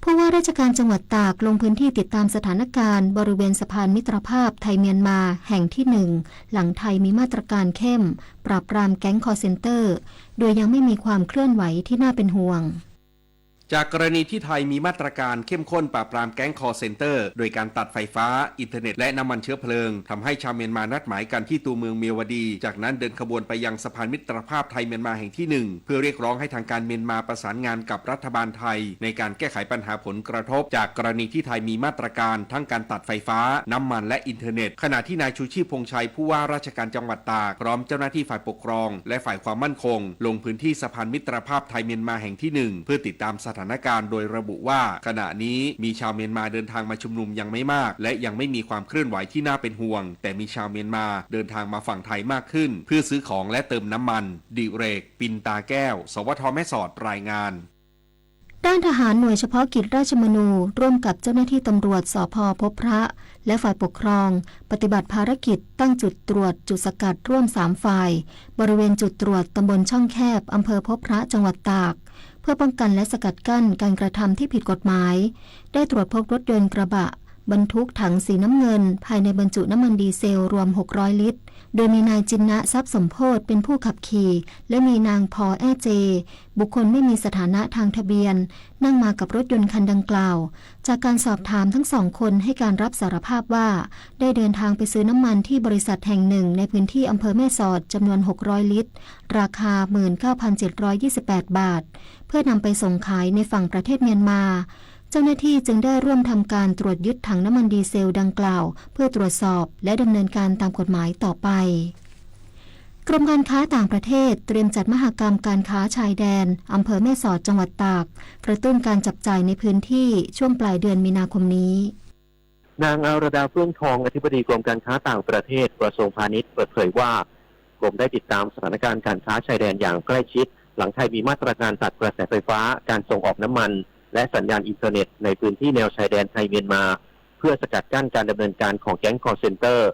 ผู้ว่าราชการจังหวัดตากลงพื้นที่ติดตามสถานการณ์บริเวณสะพานมิตรภาพไทยเมียนมาแห่งที่หนึ่ง หลังไทยมีมาตรการเข้มปราบปรามแก๊งคอลเซ็นเตอร์ โดยยังไม่มีความเคลื่อนไหวที่น่าเป็นห่วง จากกรณีที่ไทยมีมาตรการเข้มข้นปราบปรามแก๊งคอลเซ็นเตอร์ โดยการตัดไฟฟ้า อินเทอร์เน็ต และน้ำมันเชื้อเพลิง ทำให้ชาวเมียนมานัดหมายกันที่ตัวเมืองเมียวดี จากนั้นเดินขบวนไปยังสะพานมิตรภาพไทยเมียนมาแห่งที่หนึ่ง เพื่อเรียกร้องให้ทางการเมียนมาประสานงานกับรัฐบาลไทย ในการแก้ไขปัญหาผลกระทบจากกรณีที่ไทยมีมาตรการทั้งการตัดไฟฟ้า น้ำมัน และอินเทอร์เน็ต ขณะที่นายชูชีพ พงษ์ชัย ผู้ว่าราชการจังหวัดตาก พร้อมเจ้าหน้าที่ฝ่ายปกครอง และฝ่ายความมั่นคง ลงพื้นที่สะพานมิตรภาพไทยเมียนมาแห่งที่หนึ่ง เพื่อติดตามสถานการณ์ โดยระบุว่า ขณะนี้มีชาวเมียนมาเดินทางมาชุมนุมยังไม่มาก และยังไม่มีความเคลื่อนไหวที่น่าเป็นห่วง แต่มีชาวเมียนมาเดินทางมาฝั่งไทยมากขึ้น เพื่อซื้อของและเติมน้ำมัน ดิเรก ปินตาแก้ว สวท แม่สอด รายงาน ด้านทหารหน่วยเฉพาะกิจราชมนู ร่วมกับเจ้าหน้าที่ตำรวจ สภ พบพระ และฝ่ายปกครอง ปฏิบัติภารกิจตั้งจุดตรวจจุดสกัดร่วมสามฝ่าย บริเวณจุดตรวจตำบลช่องแคบ อำเภอพบพระ จังหวัดตาก เพื่อป้องกันและสกัดกั้นการกระทำที่ผิดกฎหมาย ได้ตรวจพบรถยนต์กระบะบรรทุกถังสีน้ำเงิน ภายในบรรจุน้ำมันดีเซลรวม หกร้อย ลิตร โดยมีนายจินนะ ทรัพย์สมโพธิ์เป็นผู้ขับขี่ และมีนางพอแอ้เจ บุคคลไม่มีสถานะทางทะเบียน นั่งมากับรถยนต์คันดังกล่าว จากการสอบถามทั้งสองคนให้การรับสารภาพว่า ได้เดินทางไปซื้อน้ำมันที่บริษัทแห่งหนึ่งในพื้นที่อำเภอแม่สอดจำนวน หกร้อย ลิตร ราคา หมื่นเก้าพันเจ็ดร้อยยี่สิบแปด บาท เพื่อนำไปส่งขายในฝั่งประเทศเมียนมา เจ้าหน้าที่จึงได้ร่วมทำการตรวจยึดถังน้ำมันดีเซลดังกล่าว เพื่อตรวจสอบและดำเนินการตามกฎหมายต่อไป กรมการค้าต่างประเทศเตรียมจัดมหกรรมการค้าชายแดน อำเภอแม่สอดจังหวัดตาก กระตุ้นการจับจ่ายในพื้นที่ช่วงปลายเดือนมีนาคมนี้ นางอารดา เฟื่องทอง อธิบดีกรมการค้าต่างประเทศ กระทรวงพาณิชย์ เปิดเผยว่า กรมได้ติดตามสถานการณ์การค้าชายแดนอย่างใกล้ชิด หลังไทยมีมาตรการตัดกระแสไฟฟ้า การส่งออกน้ำมัน และสัญญาณอินเทอร์เน็ตในพื้นที่แนวชายแดนไทยเมียนมา เพื่อสกัดกั้นการดำเนินการของแก๊งคอลเซ็นเตอร์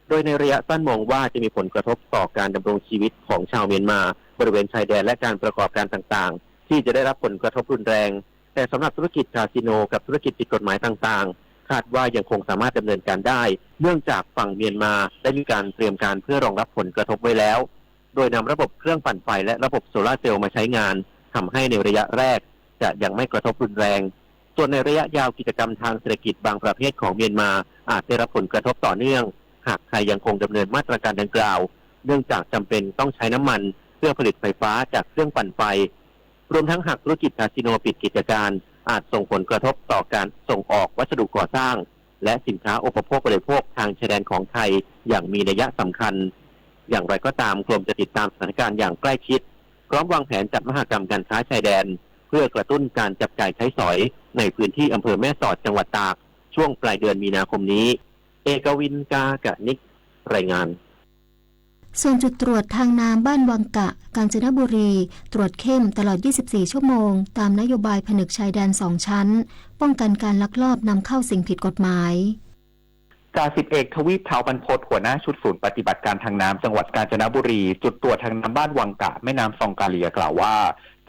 โดยในระยะสั้นมองว่าจะมีผลกระทบต่อการดำรงชีวิตของชาวเมียนมา บริเวณชายแดนและการประกอบการต่างๆ ที่จะได้รับผลกระทบรุนแรง แต่สำหรับธุรกิจคาสิโนกับธุรกิจผิดกฎหมายต่างๆ คาดว่ายังคงสามารถดำเนินการได้ เนื่องจากฝั่งเมียนมาได้มีการเตรียมการเพื่อรองรับผลกระทบไว้แล้ว โดยนำระบบเครื่องปั่นไฟและระบบโซลาร์เซลล์มาใช้งาน ทำให้ในระยะแรกจะยังไม่กระทบรุนแรง ส่วนในระยะยาวกิจกรรมทางเศรษฐกิจบางประเภทของเมียนมาอาจได้รับผลกระทบต่อเนื่อง หากไทยยังคงดำเนินมาตรการดังกล่าว เนื่องจากจำเป็นต้องใช้น้ำมันเพื่อผลิตไฟฟ้าจากเครื่องปั่นไฟ รวมทั้งหากธุรกิจคาสิโนปิดกิจการ อาจส่งผลกระทบต่อการส่งออกวัสดุก่อสร้าง และสินค้าอุปโภคบริโภคทางชายแดนของไทยอย่างมีนัยสำคัญ อย่างไรก็ตามกรมจะติดตามสถานการณ์อย่างใกล้ชิด พร้อมวางแผนจัดมหกรรมการค้าชายแดน เพื่อกระตุ้นการจับจ่ายใช้สอยในพื้นที่อำเภอแม่สอดจังหวัดตาก ช่วงปลายเดือนมีนาคมนี้ เอกวิน กากนิก รายงาน ส่วนจุดตรวจทางน้ำบ้านวังกะ กาญจนบุรี ตรวจเข้มตลอด ยี่สิบสี่ ชั่วโมง ตามนโยบายผนึกชายแดนสองชั้น ป้องกันการลักลอบนำเข้าสิ่งผิดกฎหมาย จ่าสิบเอกทวีป เท้าบรรพต หัวหน้าชุดศูนย์ปฏิบัติการทางน้ำจังหวัดกาญจนบุรี จุดตรวจทางน้ำบ้านวังกะ แม่น้ำซองกาเลีย กล่าวว่า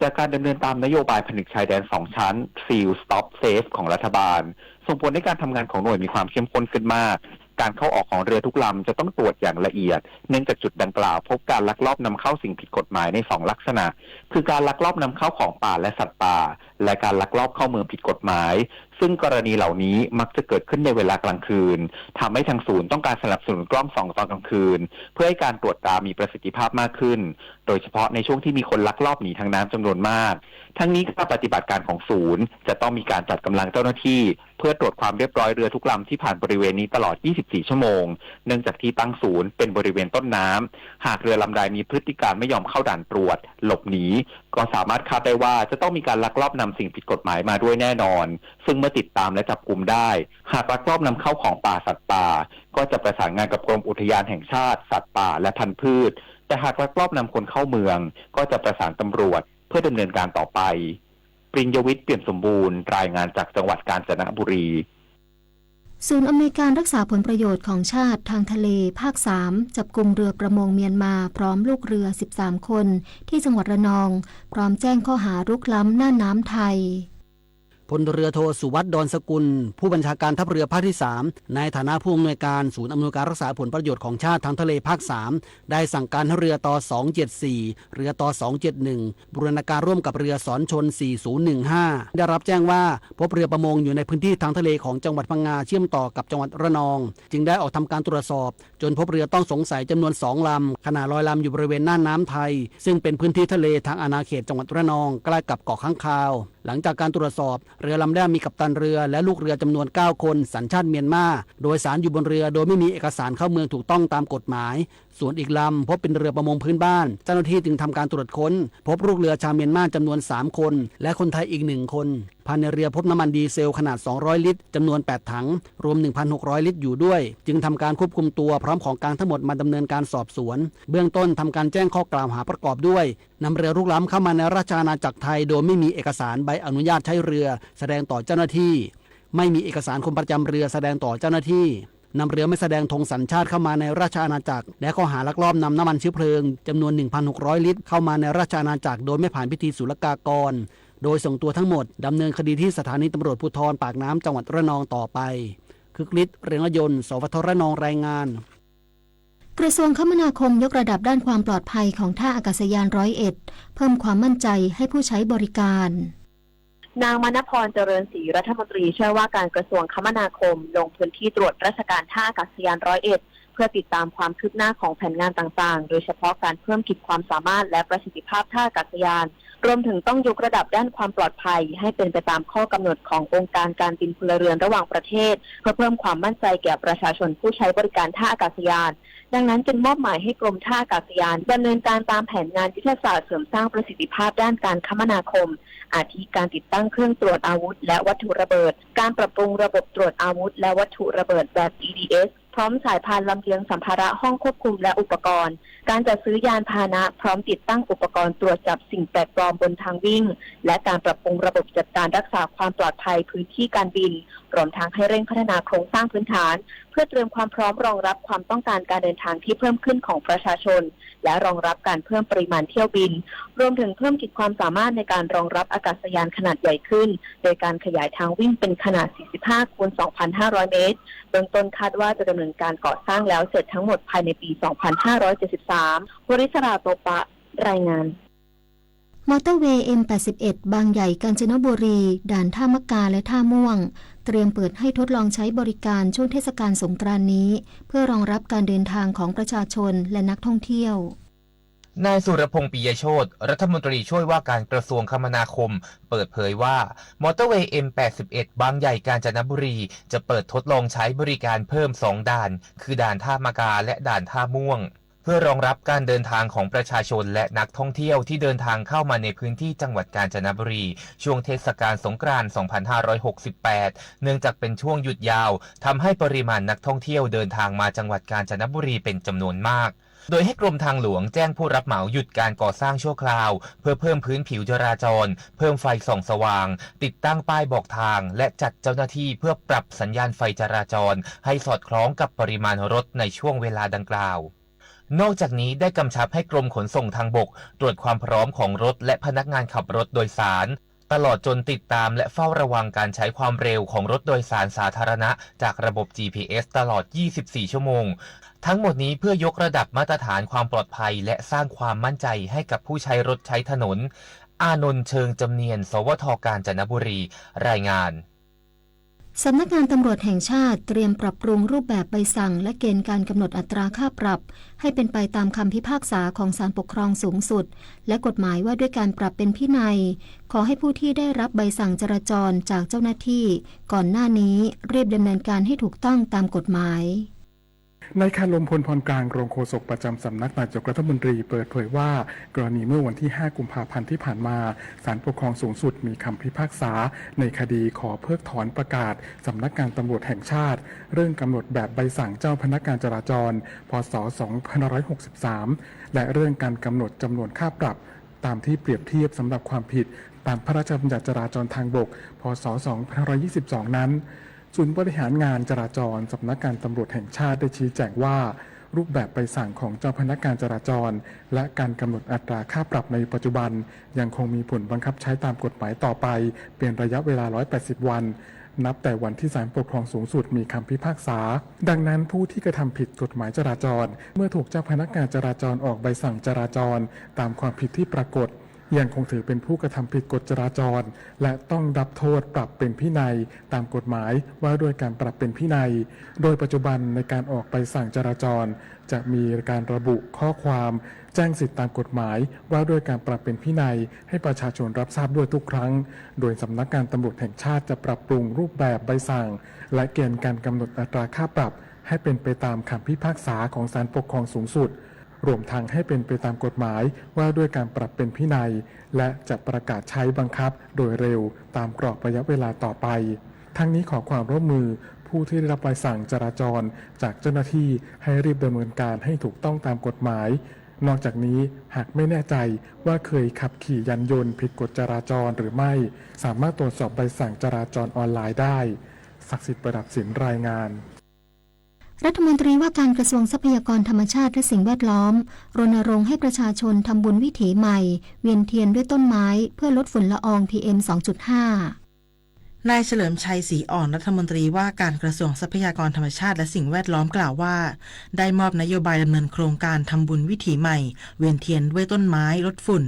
จากการดำเนินตามนโยบายผนึกชายแดนสองชั้น Seal Stop Safe ของรัฐบาล ส่งผลให้การทำงานของหน่วยมีความเข้มข้นขึ้นมาก การเข้าออกของเรือทุกลำจะต้องตรวจอย่างละเอียด เนื่องจากจุดดังกล่าวพบการลักลอบนำเข้าสิ่งผิดกฎหมายในสองลักษณะ คือการลักลอบนำเข้าของป่าและสัตว์ป่า และการลักลอบเข้าเมืองผิดกฎหมาย ซึ่งกรณีเหล่านี้มักจะเกิดขึ้นในเวลากลางคืน ทำให้ทางศูนย์ต้องการสนับสนุนกล้องส่องตอนกลางคืน เพื่อให้การตรวจตรามีประสิทธิภาพมากขึ้น โดยเฉพาะในช่วงที่มีคนลักลอบหนีทางน้ำจำนวนมาก ทั้งนี้ค่าปฏิบัติการของศูนย์จะต้องมีการจัดกำลังเจ้าหน้าที่ เพื่อตรวจความเรียบร้อยเรือทุกลำที่ผ่านบริเวณนี้ตลอด ยี่สิบสี่ ชั่วโมง เนื่องจากที่ตั้งศูนย์เป็นบริเวณต้นน้ำ หากเรือลำใดมีพฤติการไม่ยอมเข้าด่านตรวจ หลบหนี ก็สามารถคาดได้ว่าจะต้องมีการลักลอบนำสิ่งผิดกฎหมายมาด้วยแน่นอน ซึ่งเมื่อติดตามและจับกุมได้ หากลักลอบนำเข้าของป่าสัตว์ป่า ก็จะประสานงานกับกรมอุทยานแห่งชาติ สัตว์ป่า และพันธุ์พืช แต่หากลักลอบนำคนเข้าเมือง ก็จะประสานตำรวจเพื่อดำเนินการต่อไป ปริญญวิทย์ เปี่ยมสมบูรณ์ รายงานจากจังหวัดกาญจนบุรี ศูนย์อำนวยการรักษาผลประโยชน์ของชาติทางทะเลภาค สาม จับกุมเรือประมงเมียนมาพร้อมลูกเรือ สิบสาม คน ที่จังหวัดระนอง พร้อมแจ้งข้อหารุกล้ำน่านน้ำไทย พลเรือโท สุวัสดิ์ ดอนสกุล ผู้บัญชาการทัพเรือภาคที่ สาม ในฐานะผู้อำนวยการศูนย์อำนวยการรักษาผลประโยชน์ของชาติทางทะเลภาค สาม ได้สั่งการให้เรือต่อ สองเจ็ดสี่ เรือต่อ สองเจ็ดหนึ่ง บูรณาการร่วมกับเรือสอนชน สี่ศูนย์หนึ่งห้า ได้รับแจ้งว่าพบเรือประมงอยู่ในพื้นที่ทางทะเลของจังหวัดพังงาเชื่อมต่อกับจังหวัดระนอง จึงได้ออกทำการตรวจสอบ จนพบเรือต้องสงสัยจำนวนสองลำ ขณะลอยลำอยู่บริเวณน่านน้ำไทย ซึ่งเป็นพื้นที่ทะเลทางอาณาเขตจังหวัดระนอง ใกล้กับเกาะค้างคาว หลังจากการตรวจสอบ เรือลำแรกมีกัปตันเรือและลูกเรือจำนวนเก้าคน สัญชาติเมียนมา โดยสารอยู่บนเรือโดยไม่มีเอกสารเข้าเมืองถูกต้องตามกฎหมาย ส่วนอีกลำพบเป็นเรือประมงพื้นบ้าน เจ้าหน้าที่จึงทำการตรวจค้น พบลูกเรือชาวเมียนมาจำนวนสามคน และคนไทยอีกหนึ่งคน ภายในเรือพบน้ำมันดีเซลขนาดสองร้อยลิตรจำนวนแปดถัง รวมหนึ่งพันหกร้อยลิตรอยู่ด้วย จึงทำการควบคุมตัวพร้อมของกลางทั้งหมดมาดำเนินการสอบสวน เบื้องต้นทำการแจ้งข้อกล่าวหาประกอบด้วย นำเรือรุกล้ำเข้ามาในราชอาณาจักรไทยโดยไม่มีเอกสารใบอนุญาตใช้เรือแสดงต่อเจ้าหน้าที่ ไม่มีเอกสารคนประจำเรือแสดงต่อเจ้าหน้าที่ นำเรือไม่แสดงธงสัญชาติเข้ามาในราชอาณาจักร และข้อหาลักลอบนำน้ำมันเชื้อเพลิงจำนวนหนึ่งพันหกร้อยลิตรเข้ามาในราชอาณาจักรโดยไม่ผ่านพิธีศุลกากร โดยส่งตัวทั้งหมดดำเนินคดีที่สถานีตำรวจภูธรปากน้ำจังหวัดระนองต่อไป คึกฤทธิ์ เรืองนยนต์ สวท ระนอง รายงาน กระทรวงคมนาคมยกระดับด้านความปลอดภัยของท่าอากาศยานร้อยเอ็ด เพิ่มความมั่นใจให้ผู้ใช้บริการ นางมณพร เจริญศรี รัฐมนตรีช่วยว่าการกระทรวงคมนาคม ลงพื้นที่ตรวจราชการท่าอากาศยานร้อยเอ็ด เพื่อติดตามความคืบหน้าของแผนงานต่างๆ โดยเฉพาะการเพิ่มขีดความสามารถและประสิทธิภาพท่าอากาศยาน รวมถึงต้องยกระดับด้านความปลอดภัยให้เป็นไปตามข้อกำหนดขององค์การการบินพลเรือนระหว่างประเทศ เพื่อเพิ่มความมั่นใจแก่ประชาชนผู้ใช้บริการท่าอากาศยาน ดังนั้นจึงมอบหมายให้กรมท่าอากาศยานดำเนินการตามแผนงานยุทธศาสตร์เสริมสร้างประสิทธิภาพด้านการคมนาคม อาทิการติดตั้งเครื่องตรวจอาวุธและวัตถุระเบิด การปรับปรุงระบบตรวจอาวุธและวัตถุระเบิดแบบ อี ดี เอส พร้อมสายพานลำเลียงสัมภาระห้องควบคุมและอุปกรณ์ การจัดซื้อยานพาหนะพร้อมติดตั้งอุปกรณ์ตรวจจับสิ่งแปลกปลอมบนทางวิ่ง และการปรับปรุงระบบจัดการรักษาความปลอดภัยพื้นที่การบิน รวมทั้งให้เร่งพัฒนาโครงสร้างพื้นฐาน เพื่อเตรียมความพร้อมรองรับความต้องการการเดินทางที่เพิ่มขึ้นของประชาชน และรองรับการเพิ่มปริมาณเที่ยวบิน รวมถึงเพิ่มขีดความสามารถในการรองรับอากาศยานขนาดใหญ่ขึ้น โดยการขยายทางวิ่งเป็นขนาด สี่สิบห้า คูณ สองพันห้าร้อย เมตร เบื้องต้นคาดว่าจะดำเนินการก่อสร้างแล้วเสร็จทั้งหมดภายในปี สองพันห้าร้อยเจ็ดสิบสาม วริศรา โตปะ รายงาน มอเตอร์เวย์ เอ็ม แปดสิบเอ็ด บางใหญ่ กาญจนบุรี ด่านท่ามะกา และท่าม่วง เตรียมเปิดให้ทดลองใช้บริการช่วงเทศกาลสงกรานต์นี้ เพื่อรองรับการเดินทางของประชาชนและนักท่องเที่ยว นายสุรพงษ์ ปิยโชติ รัฐมนตรีช่วยว่าการกระทรวงคมนาคม เปิดเผยว่า มอเตอร์เวย์ เอ็ม แปดสิบเอ็ด บางใหญ่ กาญจนบุรี จะเปิดทดลองใช้บริการเพิ่มสองด่าน คือด่านท่ามะกา และด่านท่าม่วง เพื่อรองรับการเดินทางของประชาชนและนักท่องเที่ยวที่เดินทางเข้ามาในพื้นที่จังหวัดกาญจนบุรี ช่วงเทศกาลสงกรานต์ สองพันห้าร้อยหกสิบแปด เนื่องจากเป็นช่วงหยุดยาว ทำให้ปริมาณนักท่องเที่ยวเดินทางมาจังหวัดกาญจนบุรีเป็นจำนวนมาก โดยให้กรมทางหลวงแจ้งผู้รับเหมาหยุดการก่อสร้างชั่วคราว เพื่อเพิ่มพื้นผิวจราจร เพิ่มไฟส่องสว่าง ติดตั้งป้ายบอกทาง และจัดเจ้าหน้าที่เพื่อปรับสัญญาณไฟจราจร ให้สอดคล้องกับปริมาณรถในช่วงเวลาดังกล่าว นอกจากนี้ได้กำชับให้กรมขนส่งทางบก ตรวจความพร้อมของรถและพนักงานขับรถโดยสาร ตลอดจนติดตามและเฝ้าระวังการใช้ความเร็วของรถโดยสารสาธารณะจากระบบ จี พี เอส ตลอด ยี่สิบสี่ ชั่วโมง ทั้งหมดนี้เพื่อยกระดับมาตรฐานความปลอดภัยและสร้างความมั่นใจให้กับผู้ใช้รถใช้ถนน อานนท์ เชิงจำเนียน สวท กาญจนบุรี รายงาน สำนักงานตำรวจแห่งชาติเตรียมปรับปรุงรูปแบบใบสั่งและเกณฑ์การกำหนดอัตราค่าปรับให้เป็นไปตามคำพิพากษาของศาลปกครองสูงสุดและกฎหมายว่าด้วยการปรับเป็นพินัย ขอให้ผู้ที่ได้รับใบสั่งจราจรจากเจ้าหน้าที่ก่อนหน้านี้รีบดำเนินการให้ถูกต้องตามกฎหมาย นายคารม พลพรกลาง รองโฆษกประจำสำนักนายกรัฐมนตรีเปิดเผยว่า กรณีเมื่อวันที่ ห้า กุมภาพันธ์ที่ผ่านมา ศาลปกครองสูงสุดมีคำพิพากษาในคดีขอเพิกถอนประกาศสำนักงานตำรวจแห่งชาติ เรื่องกำหนดแบบใบสั่งเจ้าพนักงานจราจร พ.ศ. สองพันห้าร้อยหกสิบสาม และเรื่องการกำหนดจำนวนค่าปรับ ตามที่เปรียบเทียบสำหรับความผิดตามพระราชบัญญัติจราจรทางบก พ.ศ. สองพันห้าร้อยยี่สิบสอง นั้น ศูนย์บริหารงานจราจรสำนักงานตำรวจแห่งชาติได้ชี้แจงว่า รูปแบบใบสั่งของเจ้าพนักงานจราจร และการกำหนดอัตราค่าปรับในปัจจุบัน ยังคงมีผลบังคับใช้ตามกฎหมายต่อไป เป็นระยะเวลา ร้อยแปดสิบ วัน นับแต่วันที่ศาลปกครองสูงสุดมีคำพิพากษา ดังนั้นผู้ที่กระทำผิดกฎหมายจราจร เมื่อถูกเจ้าพนักงานจราจรออกใบสั่งจราจร ตามความผิดที่ปรากฏ ยังคงถือเป็นผู้กระทำผิดกฎจราจร และต้องรับโทษปรับเป็นพินัยตามกฎหมายว่าด้วยการปรับเป็นพินัย โดยปัจจุบันในการออกใบสั่งจราจร จะมีการระบุข้อความแจ้งสิทธิตามกฎหมายว่าด้วยการปรับเป็นพินัยให้ประชาชนรับทราบด้วยทุกครั้ง โดยสำนักงานตำรวจแห่งชาติจะปรับปรุงรูปแบบใบสั่ง และเกณฑ์การกำหนดอัตราค่าปรับให้เป็นไปตามคำพิพากษาของศาลปกครองสูงสุด รวมทั้งให้เป็นไปตามกฎหมายว่าด้วยการปรับเป็นพินัย และจะประกาศใช้บังคับโดยเร็วตามกรอบระยะเวลาต่อไป ทั้งนี้ขอความร่วมมือผู้ที่ได้รับใบสั่งจราจรจากเจ้าหน้าที่ให้รีบดำเนินการให้ถูกต้องตามกฎหมาย นอกจากนี้หากไม่แน่ใจว่าเคยขับขี่ยานยนต์ผิดกฎจราจรหรือไม่ สามารถตรวจสอบใบสั่งจราจรออนไลน์ได้ ศักดิ์สิทธิ์ ประดับศิลป์ รายงาน รัฐมนตรีว่าการกระทรวงทรัพยากรธรรมชาติและสิ่งแวดล้อม รณรงค์ให้ประชาชนทำบุญวิถีใหม่ เวียนเทียนด้วยต้นไม้ เพื่อลดฝุ่นละออง พีเอ็ม สองจุดห้า นายเฉลิมชัย ศรีอ่อน รัฐมนตรีว่าการกระทรวงทรัพยากรธรรมชาติและสิ่งแวดล้อมกล่าวว่า ได้มอบนโยบายดำเนินโครงการทำบุญวิถีใหม่ เวียนเทียนด้วยต้นไม้ลดฝุ่น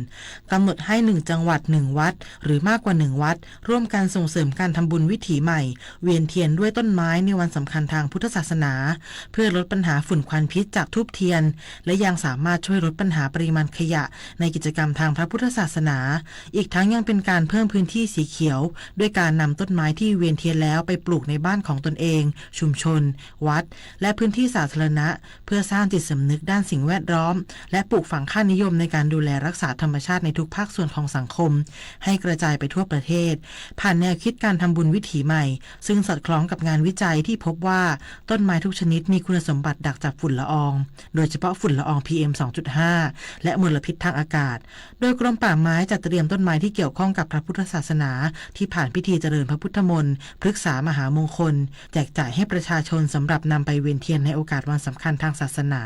กำหนดให้หนึ่งจังหวัดหนึ่งวัด หรือมากกว่าหนึ่งวัด ร่วมกันส่งเสริมการทำบุญวิถีใหม่ เวียนเทียนด้วยต้นไม้ในวันสำคัญทางพุทธศาสนา เพื่อลดปัญหาฝุ่นควันพิษจากธูปเทียน และยังสามารถช่วยลดปัญหาปริมาณขยะในกิจกรรมทางพระพุทธศาสนา อีกทั้งยังเป็นการเพิ่มพื้นที่สีเขียว ด้วยการนำต้นไม้ที่เวียนเทียนแล้วไปปลูกในบ้านของตนเอง ชุมชน วัด และพื้นที่สาธารณะ เพื่อสร้างจิตสำนึกด้านสิ่งแวดล้อม และปลูกฝังค่านิยมในการดูแลรักษาธรรมชาติในทุกภาคส่วนของสังคม ให้กระจายไปทั่วประเทศ ผ่านแนวคิดการทำบุญวิถีใหม่ ซึ่งสอดคล้องกับงานวิจัยที่พบว่าต้นไม้ทุกชนิดมีคุณสมบัติดักจับฝุ่นละออง โดยเฉพาะฝุ่นละออง พีเอ็ม สองจุดห้า และมลพิษทางอากาศ โดยกรมป่าไม้จัดเตรียมต้นไม้ที่เกี่ยวข้องกับพระพุทธศาสนา ที่ผ่านพิธีเจริญพระพุทธมนต์ พฤกษามหามงคล แจกจ่ายให้ประชาชนสำหรับนำไปเวียนเทียนในโอกาสวันสำคัญทางศาสนา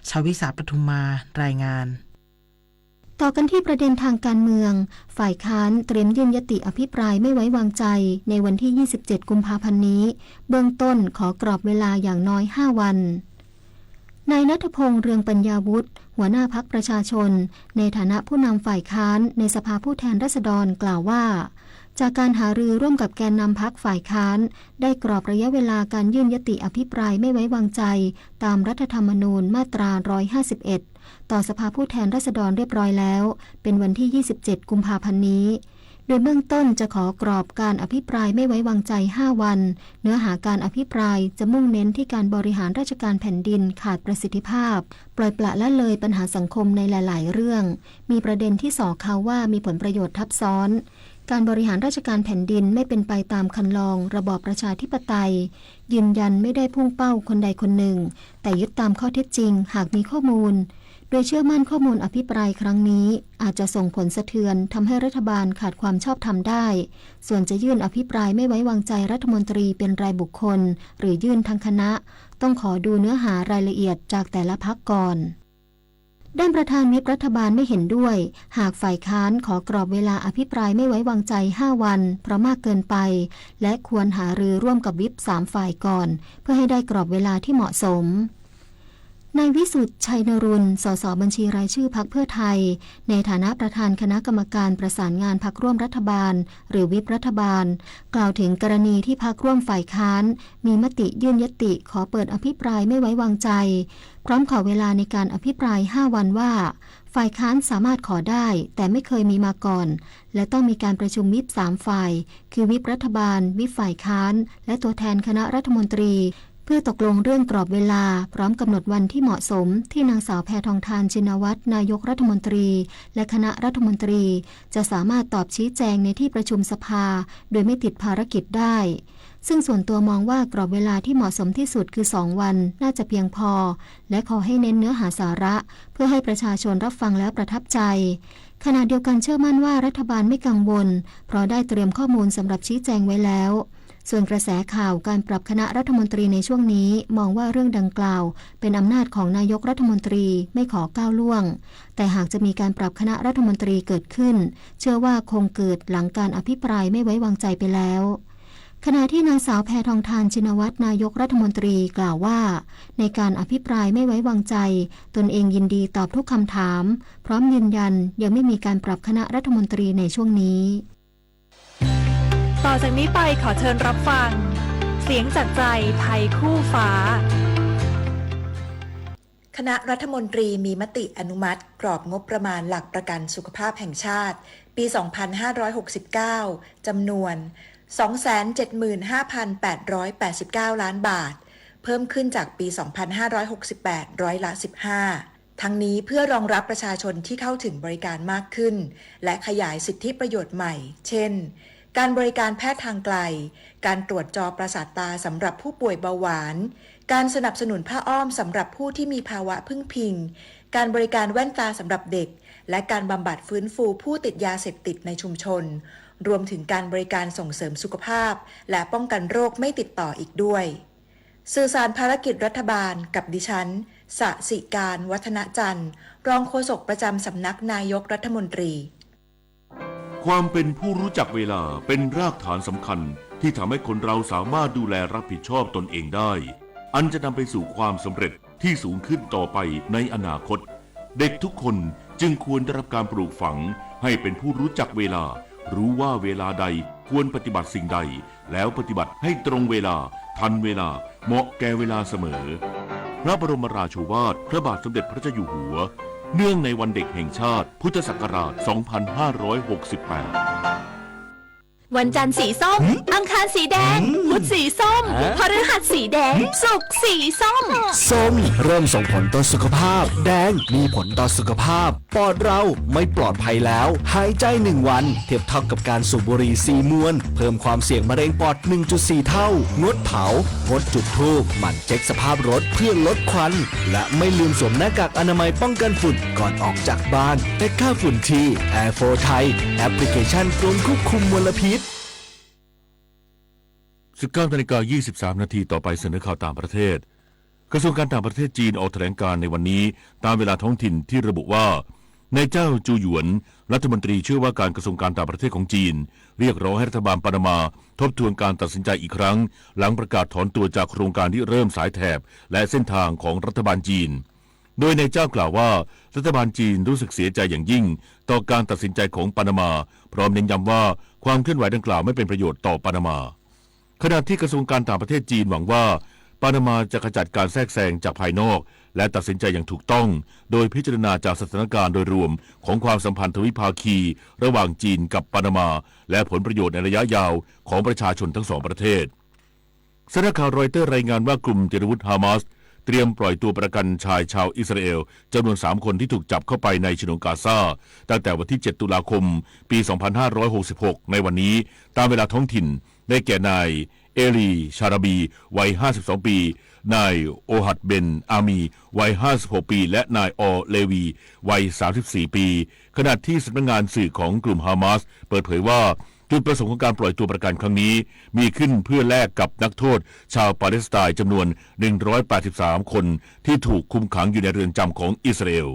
ชวิสา ปทุมมา รายงาน ต่อกันที่ประเด็นทางการเมือง ฝ่ายค้านเตรียมยื่นยติอภิปรายไม่ไว้วางใจในวันที่ ยี่สิบเจ็ด กุมภาพันธ์นี้ เบื้องต้นขอกรอบเวลาอย่างน้อย ห้า วัน นายณัฐพงษ์ เรืองปัญญาวุฒิ หัวหน้าพรรคประชาชน ในฐานะผู้นำฝ่ายค้านในสภาผู้แทนราษฎรกล่าวว่า จากการหารือร่วมกับแกนนำพรรคฝ่ายค้าน ได้กรอบระยะเวลาการยื่นยติอภิปรายไม่ไว้วางใจ ตามรัฐธรรมนูญมาตรา ร้อยห้าสิบเอ็ด ต่อสภาผู้แทนราษฎรเรียบร้อยแล้ว เป็นวันที่ ยี่สิบเจ็ด กุมภาพันธ์นี้ โดยเบื้องต้นจะขอกรอบการอภิปรายไม่ไว้วางใจ ห้า วัน เนื้อหาการอภิปรายจะมุ่งเน้นที่การบริหารราชการแผ่นดินขาดประสิทธิภาพ ปล่อยปละละเลยปัญหาสังคมในหลายๆ เรื่อง มีประเด็นที่ส่อเขาว่ามีผลประโยชน์ทับซ้อน การบริหารราชการแผ่นดินไม่เป็นไปตามคันลองระบอบประชาธิปไตย ยืนยันไม่ได้พุ่งเป้าคนใดคนหนึ่ง แต่ยึดตามข้อเท็จจริง หากมีข้อมูล โดยเชื่อมั่นข้อมูลอภิปรายครั้งนี้ อาจจะส่งผลสะเทือนทำให้รัฐบาลขาดความชอบธรรมได้ ส่วนจะยื่นอภิปรายไม่ไว้วางใจรัฐมนตรีเป็นรายบุคคล หรือยื่นทั้งคณะ ต้องขอดูเนื้อหารายละเอียดจากแต่ละพรรคก่อน ด้านประธานวิปรัฐบาลไม่เห็นด้วย หากฝ่ายค้านขอกรอบเวลาอภิปรายไม่ไว้วางใจ ห้า วัน เพราะมากเกินไป และควรหารือร่วมกับวิป สาม ฝ่ายก่อน เพื่อให้ได้กรอบเวลาที่เหมาะสม นายวิสุทธิ์ ชัยนรุณ สสบัญชีรายชื่อพรรคเพื่อไทย ในฐานะประธานคณะกรรมการประสานงานพรรคร่วมรัฐบาล หรือวิปรัฐบาล กล่าวถึงกรณีที่พรรคร่วมฝ่ายค้าน มีมติยื่นยติขอเปิดอภิปรายไม่ไว้วางใจ พร้อมขอเวลาในการอภิปราย ห้า วันว่า ฝ่ายค้านสามารถขอได้ แต่ไม่เคยมีมาก่อน และต้องมีการประชุมวิปสามฝ่าย คือวิปรัฐบาล วิปฝ่ายค้าน และตัวแทนคณะรัฐมนตรี เพื่อตกลงเรื่องกรอบเวลา พร้อมกำหนดวันที่เหมาะสม ที่นางสาวแพทองธาร ชินวัตร นายกรัฐมนตรี และคณะรัฐมนตรี จะสามารถตอบชี้แจงในที่ประชุมสภา โดยไม่ติดภารกิจได้ ซึ่งส่วนตัวมองว่ากรอบเวลาที่เหมาะสมที่สุดคือสองวัน น่าจะเพียงพอ และขอให้เน้นเนื้อหาสาระ เพื่อให้ประชาชนรับฟังแล้วประทับใจ ขณะเดียวกันเชื่อมั่นว่ารัฐบาลไม่กังวล เพราะได้เตรียมข้อมูลสำหรับชี้แจงไว้แล้ว ส่วนกระแสข่าวการปรับคณะรัฐมนตรีในช่วงนี้ มองว่าเรื่องดังกล่าวเป็นอำนาจของนายกรัฐมนตรี ไม่ขอก้าวล่วง แต่หากจะมีการปรับคณะรัฐมนตรีเกิดขึ้น เชื่อว่าคงเกิดหลังการอภิปรายไม่ไว้วางใจไปแล้ว ขณะที่นางสาวแพทองธาร ชินวัตร นายกรัฐมนตรีกล่าวว่า ในการอภิปรายไม่ไว้วางใจ ตนเองยินดีตอบทุกคำถาม พร้อมยืนยันยังไม่มีการปรับคณะรัฐมนตรีในช่วงนี้ ต่อจากนี้ไปขอเชิญรับฟัง เสียงจากใจไทยคู่ฟ้า คณะรัฐมนตรีมีมติอนุมัติกรอบงบประมาณหลักประกันสุขภาพแห่งชาติ ปี สองพันห้าร้อยหกสิบเก้า จำนวน สองแสนเจ็ดหมื่นห้าพันแปดร้อยแปดสิบเก้า ล้านบาท เพิ่มขึ้นจากปี สองพันห้าร้อยหกสิบแปด ร้อยละ สิบห้า ทั้งนี้เพื่อรองรับประชาชนที่เข้าถึงบริการมากขึ้น และขยายสิทธิประโยชน์ใหม่ เช่น การบริการแพทย์ทางไกล การตรวจจอประสาทตาสำหรับผู้ป่วยเบาหวาน การสนับสนุนผ้าอ้อมสำหรับผู้ที่มีภาวะพึ่งพิง การบริการแว่นตาสำหรับเด็ก และการบำบัดฟื้นฟูผู้ติดยาเสพติดในชุมชน รวมถึงการบริการส่งเสริมสุขภาพ และป้องกันโรคไม่ติดต่ออีกด้วย สื่อสารภารกิจรัฐบาลกับดิฉัน สสิการ วัฒนจันทร์ รองโฆษกประจำสำนักนายกรัฐมนตรี ความเป็นผู้รู้จักเวลาเป็นรากฐานสำคัญที่ทำให้คนเราสามารถดูแลรับผิดชอบตนเองได้ อันจะนำไปสู่ความสำเร็จที่สูงขึ้นต่อไปในอนาคต เด็กทุกคนจึงควรได้รับการปลูกฝังให้เป็นผู้รู้จักเวลา รู้ว่าเวลาใดควรปฏิบัติสิ่งใด แล้วปฏิบัติให้ตรงเวลา ทันเวลา เหมาะแก่เวลาเสมอ พระบรมราโชวาทพระบาทสมเด็จพระเจ้าอยู่หัว เนื่องในวันเด็กแห่งชาติ พุทธศักราช สองพันห้าร้อยหกสิบแปด วันจันทร์สีส้ม อังคารสีแดง พุธสีส้ม พฤหัสสีแดง ศุกร์สีส้ม ส้ม เริ่มส่งผลต่อสุขภาพ แดง มีผลต่อสุขภาพ ปอดเราไม่ปลอดภัยแล้ว หายใจหนึ่งวัน เทียบเท่ากับการสูบบุหรี่สี่มวน เพิ่มความเสี่ยงมะเร็งปอด หนึ่งจุดสี่ เท่า งดเผา งดจุดธูป หมั่นเช็คสภาพรถเพื่อลดควัน และไม่ลืมสวมหน้ากากอนามัยป้องกันฝุ่นก่อนออกจากบ้าน ไปฆ่าฝุ่นที่ Air Force ไทย แอปพลิเคชันกรมควบคุมมลพิษ สิบเก้านาฬิกายี่สิบสามนาที ต่อไปเสนอข่าวต่างประเทศ กระทรวงการต่างประเทศจีนออกแถลงการณ์ในวันนี้ ตามเวลาท้องถิ่นที่ระบุว่า นายเจ้าจูหยวน รัฐมนตรีช่วยว่าการกระทรวงการต่างประเทศของจีน เรียกร้องให้รัฐบาลปานามาทบทวนการตัดสินใจอีกครั้ง หลังประกาศถอนตัวจากโครงการริเริ่มสายแถบ และเส้นทางของรัฐบาลจีน โดยนายเจ้ากล่าวว่า รัฐบาลจีนรู้สึกเสียใจอย่างยิ่งต่อการตัดสินใจของปานามา พร้อมเน้นย้ำว่าความเคลื่อนไหวดังกล่าวไม่เป็นประโยชน์ต่อปานามา ขณะที่กระทรวงการต่างประเทศจีนหวังว่า ปานามาจะขจัดการแทรกแซงจากภายนอก และตัดสินใจอย่างถูกต้อง โดยพิจารณาจากสถานการณ์โดยรวมของความสัมพันธ์ทวิภาคีระหว่างจีนกับปานามา และผลประโยชน์ในระยะยาวของประชาชนทั้งสองประเทศ สำนักข่าวรอยเตอร์รายงานว่ากลุ่มติดอาวุธฮามาสเตรียมปล่อยตัวประกันชายชาวอิสราเอลจำนวนสามคนที่ถูกจับเข้าไปในฉนวนกาซา ตั้งแต่วันที่ เจ็ด ตุลาคม ปี สองพันห้าร้อยหกสิบหก ในวันนี้ ตามเวลาท้องถิ่น ได้แก่นายเอลี ชาราบี วัย ห้าสิบสอง ปี นายโอฮัด เบน อามี วัย ห้าสิบหก ปี และนายออ เลวี วัย สามสิบสี่ ปี ขณะที่สำนักงานสื่อของกลุ่มฮามาสเปิดเผยว่า จุดประสงค์ของการปล่อยตัวประกันครั้งนี้ มีขึ้นเพื่อแลกกับนักโทษชาวปาเลสไตน์จำนวน หนึ่งร้อยแปดสิบสาม คนที่ถูกคุมขังอยู่ในเรือนจำของอิสราเอล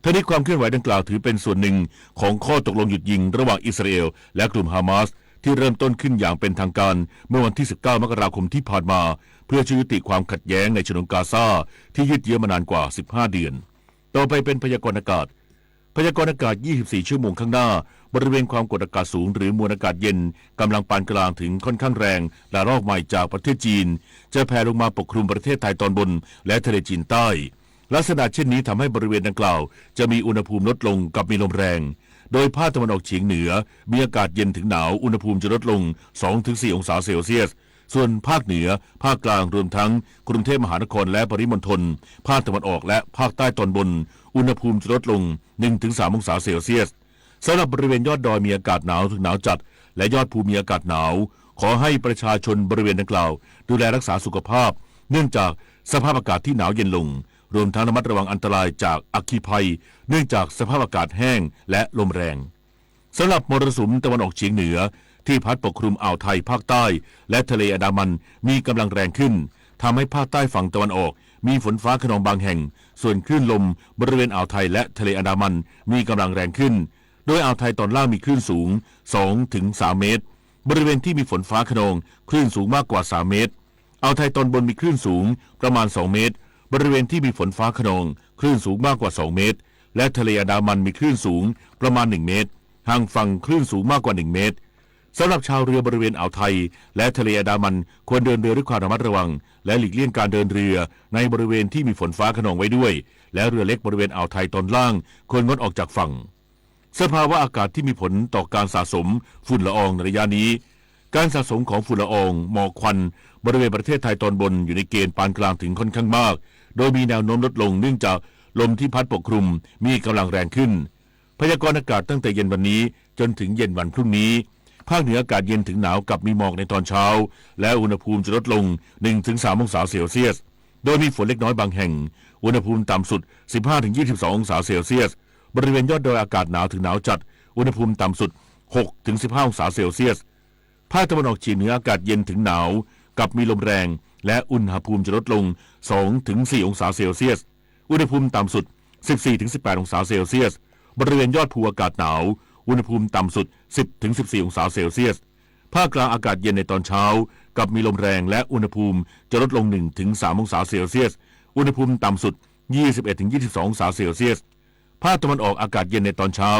ทั้งนี้ความเคลื่อนไหวดังกล่าวถือเป็นส่วนหนึ่งของข้อตกลงหยุดยิงระหว่างอิสราเอลและกลุ่มฮามาส ที่เริ่มต้นขึ้นอย่างเป็นทางการเมื่อวันที่ สิบเก้า มกราคมที่ผ่านมา เพื่อช่วยยุติความขัดแย้งในฉนวนกาซาที่ยืดเยื้อมานานกว่า สิบห้า เดือน ต่อไปเป็นพยากรณ์อากาศ พยากรณ์อากาศ ยี่สิบสี่ ชั่วโมงข้างหน้า บริเวณความกดอากาศสูงหรือมวลอากาศเย็น กำลังปานกลางถึงค่อนข้างแรง ระลอกใหม่จากประเทศจีน จะแผ่ลงมาปกคลุมประเทศไทยตอนบน และทะเลจีนใต้ ลักษณะเช่นนี้ทำให้บริเวณดังกล่าวจะมีอุณหภูมิลดลงกับมีลมแรง โดยภาคตะวันออกเฉียงเหนือมีอากาศเย็นถึงหนาว อุณหภูมิจะลดลง สองถึงสี่ องศาเซลเซียส ส่วนภาคเหนือ ภาคกลางรวมทั้งกรุงเทพมหานครและปริมณฑล ภาคตะวันออกและภาคใต้ตอนบน อุณหภูมิจะลดลง หนึ่งถึงสาม องศาเซลเซียส สำหรับบริเวณยอดดอยมีอากาศหนาวถึงหนาวจัด และยอดภูมีอากาศหนาว ขอให้ประชาชนบริเวณดังกล่าวดูแลรักษาสุขภาพ เนื่องจากสภาพอากาศที่หนาวเย็นลง รวมทั้งระมัดระวังอันตรายจากอัคคีภัย เนื่องจากสภาพอากาศแห้งและลมแรง สำหรับมรสุมตะวันออกเฉียงเหนือที่พัดปกคลุมอ่าวไทยภาคใต้และทะเลอันดามันมีกำลังแรงขึ้น ทำให้ภาคใต้ฝั่งตะวันออกมีฝนฟ้าคะนองบางแห่ง ส่วนคลื่นลมบริเวณอ่าวไทยและทะเลอันดามันมีกำลังแรงขึ้น โดยอ่าวไทยตอนล่างมีคลื่นสูง สองถึงสาม เมตร บริเวณที่มีฝนฟ้าคะนองคลื่นสูงมากกว่า สาม เมตร อ่าวไทยตอนบนมีคลื่นสูงประมาณ สอง เมตร บริเวณที่มีฝนฟ้าคะนองคลื่นสูงมากกว่า สอง เมตร และทะเลอันดามันมีคลื่นสูงประมาณ หนึ่ง เมตร ห่างฝั่งคลื่นสูงมากกว่า หนึ่ง เมตร สำหรับชาวเรือบริเวณอ่าวไทยและทะเลอันดามันควรเดินเรือด้วยความระมัดระวัง และหลีกเลี่ยงการเดินเรือในบริเวณที่มีฝนฟ้าคะนองไว้ด้วย และเรือเล็กบริเวณอ่าวไทยตอนล่างควรงดออกจากฝั่ง สภาวะอากาศที่มีผลต่อการสะสมฝุ่นละอองในระยะนี้ การสะสมของฝุ่นละออง หมอกควัน บริเวณประเทศไทยตอนบนอยู่ในเกณฑ์ปานกลางถึงค่อนข้างมาก โดยมีแนวโน้มลดลงเนื่องจากลมที่พัดปกคลุมมีกำลังแรงขึ้น พยากรณ์อากาศตั้งแต่เย็นวันนี้จนถึงเย็นวันพรุ่งนี้ ภาคเหนืออากาศเย็นถึงหนาวกับมีหมอกในตอนเช้า และอุณหภูมิจะลดลง หนึ่งถึงสาม องศาเซลเซียส โดยมีฝนเล็กน้อยบางแห่ง อุณหภูมิต่ำสุด สิบห้าถึงยี่สิบสอง องศาเซลเซียส บริเวณยอดดอยอากาศหนาวถึงหนาวจัด อุณหภูมิต่ำสุด หกถึงสิบห้า องศาเซลเซียส ภาคตะวันออกเฉียงเหนืออากาศเย็นถึงหนาว กับมีลมแรง และอุณหภูมิจะลดลง สองถึงสี่ องศาเซลเซียส อุณหภูมิต่ำสุด สิบสี่ถึงสิบแปด องศาเซลเซียส บริเวณยอดภูอากาศหนาว อุณหภูมิต่ำสุด สิบถึงสิบสี่ องศาเซลเซียส ภาคกลางอากาศเย็นในตอนเช้า กับมีลมแรง และอุณหภูมิจะลดลง หนึ่งถึงสาม องศาเซลเซียส อุณหภูมิต่ำสุด ยี่สิบเอ็ดถึงยี่สิบสอง องศาเซลเซียส ภาคตะวันออกอากาศเย็นในตอนเช้า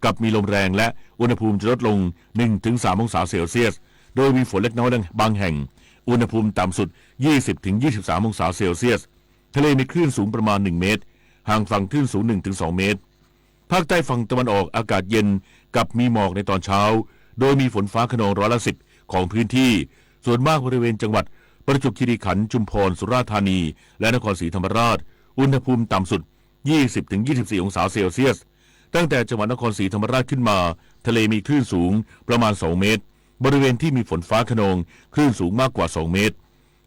กับมีลมแรง และอุณหภูมิจะลดลง หนึ่งถึงสาม องศาเซลเซียส โดยมีฝนเล็กน้อยบางแห่ง อุณหภูมิต่ำสุด ยี่สิบถึงยี่สิบสาม องศาเซลเซียส ทะเลมีคลื่นสูงประมาณ หนึ่ง เมตร ห่างฝั่งคลื่นสูง หนึ่งถึงสอง เมตร ภาคใต้ฝั่งตะวันออกอากาศเย็น กับมีหมอกในตอนเช้า โดยมีฝนฟ้าคะนองร้อยละ สิบ ของพื้นที่ ส่วนมากบริเวณจังหวัดประจวบคีรีขันธ์ ชุมพร สุราษฎร์ธานี และนครศรีธรรมราช อุณหภูมิต่ำสุด ยี่สิบถึงยี่สิบสี่ องศาเซลเซียส ตั้งแต่จังหวัดนครศรีธรรมราชขึ้นมา ทะเลมีคลื่นสูงประมาณ สอง เมตร บริเวณที่มีฝนฟ้าคะนอง คลื่นสูงมากกว่า สอง เมตร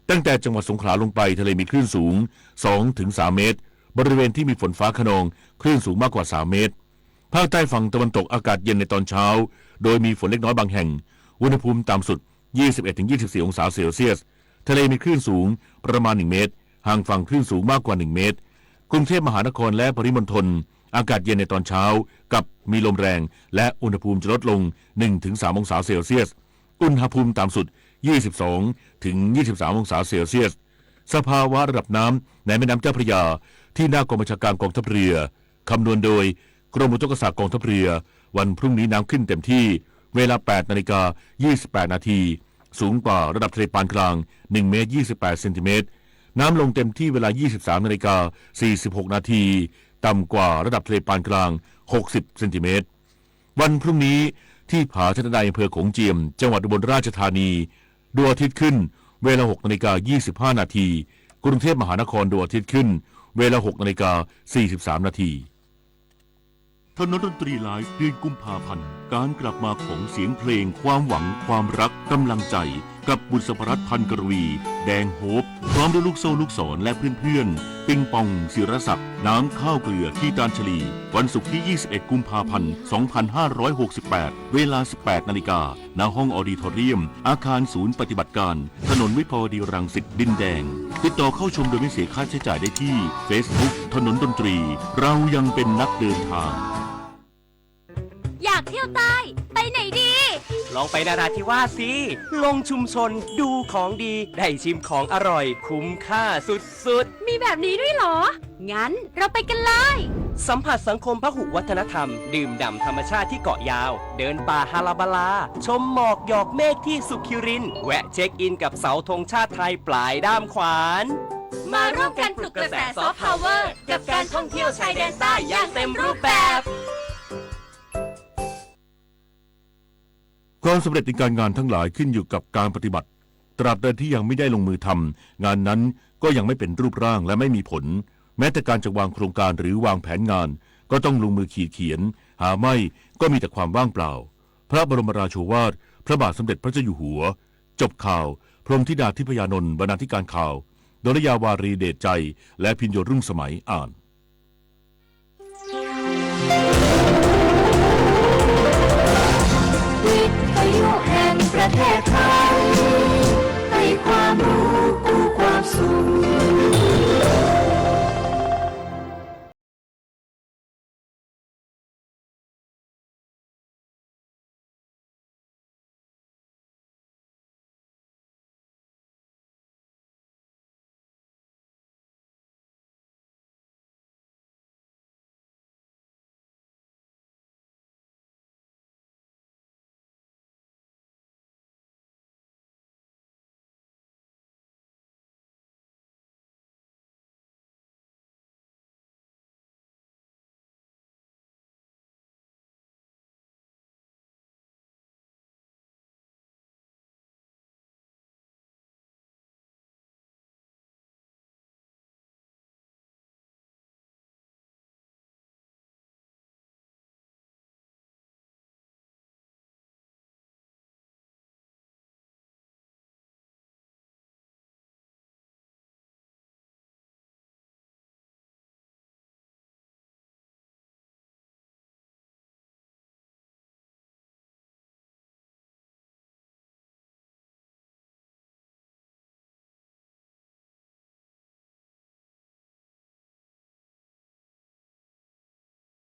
ตั้งแต่จังหวัดสงขลาลงไป ทะเลมีคลื่นสูง สองถึงสาม เมตร บริเวณที่มีฝนฟ้าคะนอง คลื่นสูงมากกว่า สาม เมตร ภาคใต้ฝั่งตะวันตกอากาศเย็นในตอนเช้า โดยมีฝนเล็กน้อยบางแห่ง อุณหภูมิต่ำสุด ยี่สิบเอ็ดถึงยี่สิบสี่ องศาเซลเซียส ทะเลมีคลื่นสูงประมาณ หนึ่ง เมตร ห่างฝั่งคลื่นสูงมากกว่า หนึ่ง เมตร กรุงเทพมหานครและปริมณฑล อากาศเย็นในตอนเช้า กับมีลมแรง และอุณหภูมิจะลดลง หนึ่งถึงสาม องศาเซลเซียส อุณหภูมิต่ำสุด ยี่สิบสองถึงยี่สิบสาม องศาเซลเซียส สภาวะระดับน้ำในแม่น้ำเจ้าพระยา ที่หน้ากองบัญชาการกองทัพเรือ คำนวณโดยกรมอุทกศาสตร์กองทัพเรือ วันพรุ่งนี้น้ำขึ้นเต็มที่ เวลา แปดนาฬิกา ยี่สิบแปดนาที สูงกว่าระดับทะเลปานกลาง หนึ่ง เมตร ยี่สิบแปด เซนติเมตร น้ำลงเต็มที่เวลา ยี่สิบสามนาฬิกา สี่สิบหกนาที ต่ำกว่าระดับทะเลปานกลาง หกสิบ เซนติเมตร วันพรุ่งนี้ ที่ผาทับเนินอำเภอโขงเจียม จังหวัดอุบลราชธานี ดวงอาทิตย์ขึ้น เวลา หกนาฬิกา ยี่สิบห้านาที กรุงเทพมหานคร ดวงอาทิตย์ขึ้น เวลา หกนาฬิกา สี่สิบสามนาที ถนนดนตรีไลฟ์ เดือนกุมภาพันธ์ การกลับมาของเสียงเพลง ความหวัง ความรัก กำลังใจ กับบุษบรัตน์ พันกรวี แดงโฮป พร้อมด้วยลูกโซ่ลูกศร และเพื่อนๆ ปิงปอง ศิรศักดิ์ น้ำข้าวเกลือ คีตานชลี วันศุกร์ที่ ยี่สิบเอ็ด กุมภาพันธ์ สองพันห้าร้อยหกสิบแปด เวลา สิบแปดนาฬิกา ณ ห้องออดิทอเรียม อาคารศูนย์ปฏิบัติการ ถนนวิภาวดีรังสิต ดินแดง ติดต่อเข้าชมโดยไม่เสียค่าใช้จ่ายได้ที่ Facebook ถนนดนตรี เรายังเป็นนักเดินทาง อยาก เที่ยวใต้ ไปไหนดี ลองไปนราธิวาสสิ ลงชุมชน ดูของดี ได้ชิมของอร่อย คุ้มค่าสุดๆ มีแบบนี้ด้วยเหรอ งั้นเราไปกันเลย สัมผัสสังคมพหุวัฒนธรรม ดื่มด่ำธรรมชาติที่เกาะยาว เดินป่าฮาลาบาลา ชมหมอกหยอกเมฆที่สุขิรินทร์ แวะเช็คอินกับเสาธงชาติไทยปลายด้ามขวาน มาร่วมกันปลุกกระแสซอฟต์พาวเวอร์ กับการท่องเที่ยวชายแดนใต้อย่างเต็มรูปแบบ ความสำเร็จในการงานทั้งหลายขึ้นอยู่กับการปฏิบัติ ตราบใดที่ยังไม่ได้ลงมือทำ งานนั้นก็ยังไม่เป็นรูปร่างและไม่มีผล แม้แต่การจะวางโครงการหรือวางแผนงาน ก็ต้องลงมือขีดเขียน หาไม่ก็มีแต่ความว่างเปล่า พระบรมราโชวาท พระบาทสมเด็จพระเจ้าอยู่หัว จบข่าว พรหมธิดาทิพยานนท์ บรรณาธิการข่าว ดลยาวารีเดชใจ และพิญโยรุ่งสมัย อ่าน วิทยุแห่งประเทศไทย ให้ความรู้กู้ความสุข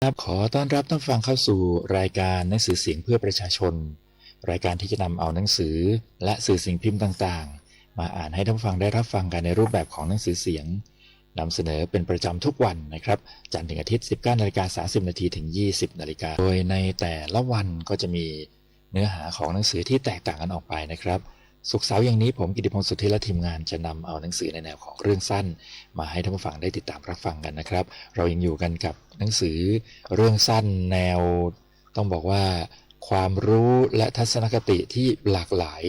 ครับ ขอต้อนรับท่านฟังเข้าสู่รายการหนังสือเสียงเพื่อประชาชน รายการที่จะนำเอาหนังสือและสื่อสิ่งพิมพ์ต่างๆ มาอ่านให้ท่านฟังได้รับฟังกันในรูปแบบของหนังสือเสียง นำเสนอเป็นประจำทุกวันนะครับ จันทร์ถึงอาทิตย์ สิบเก้านาฬิกาสามสิบนาทีถึงยี่สิบนาฬิกา โดยในแต่ละวันก็จะมีเนื้อหาของหนังสือที่แตกต่างกันออกไปนะครับ ศุกร์เสาร์อย่างนี้ผมกิติพงษ์สุทธิและทีมงานจะนำเอาหนังสือในแนวของเรื่องสั้นมาให้ท่านผู้ฟังได้ติดตามรับฟังกันนะครับ เรายังอยู่กันกับหนังสือเรื่องสั้นแนว ต้องบอกว่าความรู้และทัศนคติที่หลากหลาย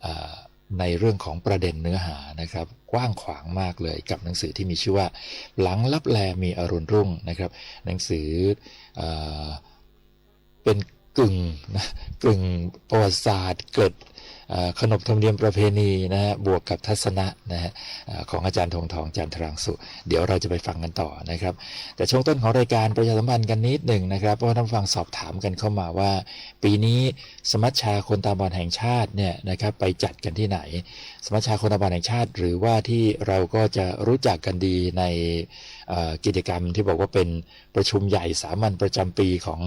เอ่อ ในเรื่องของประเด็นเนื้อหานะครับ กว้างขวางมากเลยกับหนังสือที่มีชื่อว่า หลังลับแลมีอรุณรุ่งนะครับ หนังสือ เอ่อ เป็นกึ่งนะ กึ่งประวัติศาสตร์ เกร็ด เอ่อ ขนบธรรมเนียมประเพณีนะฮะ บวกกับทัศนะนะฮะ เอ่อ ของอาจารย์ธงทอง จันทรางสุ เดี๋ยวเราจะไปฟังกันต่อนะครับ แต่ช่วงต้นของรายการประชาสัมพันธ์กันนิดหนึ่งนะครับ เพราะว่าท่านผู้ฟังสอบถามกันเข้ามาว่า ปีนี้สมัชชาคนตาบอดแห่งชาติเนี่ยนะครับ ไปจัดกันที่ไหน สมัชชาคนตาบอดแห่งชาติ หรือว่าที่เราก็จะรู้จักกันดีใน เอ่อ กิจกรรมที่บอกว่าเป็นประชุมใหญ่สามัญประจำปีของ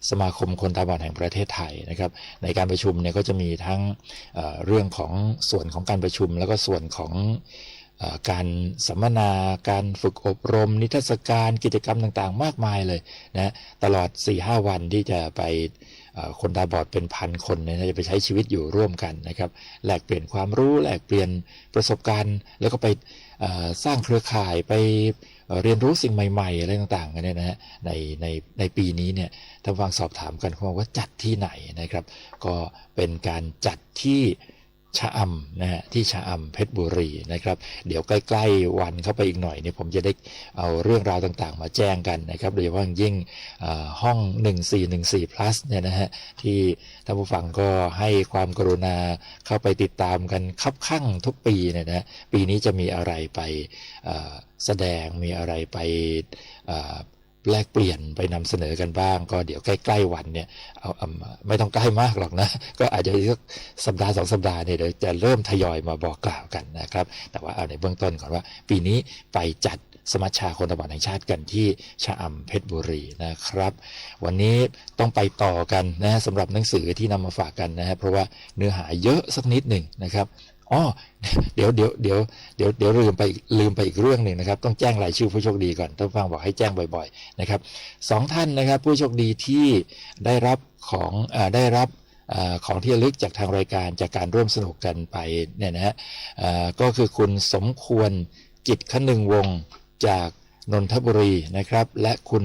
สมาคมคนตาบอดแห่งประเทศไทยนะครับ ในการประชุมเนี่ยก็จะมีทั้ง เอ่อ เรื่องของส่วนของการประชุม แล้วก็ส่วนของ เอ่อ การสัมมนา การฝึกอบรม นิทรรศการ กิจกรรมต่างๆ มากมายเลยนะ ตลอดสี่ห้าวันที่จะไป เอ่อ คนตาบอดเป็นพันคนเนี่ยนะ จะไปใช้ชีวิตอยู่ร่วมกันนะครับ แลกเปลี่ยนความรู้ แลกเปลี่ยนประสบการณ์ แล้วก็ไป เอ่อ สร้างเครือข่าย ไป เอ่อ เรียนรู้สิ่งใหม่ๆ อะไรต่างๆ กันเนี่ยนะฮะ ใน ใน ในปีนี้เนี่ย ท่านผู้ฟังสอบถามกันเข้ามาว่าจัดที่ไหนนะครับ ก็เป็นการจัดที่ชะอำนะฮะ ที่ชะอำเพชรบุรีนะครับ เดี๋ยวใกล้ๆ วันเข้าไปอีกหน่อยเนี่ย ผมจะได้เอาเรื่องราวต่างๆ มาแจ้งกันนะครับ โดยเฉพาะอย่างยิ่ง เอ่อ ห้อง หนึ่งสี่หนึ่งสี่ plus เนี่ยนะฮะ ที่ท่านผู้ฟังก็ให้ความกรุณาเข้าไปติดตามกันคับคั่งทุกปีเนี่ยนะฮะ ปีนี้จะมีอะไรไป เอ่อ แสดง มีอะไรไป เอ่อ แลกเปลี่ยน ไปนำเสนอกันบ้าง ก็เดี๋ยวใกล้ๆ วันเนี่ย เอา เอา ไม่ต้องใกล้มากหรอกนะ ก็อาจจะอีกสักสัปดาห์สองสัปดาห์เนี่ย เดี๋ยวจะเริ่มทยอยมาบอกกล่าวกันนะครับ แต่ว่าเอาในเบื้องต้นก่อนว่า ปีนี้ไปจัด สมัชชาคนตาบอดแห่งชาติกันที่ชะอำเพชรบุรีนะครับ วันนี้ต้องไปต่อกันนะฮะ สำหรับหนังสือที่นำมาฝากกันนะฮะ เพราะว่าเนื้อหาเยอะสักนิดหนึ่งนะครับ อ๋อ เดี๋ยว เดี๋ยว เดี๋ยว เดี๋ยว เดี๋ยวลืมไป ลืมไปอีกเรื่องหนึ่งนะครับ ต้องแจ้งรายชื่อผู้โชคดีก่อน ท่านผู้ฟังบอกให้แจ้งบ่อยๆ นะครับ สองท่านนะครับ ผู้โชคดีที่ได้รับของ เอ่อ ได้รับ เอ่อ ของที่ระลึกจากทางรายการ จากการร่วมสนุกกันไปเนี่ยนะฮะ เอ่อ ก็คือคุณสมควร กิจขนึงวงศ์จากนนทบุรีนะครับ และคุณ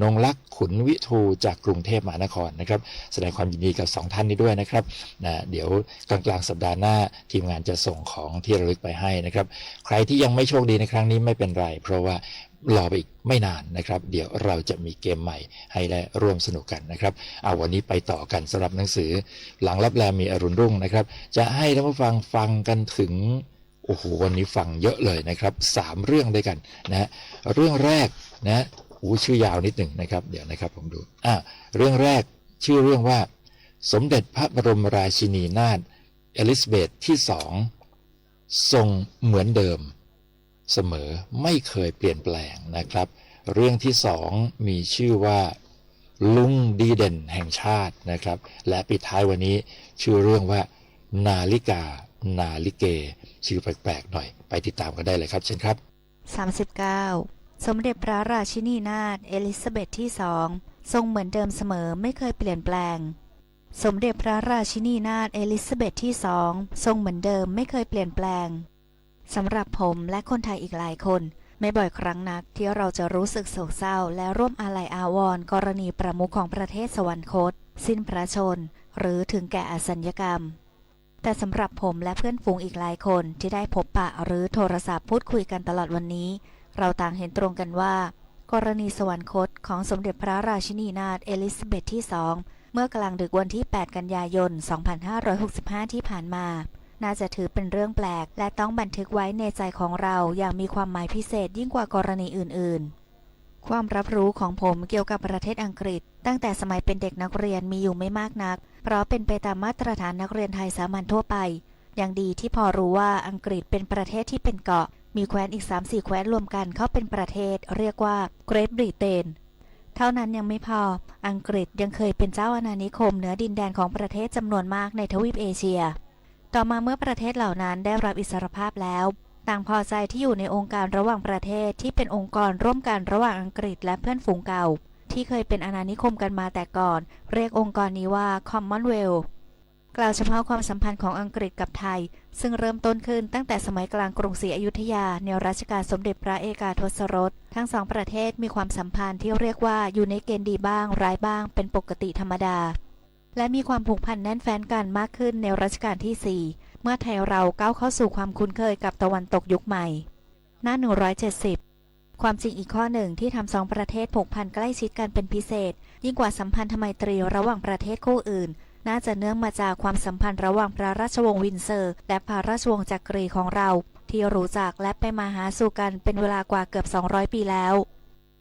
นงลักษณ์ ขุนวิทู จากกรุงเทพมหานครนะครับ แสดงความยินดีกับสองท่านนี้ด้วยนะครับ นะ เดี๋ยวกลางๆ สัปดาห์หน้า ทีมงานจะส่งของที่ระลึกไปให้นะครับ ใครที่ยังไม่โชคดีในครั้งนี้ไม่เป็นไร เพราะว่ารอไปอีกไม่นานนะครับ เดี๋ยวเราจะมีเกมใหม่ให้ได้ร่วมสนุกกันนะครับ เอาวันนี้ไปต่อกันสำหรับหนังสือ หลังลับแลมีอรุณรุ่งนะครับ จะให้ท่านผู้ฟังฟังกันถึง โอ้โห วันนี้ฟังเยอะเลยนะครับ สามเรื่องด้วยกันนะฮะ เรื่องแรกนะฮะ โอ้ ชื่อยาวนิดหนึ่งนะครับ เดี๋ยวนะครับ ผมดู อ่า เรื่องแรกชื่อเรื่องว่า สมเด็จพระบรมราชินีนาถเอลิซาเบธที่สอง ทรงเหมือนเดิมเสมอ ไม่เคยเปลี่ยนแปลงนะครับ เรื่องที่สองมีชื่อว่า ลุงดีเด่นแห่งชาตินะครับ และปิดท้ายวันนี้ชื่อเรื่องว่า นาลิกา นาลิเก ชื่อแปลกๆ หน่อย ไปติดตามกันได้เลยครับ เชิญครับ สามสิบเก้า สมเด็จพระราชินีนาถเอลิซาเบธที่สอง ทรงเหมือนเดิมเสมอ ไม่เคยเปลี่ยนแปลง สมเด็จพระราชินีนาถเอลิซาเบธที่สอง ทรงเหมือนเดิม ไม่เคยเปลี่ยนแปลง สำหรับผมและคนไทยอีกหลายคน ไม่บ่อยครั้งนักที่เราจะรู้สึกโศกเศร้าและร่วมอาลัยอาวรณ์กรณีประมุขของประเทศสวรรคต สิ้นพระชนม์ หรือถึงแก่อสัญญกรรม แต่สำหรับผมและเพื่อนฝูงอีกหลายคนที่ได้พบปะหรือโทรศัพท์พูดคุยกันตลอดวันนี้ เราต่างเห็นตรงกันว่า กรณีสวรรคตของสมเด็จพระราชินีนาถเอลิซาเบธที่สอง เมื่อกลางดึกวันที่ แปด กันยายน สองพันห้าร้อยหกสิบห้า ที่ผ่านมา น่าจะถือเป็นเรื่องแปลก และต้องบันทึกไว้ในใจของเราอย่างมีความหมายพิเศษยิ่งกว่ากรณีอื่นๆ ความรับรู้ของผมเกี่ยวกับประเทศอังกฤษ ตั้งแต่สมัยเป็นเด็กนักเรียนมีอยู่ไม่มากนัก เพราะเป็นไปตามมาตรฐานนักเรียนไทยสามัญทั่วไป ยังดีที่พอรู้ว่าอังกฤษเป็นประเทศที่เป็นเกาะ มีแคว้นอีกสามสี่แคว้นรวมกันเข้าเป็นประเทศ เรียกว่า Great Britain เท่านั้นยังไม่พอ อังกฤษยังเคยเป็นเจ้าอาณานิคมเหนือดินแดนของประเทศจำนวนมากในทวีปเอเชีย ต่อมาเมื่อประเทศเหล่านั้นได้รับอิสรภาพแล้ว ต่างพอใจที่อยู่ในองค์การระหว่างประเทศที่เป็นองค์กรร่วมกันระหว่างอังกฤษและเพื่อนฝูงเก่า ที่เคยเป็นอาณานิคมกันมาแต่ก่อน เรียกองค์กรนี้ว่า Commonwealth กล่าวเฉพาะความสัมพันธ์ของอังกฤษกับไทย ซึ่งเริ่มต้นขึ้นตั้งแต่สมัยกลางกรุงศรีอยุธยาในรัชกาลสมเด็จพระเอกาทศรส ทั้งสองประเทศมีความสัมพันธ์ที่เรียกว่าอยู่ในเกณฑ์ดีบ้างร้ายบ้างเป็นปกติธรรมดา และมีความผูกพันแน่นแฟ้นกันมากขึ้นในรัชกาลที่สี่ เมื่อไทยเราก้าวเข้าสู่ความคุ้นเคยกับตะวันตกยุคใหม่ หน้า หนึ่งร้อยเจ็ดสิบ ความจริงอีกข้อหนึ่งที่ทำสองประเทศผูกพันใกล้ชิดกันเป็นพิเศษ ยิ่งกว่าสัมพันธไมตรีระหว่างประเทศคู่อื่น น่าจะเนื่องมาจากความสัมพันธ์ระหว่างพระราชวงศ์วินเซอร์ และพระราชวงศ์จักรีของเรา ที่รู้จักและไปมาหาสู่กันเป็นเวลากว่าเกือบ สองร้อย ปีแล้ว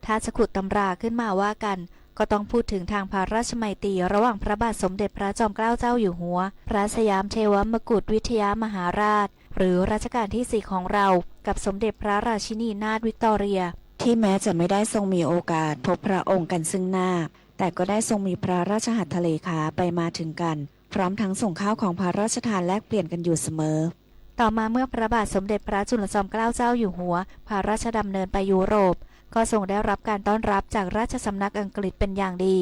ถ้าจะขุดตำราขึ้นมาว่ากัน ก็ต้องพูดถึงทางพระราชมัยตรีระหว่างพระบาทสมเด็จพระจอมเกล้าเจ้าอยู่หัว พระสยามเทวมกุฏวิทยามหาราช หรือรัชกาลที่สี่ของเรา กับสมเด็จพระราชินีนาถวิกตอเรีย ที่แม้จะไม่ได้ทรงมีโอกาสพบพระองค์กันซึ่งหน้า แต่ก็ได้ทรงมีพระราชหัตถเลขาไปมาถึงกัน พร้อมทั้งส่งข้าวของพระราชทานแลกเปลี่ยนกันอยู่เสมอ ต่อมาเมื่อพระบาทสมเด็จพระจุลจอมเกล้าเจ้าอยู่หัว พระราชดำเนินไปยุโรป ก็ทรงได้รับการต้อนรับจากราชสำนักอังกฤษเป็นอย่างดี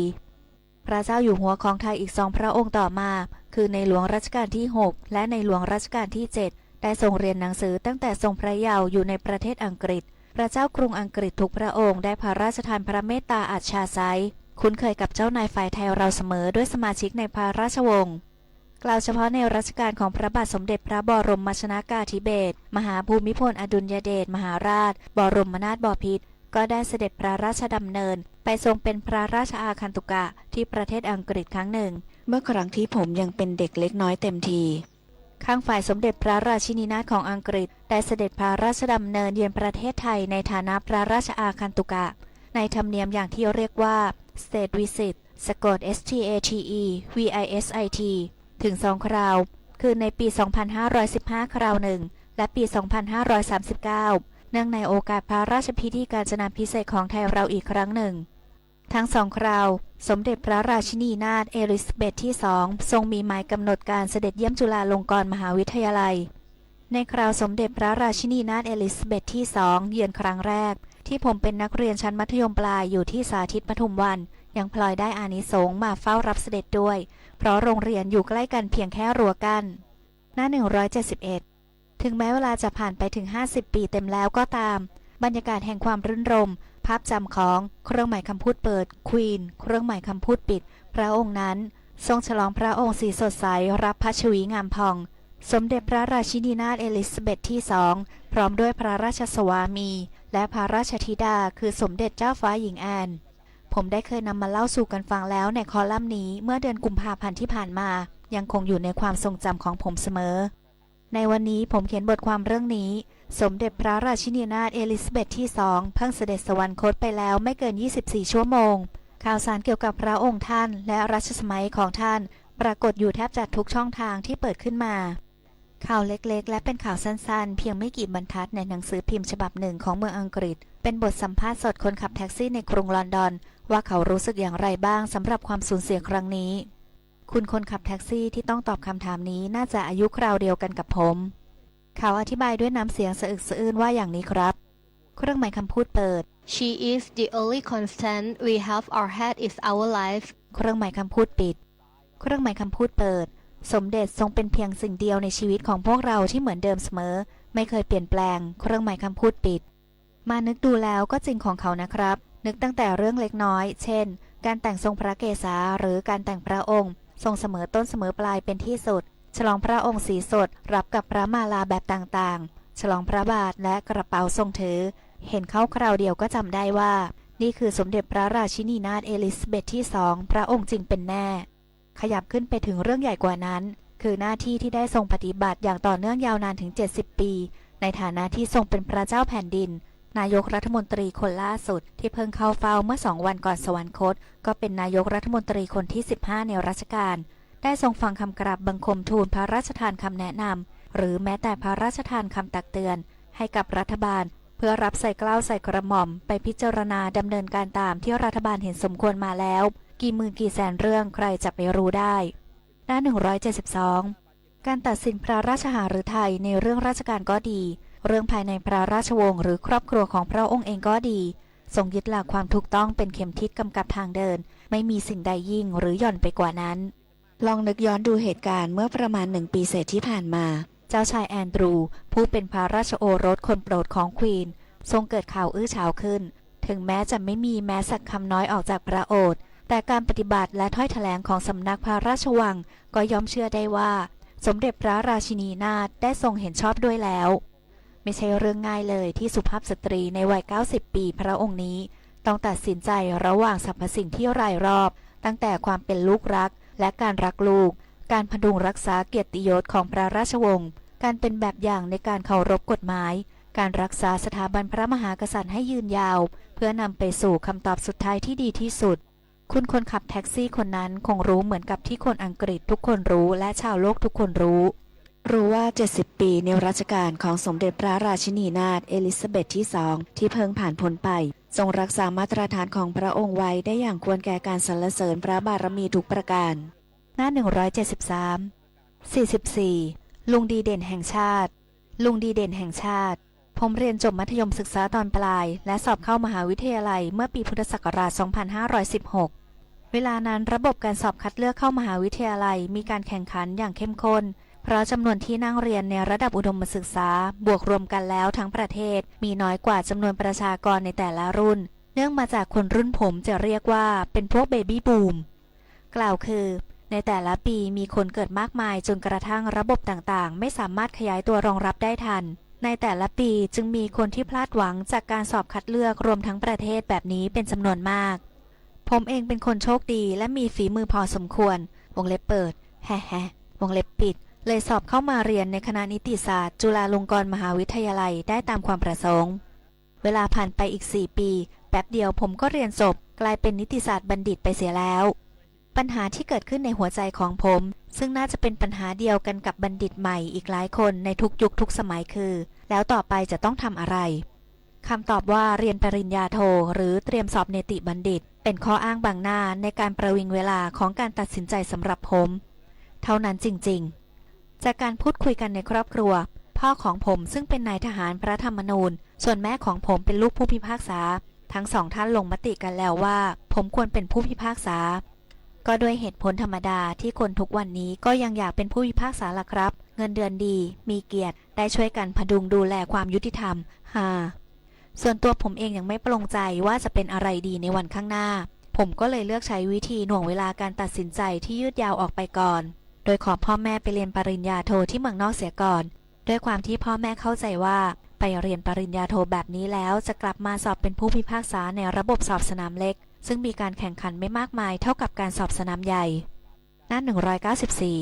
พระเจ้าอยู่หัวของไทยอีกสองพระองค์ต่อมา คือในหลวงรัชกาลที่หก และในหลวงรัชกาลที่เจ็ด ได้ทรงเรียนหนังสือตั้งแต่ทรงพระเยาว์อยู่ในประเทศอังกฤษ พระเจ้ากรุงอังกฤษทุกพระองค์ได้พระราชทานพระเมตตาอัจฉาไซย์ คุ้นเคยกับเจ้านายฝ่ายไทยเราเสมอด้วยสมาชิกในพระราชวงศ์ กล่าวเฉพาะในรัชกาลของพระบาทสมเด็จพระบรมชนกาธิเบศร มหาภูมิพลอดุลยเดชมหาราช บรมนาถบพิตร ก็ได้เสด็จพระราชดำเนินไปทรงเป็นพระราชอาคันตุกะที่ประเทศอังกฤษครั้งหนึ่ง เมื่อครั้งที่ผมยังเป็นเด็กเล็กน้อยเต็มที ข้างฝ่ายสมเด็จพระราชินีนาถของอังกฤษ ได้เสด็จพระราชดำเนินเยือนประเทศไทยในฐานะพระราชอาคันตุกะ ในธรรมเนียมอย่างที่เรียกว่า State Visit สะกด S T A T E V I S I T ถึงสองคราว คือในปี สองพันห้าร้อยสิบห้า คราวหนึ่ง และปี สองพันห้าร้อยสามสิบเก้า เนื่องในโอกาสพระราชพิธีกาญจนาภิเษกของไทยเราอีกครั้งหนึ่ง ทั้งสองคราว สมเด็จพระราชินีนาถเอลิซาเบธที่สอง ทรงมีหมายกำหนดการเสด็จเยี่ยมจุฬาลงกรณ์มหาวิทยาลัย ในคราวสมเด็จพระราชินีนาถเอลิซาเบธที่สอง เยือนครั้งแรก ที่ผมเป็นนักเรียนชั้นมัธยมปลายอยู่ที่สาธิตปทุมวัน ยังพลอยได้อานิสงส์มาเฝ้ารับเสด็จด้วย เพราะโรงเรียนอยู่ใกล้กันเพียงแค่รั้วกั้น หน้า หนึ่งร้อยเจ็ดสิบเอ็ด ถึงแม้เวลาจะผ่านไปถึง ห้าสิบ ปีเต็มแล้วก็ตาม บรรยากาศแห่งความรื่นรมย์ ภาพจำของ เครื่องหมายคำพูดเปิด Queen เครื่องหมายคำพูดปิด พระองค์นั้น ทรงฉลองพระองค์สีสดใส รับพระชวีงามผ่อง สมเด็จพระราชินีนาถเอลิซาเบธที่สอง พร้อมด้วยพระราชสวามี และพระราชธิดา คือสมเด็จเจ้าฟ้าหญิงแอน ผมได้เคยนำมาเล่าสู่กันฟังแล้วในคอลัมน์นี้เมื่อเดือนกุมภาพันธ์ที่ผ่านมา ยังคงอยู่ในความทรงจำของผมเสมอ ในวันนี้ผมเขียนบทความเรื่องนี้ สมเด็จพระราชินีนาถเอลิซาเบธที่สอง เพิ่งเสด็จสวรรคตไปแล้วไม่เกิน ยี่สิบสี่ ชั่วโมง ข่าวสารเกี่ยวกับพระองค์ท่านและรัชสมัยของท่าน ปรากฏอยู่แทบจะทุกช่องทางที่เปิดขึ้นมา ข่าวเล็กๆ และเป็นข่าวสั้นๆ เพียงไม่กี่บรรทัดในหนังสือพิมพ์ฉบับหนึ่งของเมืองอังกฤษ เป็นบทสัมภาษณ์สดคนขับแท็กซี่ในกรุงลอนดอน ว่าเขารู้สึกอย่างไรบ้างสำหรับความสูญเสียครั้งนี้ คุณคนขับแท็กซี่ที่ต้องตอบคำถามนี้น่าจะอายุคราวเดียวกันกับผม เขาอธิบายด้วยน้ำเสียงสะอึกสะอื้นว่าอย่างนี้ครับ เครื่องหมายคำพูดเปิด She is the only constant we have or had in our life. เครื่องหมายคำพูดปิด เครื่องหมายคำพูดเปิด สมเด็จทรงเป็นเพียงสิ่งเดียวในชีวิตของพวกเราที่เหมือนเดิมเสมอ ไม่เคยเปลี่ยนแปลง เครื่องหมายคำพูดปิด มานึกดูแล้วก็จริงของเขานะครับ นึกตั้งแต่เรื่องเล็กน้อย เช่น การแต่งทรงพระเกศา หรือการแต่งพระองค์ ทรงเสมอต้นเสมอปลายเป็นที่สุด ฉลองพระองค์สีสด รับกับพระมาลาแบบต่างๆ ฉลองพระบาทและกระเป๋าทรงถือ เห็นเข้าคราวเดียวก็จำได้ว่า นี่คือสมเด็จพระราชินีนาถเอลิซาเบธที่สอง พระองค์จริงเป็นแน่ ขยับขึ้นไปถึงเรื่องใหญ่กว่านั้น คือหน้าที่ที่ได้ทรงปฏิบัติอย่างต่อเนื่องยาวนานถึง เจ็ดสิบ ปี ในฐานะที่ทรงเป็นพระเจ้าแผ่นดิน นายกรัฐมนตรีคนล่าสุดที่เพิ่งเข้าเฝ้าเมื่อสองวันก่อนสวรรคต ก็เป็นนายกรัฐมนตรีคนที่ สิบห้า ในรัชกาล ได้ทรงฟังคำกราบบังคมทูลพระราชทานคำแนะนำ หรือแม้แต่พระราชทานคำตักเตือน ให้กับรัฐบาล เพื่อรับใส่เกล้าใส่กระหม่อมไปพิจารณาดำเนินการตามที่รัฐบาลเห็นสมควรมาแล้ว กี่หมื่นกี่แสนเรื่องใครจะไปรู้ได้ หน้า หนึ่งร้อยเจ็ดสิบสอง การตัดสินพระราชหฤทัยในเรื่องราชการก็ดี เรื่องภายในพระราชวงศ์หรือครอบครัวของพระองค์เองก็ดี ทรงยึดหลักความถูกต้องเป็นเข็มทิศกำกับทางเดิน ไม่มีสิ่งใดยิ่งหรือหย่อนไปกว่านั้น ลองนึกย้อนดูเหตุการณ์เมื่อประมาณหนึ่งปีเศษที่ผ่านมา เจ้าชายแอนดรูว์ ผู้เป็นพระราชโอรสคนโปรดของควีน ทรงเกิดข่าวอื้อฉาวขึ้น ถึงแม้จะไม่มีแม้สักคำน้อยออกจากพระโอษฐ์ แต่การปฏิบัติและถ้อยแถลงของสำนักพระราชวัง ก็ย่อมเชื่อได้ว่า สมเด็จพระราชินีนาถได้ทรงเห็นชอบด้วยแล้ว ไม่ใช่เรื่องง่ายเลยที่สุภาพสตรีในวัย เก้าสิบ ปีพระองค์นี้ ต้องตัดสินใจระหว่างสรรพสิ่งที่รายรอบ ตั้งแต่ความเป็นลูกรัก และการรักลูก การพดุงรักษาเกียรติยศของพระราชวงศ์ การเป็นแบบอย่างในการเคารพกฎหมาย การรักษาสถาบันพระมหากษัตริย์ให้ยืนยาว เพื่อนำไปสู่คำตอบสุดท้ายที่ดีที่สุด คุณคนขับแท็กซี่คนนั้นคงรู้เหมือนกับที่คนอังกฤษทุกคนรู้และชาวโลกทุกคนรู้ รู้ว่า เจ็ดสิบ ปีในรัชกาลของสมเด็จพระราชินีนาถเอลิซาเบธที่สอง ที่เพิ่งผ่านพ้นไป ทรงรักษามาตรฐานของพระองค์ไว้ได้อย่างควรแก่การสรรเสริญพระบารมีทุกประการ หน้า หนึ่งร้อยเจ็ดสิบสาม สี่สิบสี่ ลุงดีเด่นแห่งชาติ ลุงดีเด่นแห่งชาติ ผมเรียนจบมัธยมศึกษาตอนปลาย และสอบเข้ามหาวิทยาลัยเมื่อปีพุทธศักราช สองพันห้าร้อยสิบหก เวลานั้นระบบการสอบคัดเลือกเข้ามหาวิทยาลัยมีการแข่งขันอย่างเข้มข้น เพราะจำนวนที่นั่งเรียนในระดับอุดมศึกษา บวกรวมกันแล้วทั้งประเทศ มีน้อยกว่าจำนวนประชากรในแต่ละรุ่น เนื่องมาจากคนรุ่นผมจะเรียกว่าเป็นพวกเบบี้บูม กล่าวคือ ในแต่ละปีมีคนเกิดมากมายจนกระทั่งระบบต่างๆ ไม่สามารถขยายตัวรองรับได้ทัน ในแต่ละปีจึงมีคนที่พลาดหวังจากการสอบคัดเลือกรวมทั้งประเทศแบบนี้เป็นจำนวนมาก ผมเองเป็นคนโชคดีและมีฝีมือพอสมควร วงเล็บเปิด แฮะแฮะ วงเล็บปิด เลยสอบเข้ามาเรียนในคณะนิติศาสตร์ จุฬาลงกรณ์มหาวิทยาลัยได้ตามความประสงค์ เวลาผ่านไปอีกสี่ปี แป๊บเดียวผมก็เรียนจบ กลายเป็นนิติศาสตร์บัณฑิตไปเสียแล้ว ปัญหาที่เกิดขึ้นในหัวใจของผม ซึ่งน่าจะเป็นปัญหาเดียวกันกับบัณฑิตใหม่อีกหลายคนในทุกยุคทุกสมัยคือ แล้วต่อไปจะต้องทำอะไร คำตอบว่าเรียนปริญญาโทหรือเตรียมสอบเนติบัณฑิตเป็นข้ออ้างบังหน้าในการประวิงเวลาของการตัดสินใจสำหรับผมเท่านั้นจริงๆ จากการพูดคุยกันในครอบครัว พ่อของผมซึ่งเป็นนายทหารพระธรรมนูญ ส่วนแม่ของผมเป็นลูกผู้พิพากษา ทั้งสองท่านลงมติกันแล้วว่าผมควรเป็นผู้พิพากษา ก็ด้วยเหตุผลธรรมดาที่คนทุกวันนี้ก็ยังอยากเป็นผู้พิพากษาล่ะครับ เงินเดือนดี มีเกียรติ ได้ช่วยกันพดุงดูแลความยุติธรรม ฮ่า ส่วนตัวผมเองยังไม่ปลงใจว่าจะเป็นอะไรดีในวันข้างหน้า ผมก็เลยเลือกใช้วิธีหน่วงเวลาการตัดสินใจที่ยืดยาวออกไปก่อน โดยขอพ่อแม่ไปเรียนปริญญาโทที่เมืองนอกเสียก่อน ด้วยความที่พ่อแม่เข้าใจว่าไปเรียนปริญญาโทแบบนี้แล้วจะกลับมาสอบเป็นผู้พิพากษาในระบบสอบสนามเล็ก ซึ่งมีการแข่งขันไม่มากมายเท่ากับการสอบสนามใหญ่ หน้า หนึ่งร้อยเก้าสิบสี่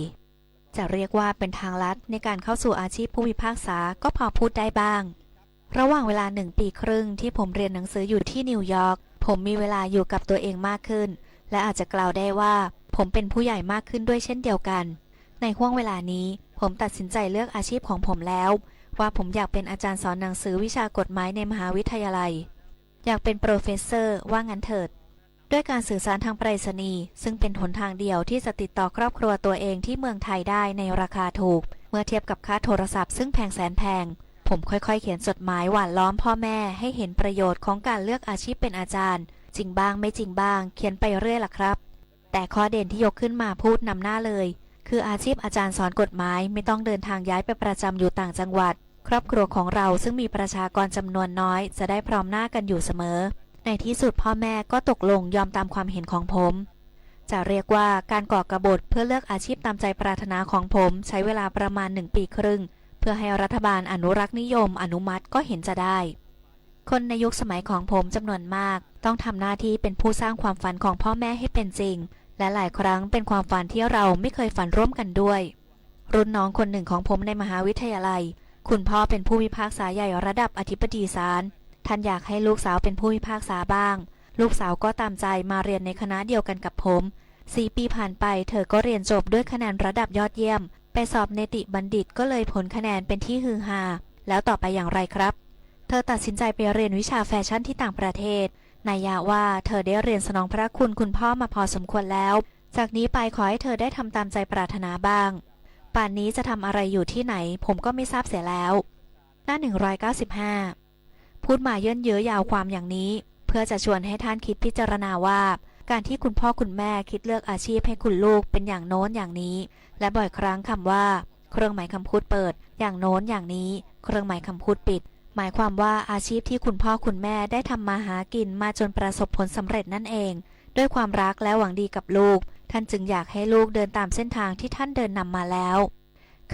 จะเรียกว่าเป็นทางลัดในการเข้าสู่อาชีพผู้พิพากษาก็พอพูดได้บ้าง ระหว่างเวลาหนึ่งปีครึ่งที่ผมเรียนหนังสืออยู่ที่นิวยอร์ก ผมมีเวลาอยู่กับตัวเองมากขึ้น และอาจจะกล่าวได้ว่าผมเป็นผู้ใหญ่มากขึ้นด้วยเช่นเดียวกัน ในห้วงเวลานี้ ผมตัดสินใจเลือกอาชีพของผมแล้ว ว่าผมอยากเป็นอาจารย์สอนหนังสือวิชากฎหมายในมหาวิทยาลัย อยากเป็นโปรเฟสเซอร์ ว่างั้นเถิด ด้วยการสื่อสารทางไปรษณีย์ ซึ่งเป็นหนทางเดียวที่จะติดต่อครอบครัวตัวเองที่เมืองไทยได้ในราคาถูก เมื่อเทียบกับค่าโทรศัพท์ซึ่งแพงแสนแพง ผมค่อยๆเขียนจดหมายหว่านล้อมพ่อแม่ให้เห็นประโยชน์ของการเลือกอาชีพเป็นอาจารย์ จริงบ้างไม่จริงบ้าง เขียนไปเรื่อยล่ะครับ แต่ข้อเด่นที่ยกขึ้นมาพูดนำหน้าเลย คืออาชีพอาจารย์สอนกฎหมายไม่ต้องเดินทางย้ายไปประจำอยู่ต่างจังหวัด ครอบครัวของเราซึ่งมีประชากรจำนวนน้อยจะได้พร้อมหน้ากันอยู่เสมอ ในที่สุดพ่อแม่ก็ตกลงยอมตามความเห็นของผม จะเรียกว่าการก่อกบฏเพื่อเลือกอาชีพตามใจปรารถนาของผมใช้เวลาประมาณหนึ่งปีครึ่ง เพื่อให้รัฐบาลอนุรักษ์นิยมอนุมัติก็เห็นจะได้ คนในยุคสมัยของผมจำนวนมากต้องทำหน้าที่เป็นผู้สร้างความฝันของพ่อแม่ให้เป็นจริง และหลายครั้งเป็นความฝันที่เราไม่เคยฝันร่วมกันด้วย รุ่นน้องคนหนึ่งของผมในมหาวิทยาลัย คุณพ่อเป็นผู้พิพากษาใหญ่ระดับอธิบดีศาล ท่านอยากให้ลูกสาวเป็นผู้พิพากษาบ้าง ลูกสาวก็ตามใจมาเรียนในคณะเดียวกันกับผม สี่ปีผ่านไปเธอก็เรียนจบด้วยคะแนนระดับยอดเยี่ยม ไปสอบเนติบัณฑิตก็เลยผลคะแนนเป็นที่ฮือฮา แล้วต่อไปอย่างไรครับ เธอตัดสินใจไปเรียนวิชาแฟชั่นที่ต่างประเทศ นัยยะว่าเธอได้เรียนสนองพระคุณคุณพ่อมาพอสมควรแล้ว จากนี้ไปขอให้เธอได้ทำตามใจปรารถนาบ้าง ป่านนี้จะทำอะไรอยู่ที่ไหน ผมก็ไม่ทราบเสียแล้ว หน้า หนึ่งร้อยเก้าสิบห้า พูดมาเยินเยอะยาวความอย่างนี้ เพื่อจะชวนให้ท่านคิดพิจารณาว่า การที่คุณพ่อคุณแม่คิดเลือกอาชีพให้คุณลูกเป็นอย่างโน้นอย่างนี้ และบ่อยครั้งคำว่า เครื่องหมายคำพูดเปิด อย่างโน้นอย่างนี้ เครื่องหมายคำพูดปิด หมายความว่าอาชีพที่คุณพ่อคุณแม่ได้ทำมาหากินมาจนประสบผลสำเร็จนั่นเอง ด้วยความรักและหวังดีกับลูก ท่านจึงอยากให้ลูกเดินตามเส้นทางที่ท่านเดินนำมาแล้ว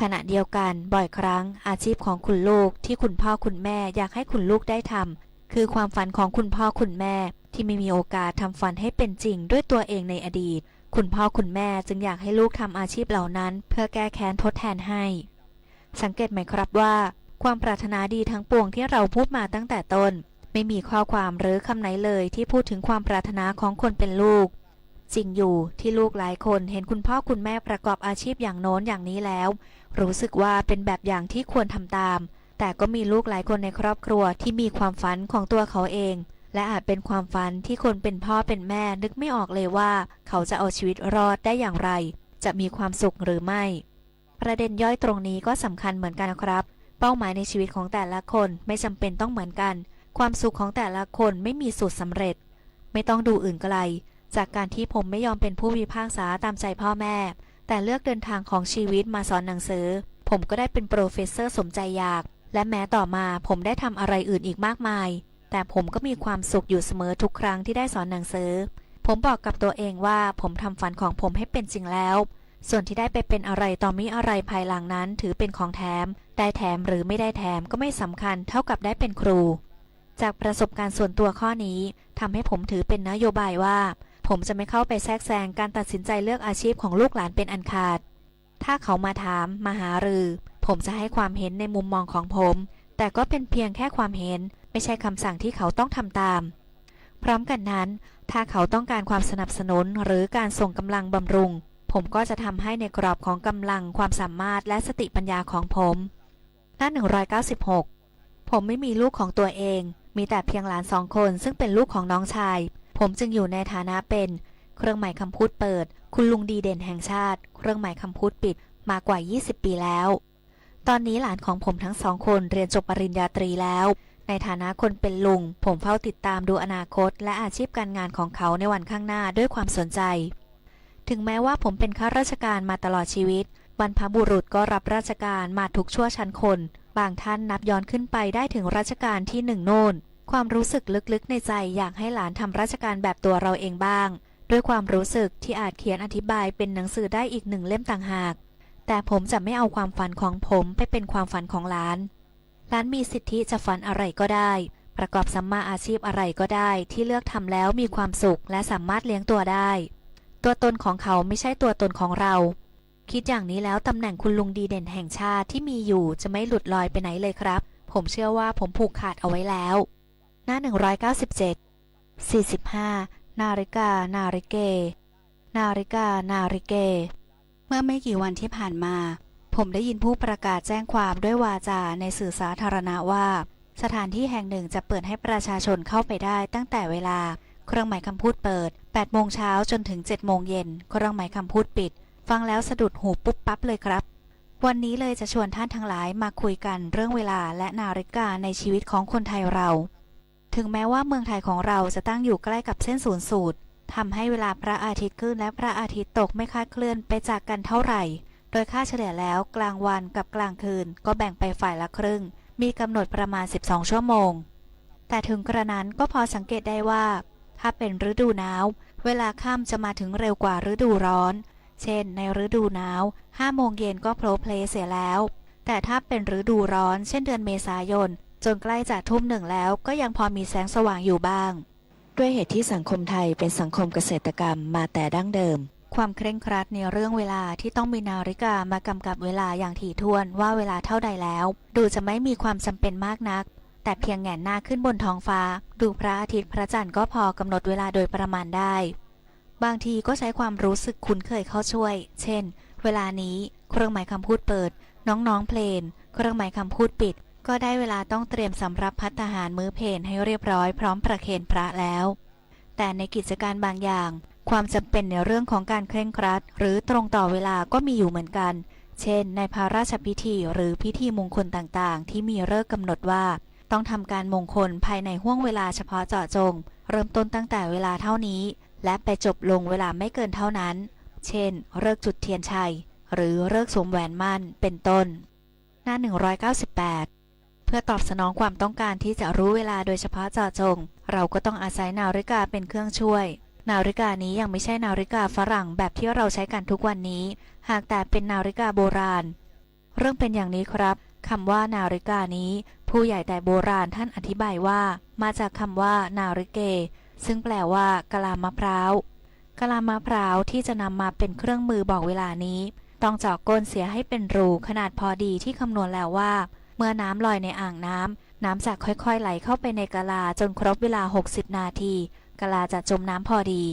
ขณะเดียวกัน บ่อยครั้ง อาชีพของคุณลูกที่คุณพ่อคุณแม่อยากให้คุณลูกได้ทำ คือความฝันของคุณพ่อคุณแม่ที่ไม่มีโอกาสทำฝันให้เป็นจริงด้วยตัวเองในอดีต คุณพ่อคุณแม่จึงอยากให้ลูกทำอาชีพเหล่านั้นเพื่อแก้แค้นทดแทนให้ สังเกตไหมครับว่า ความปรารถนาดีทั้งปวงที่เราพูดมาตั้งแต่ต้น ไม่มีข้อความหรือคำไหนเลยที่พูดถึงความปรารถนาของคนเป็นลูก จริงอยู่ที่ลูกหลายคนเห็นคุณพ่อคุณแม่ประกอบอาชีพอย่างโน้นอย่างนี้แล้ว รู้สึกว่าเป็นแบบอย่างที่ควรทำตาม แต่ก็มีลูกหลายคนในครอบครัวที่มีความฝันของตัวเขาเอง และอาจเป็นความฝันที่คนเป็นพ่อเป็นแม่นึกไม่ออกเลยว่าเขาจะเอาชีวิตรอดได้อย่างไร จะมีความสุขหรือไม่ ประเด็นย่อยตรงนี้ก็สำคัญเหมือนกันนะครับ เป้าหมายในชีวิตของแต่ละคนไม่จำเป็นต้องเหมือนกัน ความสุขของแต่ละคนไม่มีสูตรสำเร็จ ไม่ต้องดูอื่นไกล จากการที่ผมไม่ยอมเป็นผู้พิพากษาตามใจพ่อแม่ แต่เลือกเดินทางของชีวิตมาสอนหนังสือ ผมก็ได้เป็นโปรเฟสเซอร์สมใจอยาก และแม้ต่อมาผมได้ทำอะไรอื่นอีกมากมาย แต่ผมก็มีความสุขอยู่เสมอทุกครั้งที่ได้สอนหนังสือ ผมบอกกับตัวเองว่าผมทำฝันของผมให้เป็นจริงแล้ว ส่วนที่ได้ไปเป็นอะไรต่อมิอะไรภายหลังนั้นถือเป็นของแถม ได้แถมหรือไม่ได้แถมก็ไม่สำคัญเท่ากับได้เป็นครู จากประสบการณ์ส่วนตัวข้อนี้ทำให้ผมถือเป็นนโยบายว่า ผมจะไม่เข้าไปแทรกแซงการตัดสินใจเลือกอาชีพของลูกหลานเป็นอันขาด ถ้าเขามาถาม มาหารือ ผมจะให้ความเห็นในมุมมองของผม แต่ก็เป็นเพียงแค่ความเห็น ไม่ใช่คำสั่งที่เขาต้องทำตาม พร้อมกันนั้น ถ้าเขาต้องการความสนับสนุนหรือการส่งกำลังบำรุง ผมก็จะทำให้ในกรอบของกำลังความสามารถและสติปัญญาของผม หน้า หนึ่งร้อยเก้าสิบหก ผมไม่มีลูกของตัวเอง มีแต่เพียงหลานสองคนซึ่งเป็นลูกของน้องชาย ผมจึงอยู่ในฐานะเป็น เครื่องหมายคำพูดเปิด คุณลุงดีเด่นแห่งชาติ เครื่องหมายคำพูดปิด มากว่า ยี่สิบ ปีแล้ว ตอนนี้หลานของผมทั้งสองคนเรียนจบปริญญาตรีแล้ว ในฐานะคนเป็นลุง ผมเฝ้าติดตามดูอนาคตและอาชีพการงานของเขาในวันข้างหน้าด้วยความสนใจ ถึงแม้ว่าผมเป็นข้าราชการมาตลอดชีวิต บรรพบุรุษก็รับราชการมาทุกชั่วชั้นคน บางท่านนับย้อนขึ้นไปได้ถึงรัชกาลที่หนึ่ง โน่น ความรู้สึกลึกๆในใจอยากให้หลานทำราชการแบบตัวเราเองบ้าง ด้วยความรู้สึกที่อาจเขียนอธิบายเป็นหนังสือได้อีกหนึ่งเล่มต่างหาก แต่ผมจะไม่เอาความฝันของผมไปเป็นความฝันของหลาน หลานมีสิทธิจะฝันอะไรก็ได้ ประกอบสัมมาอาชีพอะไรก็ได้ที่เลือกทำแล้วมีความสุขและสามารถเลี้ยงตัวได้ ตัวตนของเขาไม่ใช่ตัวตนของเรา คิดอย่างนี้แล้วตำแหน่งคุณลุงดีเด่นแห่งชาติที่มีอยู่จะไม่หลุดลอยไปไหนเลยครับ ผมเชื่อว่าผมผูกขาดเอาไว้แล้ว หน้า หนึ่งร้อยเก้าสิบเจ็ด สี่สิบห้า นาริกา นาริเก นาริกา นาริเก เมื่อไม่กี่วันที่ผ่านมา ผมได้ยินผู้ประกาศแจ้งความด้วยวาจาในสื่อสาธารณะว่า สถานที่แห่งหนึ่งจะเปิดให้ประชาชนเข้าไปได้ตั้งแต่เวลา เครื่องหมายคำพูดเปิด แปดโมงเช้าจนถึง เจ็ดโมงเย็น เครื่องหมายคำพูดปิด ฟังแล้วสะดุดหูปุ๊บปั๊บเลยครับ วันนี้เลยจะชวนท่านทั้งหลายมาคุยกันเรื่องเวลาและนาฬิกาในชีวิตของคนไทยเรา ถึงแม้ว่าเมืองไทยของเราจะตั้งอยู่ใกล้กับเส้นศูนย์สูตร ทำให้เวลาพระอาทิตย์ขึ้นและพระอาทิตย์ตกไม่คลาดเคลื่อนไปจากกันเท่าไหร่ โดยค่าเฉลี่ยแล้วกลางวันกับกลางคืนก็แบ่งไปฝ่ายละครึ่ง มีกำหนดประมาณ สิบสอง ชั่วโมง แต่ถึงกระนั้นก็พอสังเกตได้ว่า ถ้าเป็นฤดูหนาว เวลาค่ำจะมาถึงเร็วกว่าฤดูร้อน เช่น ในฤดูหนาว ห้าโมงเย็นก็โพลเพลเสียแล้ว แต่ถ้าเป็นฤดูร้อน เช่นเดือนเมษายน จนใกล้จะทุ่มหนึ่งแล้ว ก็ยังพอมีแสงสว่างอยู่บ้าง ด้วยเหตุที่สังคมไทยเป็นสังคมเกษตรกรรมมาแต่ดั้งเดิม ความเคร่งครัดในเรื่องเวลาที่ต้องมีนาฬิกามากำกับเวลาอย่างถี่ถ้วนว่าเวลาเท่าใดแล้ว ดูจะไม่มีความจำเป็นมากนัก แต่เพียงแหงนหน้าขึ้นบนท้องฟ้า ดูพระอาทิตย์พระจันทร์ก็พอกำหนดเวลาโดยประมาณได้ บางทีก็ใช้ความรู้สึกคุ้นเคยเข้าช่วย เช่น เวลานี้ เครื่องหมายคำพูดเปิด น้องๆเพลน เครื่องหมายคำพูดปิด ก็ได้เวลาต้องเตรียมสำหรับภัตตาหารมื้อเพลนให้เรียบร้อยพร้อมประเคนพระแล้ว แต่ในกิจการบางอย่าง ความจำเป็นในเรื่องของการเคร่งครัด หรือตรงต่อเวลาก็มีอยู่เหมือนกัน เช่น ในพระราชพิธีหรือพิธีมงคลต่างๆ ที่มีฤกษ์กำหนดว่า ต้องทำการมงคลภายในห้วงเวลาเฉพาะเจาะจง เริ่มต้นตั้งแต่เวลาเท่านี้ และไปจบลงเวลาไม่เกินเท่านั้น เช่น ฤกษ์จุดเทียนชัย หรือฤกษ์สวมแหวนหมั้น เป็นต้น หน้า หนึ่งร้อยเก้าสิบแปด เพื่อตอบสนองความต้องการที่จะรู้เวลาโดยเฉพาะเจาะจง เราก็ต้องอาศัยนาฬิกาเป็นเครื่องช่วย นาฬิกานี้ยังไม่ใช่นาฬิกาฝรั่งแบบที่เราใช้กันทุกวันนี้ หากแต่เป็นนาฬิกาโบราณ เรื่องเป็นอย่างนี้ครับ คำว่านาริกานี้ ผู้ใหญ่แต่โบราณท่านอธิบายว่า มาจากคำว่านาริเก ซึ่งแปลว่ากะลามะพร้าว กะลามะพร้าวที่จะนำมาเป็นเครื่องมือบอกเวลานี้ ต้องเจาะก้นเสียให้เป็นรูขนาดพอดีที่คำนวณแล้วว่า เมื่อน้ำลอยในอ่างน้ำ น้ำจะค่อยๆไหลเข้าไปในกะลาจนครบเวลา หกสิบ นาที กะลาจะจมน้ำพอดี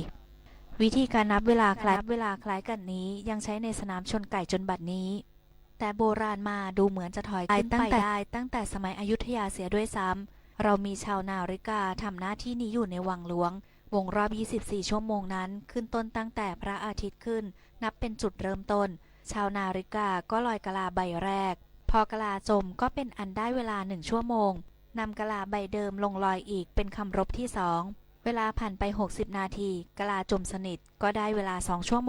วิธีการนับเวลาคล้ายเวลาคล้ายกันนี้ยังใช้ในสนามชนไก่จนบัดนี้ แต่โบราณมาดูเหมือนจะถอยขึ้นไปได้ตั้งแต่สมัยอยุธยาเสียด้วยซ้ำ เรามีชาวนาริกาทำหน้าที่นี้อยู่ในวังหลวง วงรอบ ยี่สิบสี่ ชั่วโมงนั้น ขึ้นต้นตั้งแต่พระอาทิตย์ขึ้น นับเป็นจุดเริ่มต้น ชาวนาริกาก็ลอยกะลาใบแรก พอกะลาจมก็เป็นอันได้เวลาหนึ่งชั่วโมง นำกะลาใบเดิมลงลอยอีกเป็นคำรบที่สอง เวลาผ่านไป หกสิบ นาที กะลาจมสนิท ก็ได้เวลาสองชั่วโมง